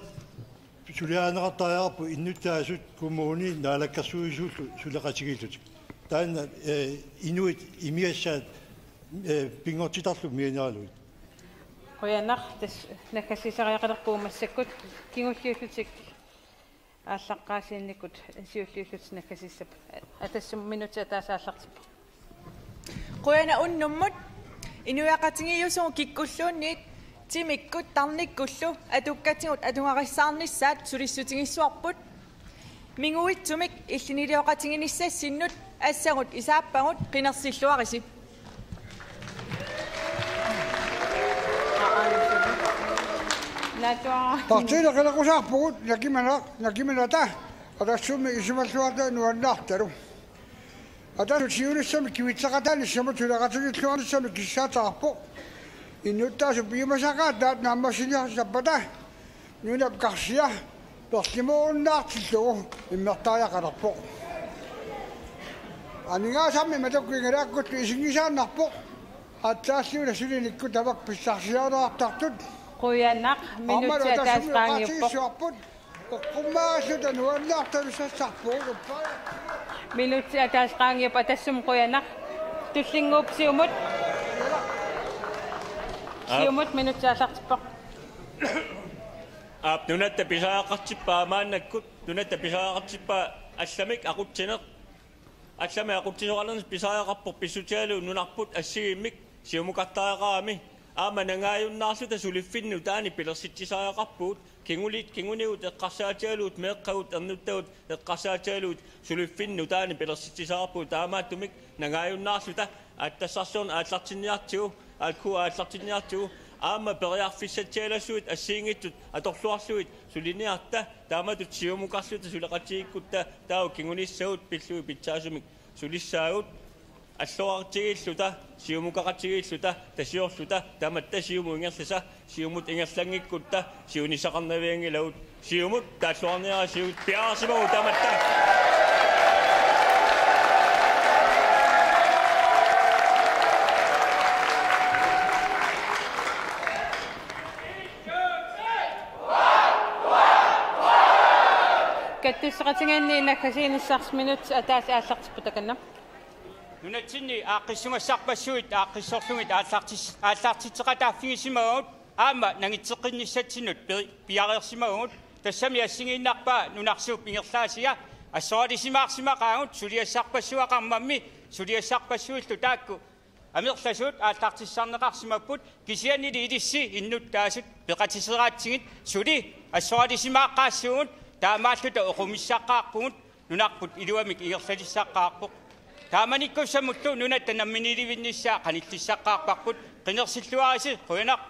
suliarineqartariaqarpoq innuttaasut, kommuni, naalakkersuisuullu suleqatigiillutik. Taanna, eh, inuit imigassaat, eh, pinngortitarlu mianeralugit. Qujanaq, tassa naggasiisariaqalerpugut massakkut kingulliullutik aallaqqaasiinnikut siulliullutik naggasiissapput. Atassum minutsit ataaseq aallartippoq. Qujanaq unnummut. Inuiaqatigiiusugut kikkulluunniit timikkut tarnikkullu atukkatigut atugarissaarnissaat sulissutigissavarput. Minguitsumik illinilioqatiginissassinnut assagut isaappagut, qinersilluarisi. Naatsuara. Partiinit qineqqusaarpugut, nakimanaq, nakimanata, Atassummik isumalluarta nuannaartalu. Atassut siunissami kivitseqataani siumut suleqatigiilluarnissami kissaataarpoq. Innuttaasut piumasaqaataat naammassiniarsappata nunap karsia perlimoorunnaartillugu immertariaqalerpoq. Aningaasarmi matukku ingalakkullu isinngisaannarpoq. Aatsaalliuna sulinikkut tamakku pissarsiarineqartartut. Qujanaq, aammalu minutsit ataaseq qaangiuppoq. Oqaatigissavarput. Oqqummaarilluta nuannaartalu sassarpugut uppa. Minutsit ataaseq qaangiuppoq, Atassum qujanaq. Tullinnguup Siumut. Aap. Siumut minutsit aallartippoq. Aap, nunatta pisariaqartippaa maannakkut, nunatta pisariaqartippaa allamik aqutsineq. Allamik aqutsisoqalernissaa pisariaqarpoq pissutigalugu nunarput assigiimmik siumukartariaqarami. Aamma nangaajunnaarluta suliffinnik nutaanik pilersitsisariaqarpugut. Kingulit, kingunigut eqqarsaatigalugit, meeqqagut ernuttagut eqqarsaatigalugit suliffinnik nutaanik pilersitsisariaqarpugut. Taamaattumik nangaajunnaarluta aatsitassarsiorneq aallartinniartigu, alku aallartinniartigu, aamma periarfissatsialassuit assigiinngitsut atorluarlugit suliniarta, taamatut siumukarluta suleqatigiikkutta taava kingunissagut pillugit pitsaasumik sulissaagut. Alloriartigiilluta, siumukaqatigiilluta, tasiorluta, tamatta Siumut ingerlasa, Siumut ingerlanngikkutta siunissaqarnavianngilagut. Siumut taalluarniarisiuk, piareersimavugut tamatta. Kattusseqatigiinni naggasiinissarsi minutsit ataaseq aallartippoq takanna. Nunatsinni aaqqissugassarpassuit aaqqissorlugit aallartis-, aallartitseqataaffigisimavagut aamma nangitseqqinnissatsinnut pi-, piareersimavagut, tassami assigiinnarpaa nunarsuup ingerlaassia assoralisimaarsimaqaagut suliassarpassuaqarmammi suliassarpassuillu taakku amerlasuut aallartissarneqarsimapput, kisiannili ilissi innuttaasut peqatiseraatsigit suli assoralisimaaqqaassuugut, taamaalluta oqumissaqaarpugut, nunarput iluamik ingerlatissaqqaarpoq. Taamanikkussamullu nunatta namminiilivinnissaa qanillissaqqaarparput, qinersilluarisi, qujanaq.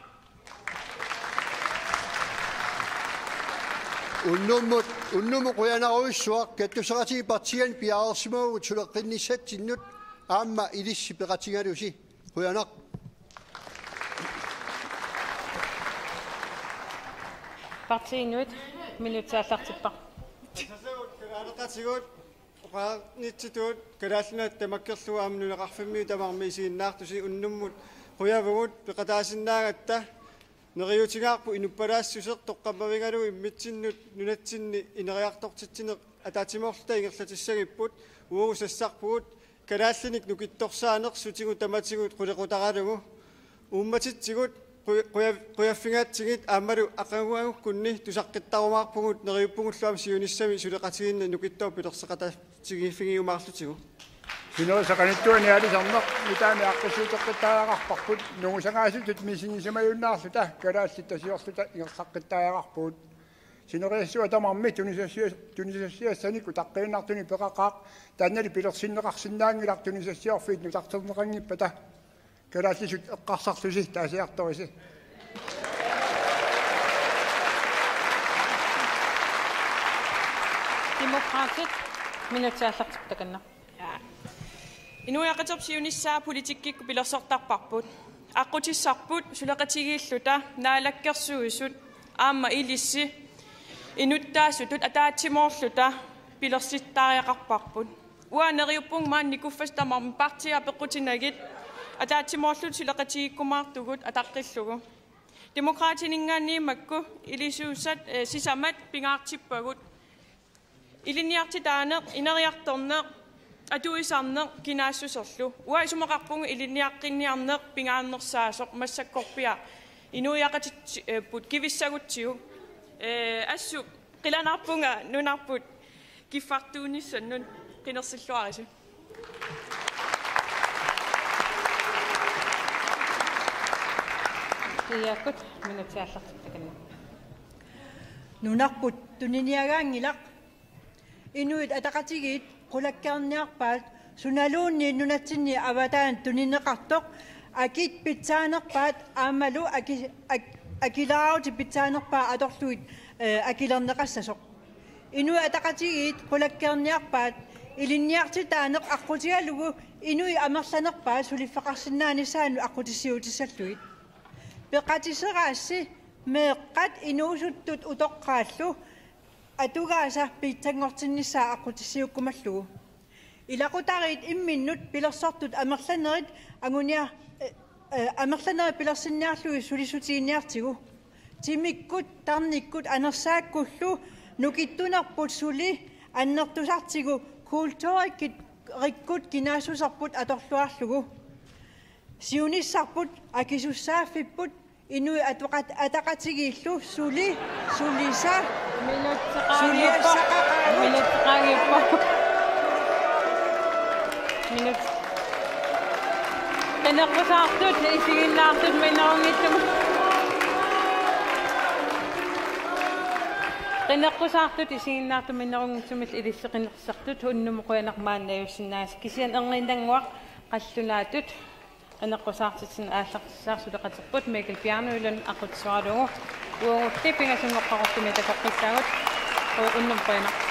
Unnummut, unnummut qujanarujussuaq, kattusseqatigiit partiianit piareersimavugut suleqqinnissatsinnut aamma ilissi peqatigalusi. Qujanaq. Partii Inuit, minutsit aallartippoq. Asasavut kalaaleqatigut, oqarnitsitut Kalaallit Nunaat tamakkerlugu aamma nunaqarfimmiut tamarmik isiginnaartusi, unnummut qujavugut peqataasinnaagatta. Neriuutigaarput inuppalaassuseq toqqammavigalugu immitsinnut nunatsinni ineriartortitsineq ataatsimoorluta ingerlatissagipput, uagut sassarpugut kalaallinik nukittorsaaneq sutigut tamatigut qulequtaralugu. Uummatitsigut qu-, quja-, qujaffigaatsigit aammalu aqaguagukkunni tusaqqittarumaarpugut, neriuppugullu aamma siunissami suleqatigiinneq nukittooq pilerseqata- tigiiffigiumaarlutigu. Sinerissap qanittuani aalisarneq nutaanik aaqqissuuteqqittariaqarparput, nungusagaasutut misigisimajunnaarluta kalaallit tasiorluta ingerlaqqittariaqarpugut. Sinerissap tamarmi tunisassias-, tunisassiassanik utaqqiinnartunik peqaqaaq, taannali pilersinneqarsinnaanngilaq tunisassiorfiit nutarterneqanngippata. Kalaallisut eqqarsarlusi taasiartorisi. Demokraatit, minutsit aallartippoq takanna. Inuiaqatigiit siunissaa politikkikkut pilersortarparput. Aqqutissarput suleqatigiilluta Naalakkersuisut aamma ilissi inuttaasutut ataatsimoorluta pilersittariaqarparput. Uanga neriuppunga maani nikuffassaq tamarmi partiit apeqqutinagit ataatsimoorluta suleqatigiikkumaartugut ataqqillugu. Demokraatininngaanniit makku ilisuusat, eh, sisamat pingaartippagut. Ilinniartitaaneq, ineriartorneq, atuisarneq, kinaassuserlu. Uanga isumaqarpunga ilinniaqqinniarneq pingaarnersaasoq massakkorpiaq inuiaqatigiipput kivissagutsigu. Eh, assut qilanaarpunga nunarput kiffartuunissannut, qinersilluarisi. Kiiakkut minutsit aallartippoq takanna. Nunarput tuniniagaanngilaq. Inuit Ataqatigiit qulakkeerniarpaat sunaluunniit nunatsinni avataani tunineqartoq, akit pitsaanerpaat aammalu aki-, ak-, akileraarlutik pitsaanerpaat atorlugit, eh, akilerneqassasoq. Inuit Ataqatigiit qulakkeerniarpaat ilinniartitaaneq aqqutigalugu inuit amerlanerpaat suliffeqarsinnaanissaannut aqqutissiuutissallugit. Peqatiseraassi meeqqat inuusuttut utoqqaallu atugaasa piitsanngortinnissaa aqqutissiuukkumallugu. Ilaqutariit imminnut pilersortut amerlanerit angunia-, eh, eh, amerlanerit pilersinniarlugit sulissutiginiartigu. Timikkut, tarnikkut, anersaakkullu nukittunerput suli annertusartigu kulturikkut kinaassuserput atorluarlugu. Siunissarput akisussaaffipput Inuit Atoqat-, Ataqatigiillu suli, sulisa-, Minutsit qaangiupput. Suliassaqaqaagut. Minutsit qaangiupput. Minut. Qineqqusaartut isiginnaartut minnerunngitsumik. Qineqqusaartut isiginnaartut minnerunngitsumillu ilissi qinersisartut, unnummut qujanaq maani najuussinnaagasi, kisianni erniinnannguaq qallunaatut qineqqusaartitsineq aallartissaaq suleqaterput Mikkel Bjarnø Lund aqqutissiuaralugu. Uagulli pingasunngorparulluni takoqqissaagut. Unnummut qujanaq.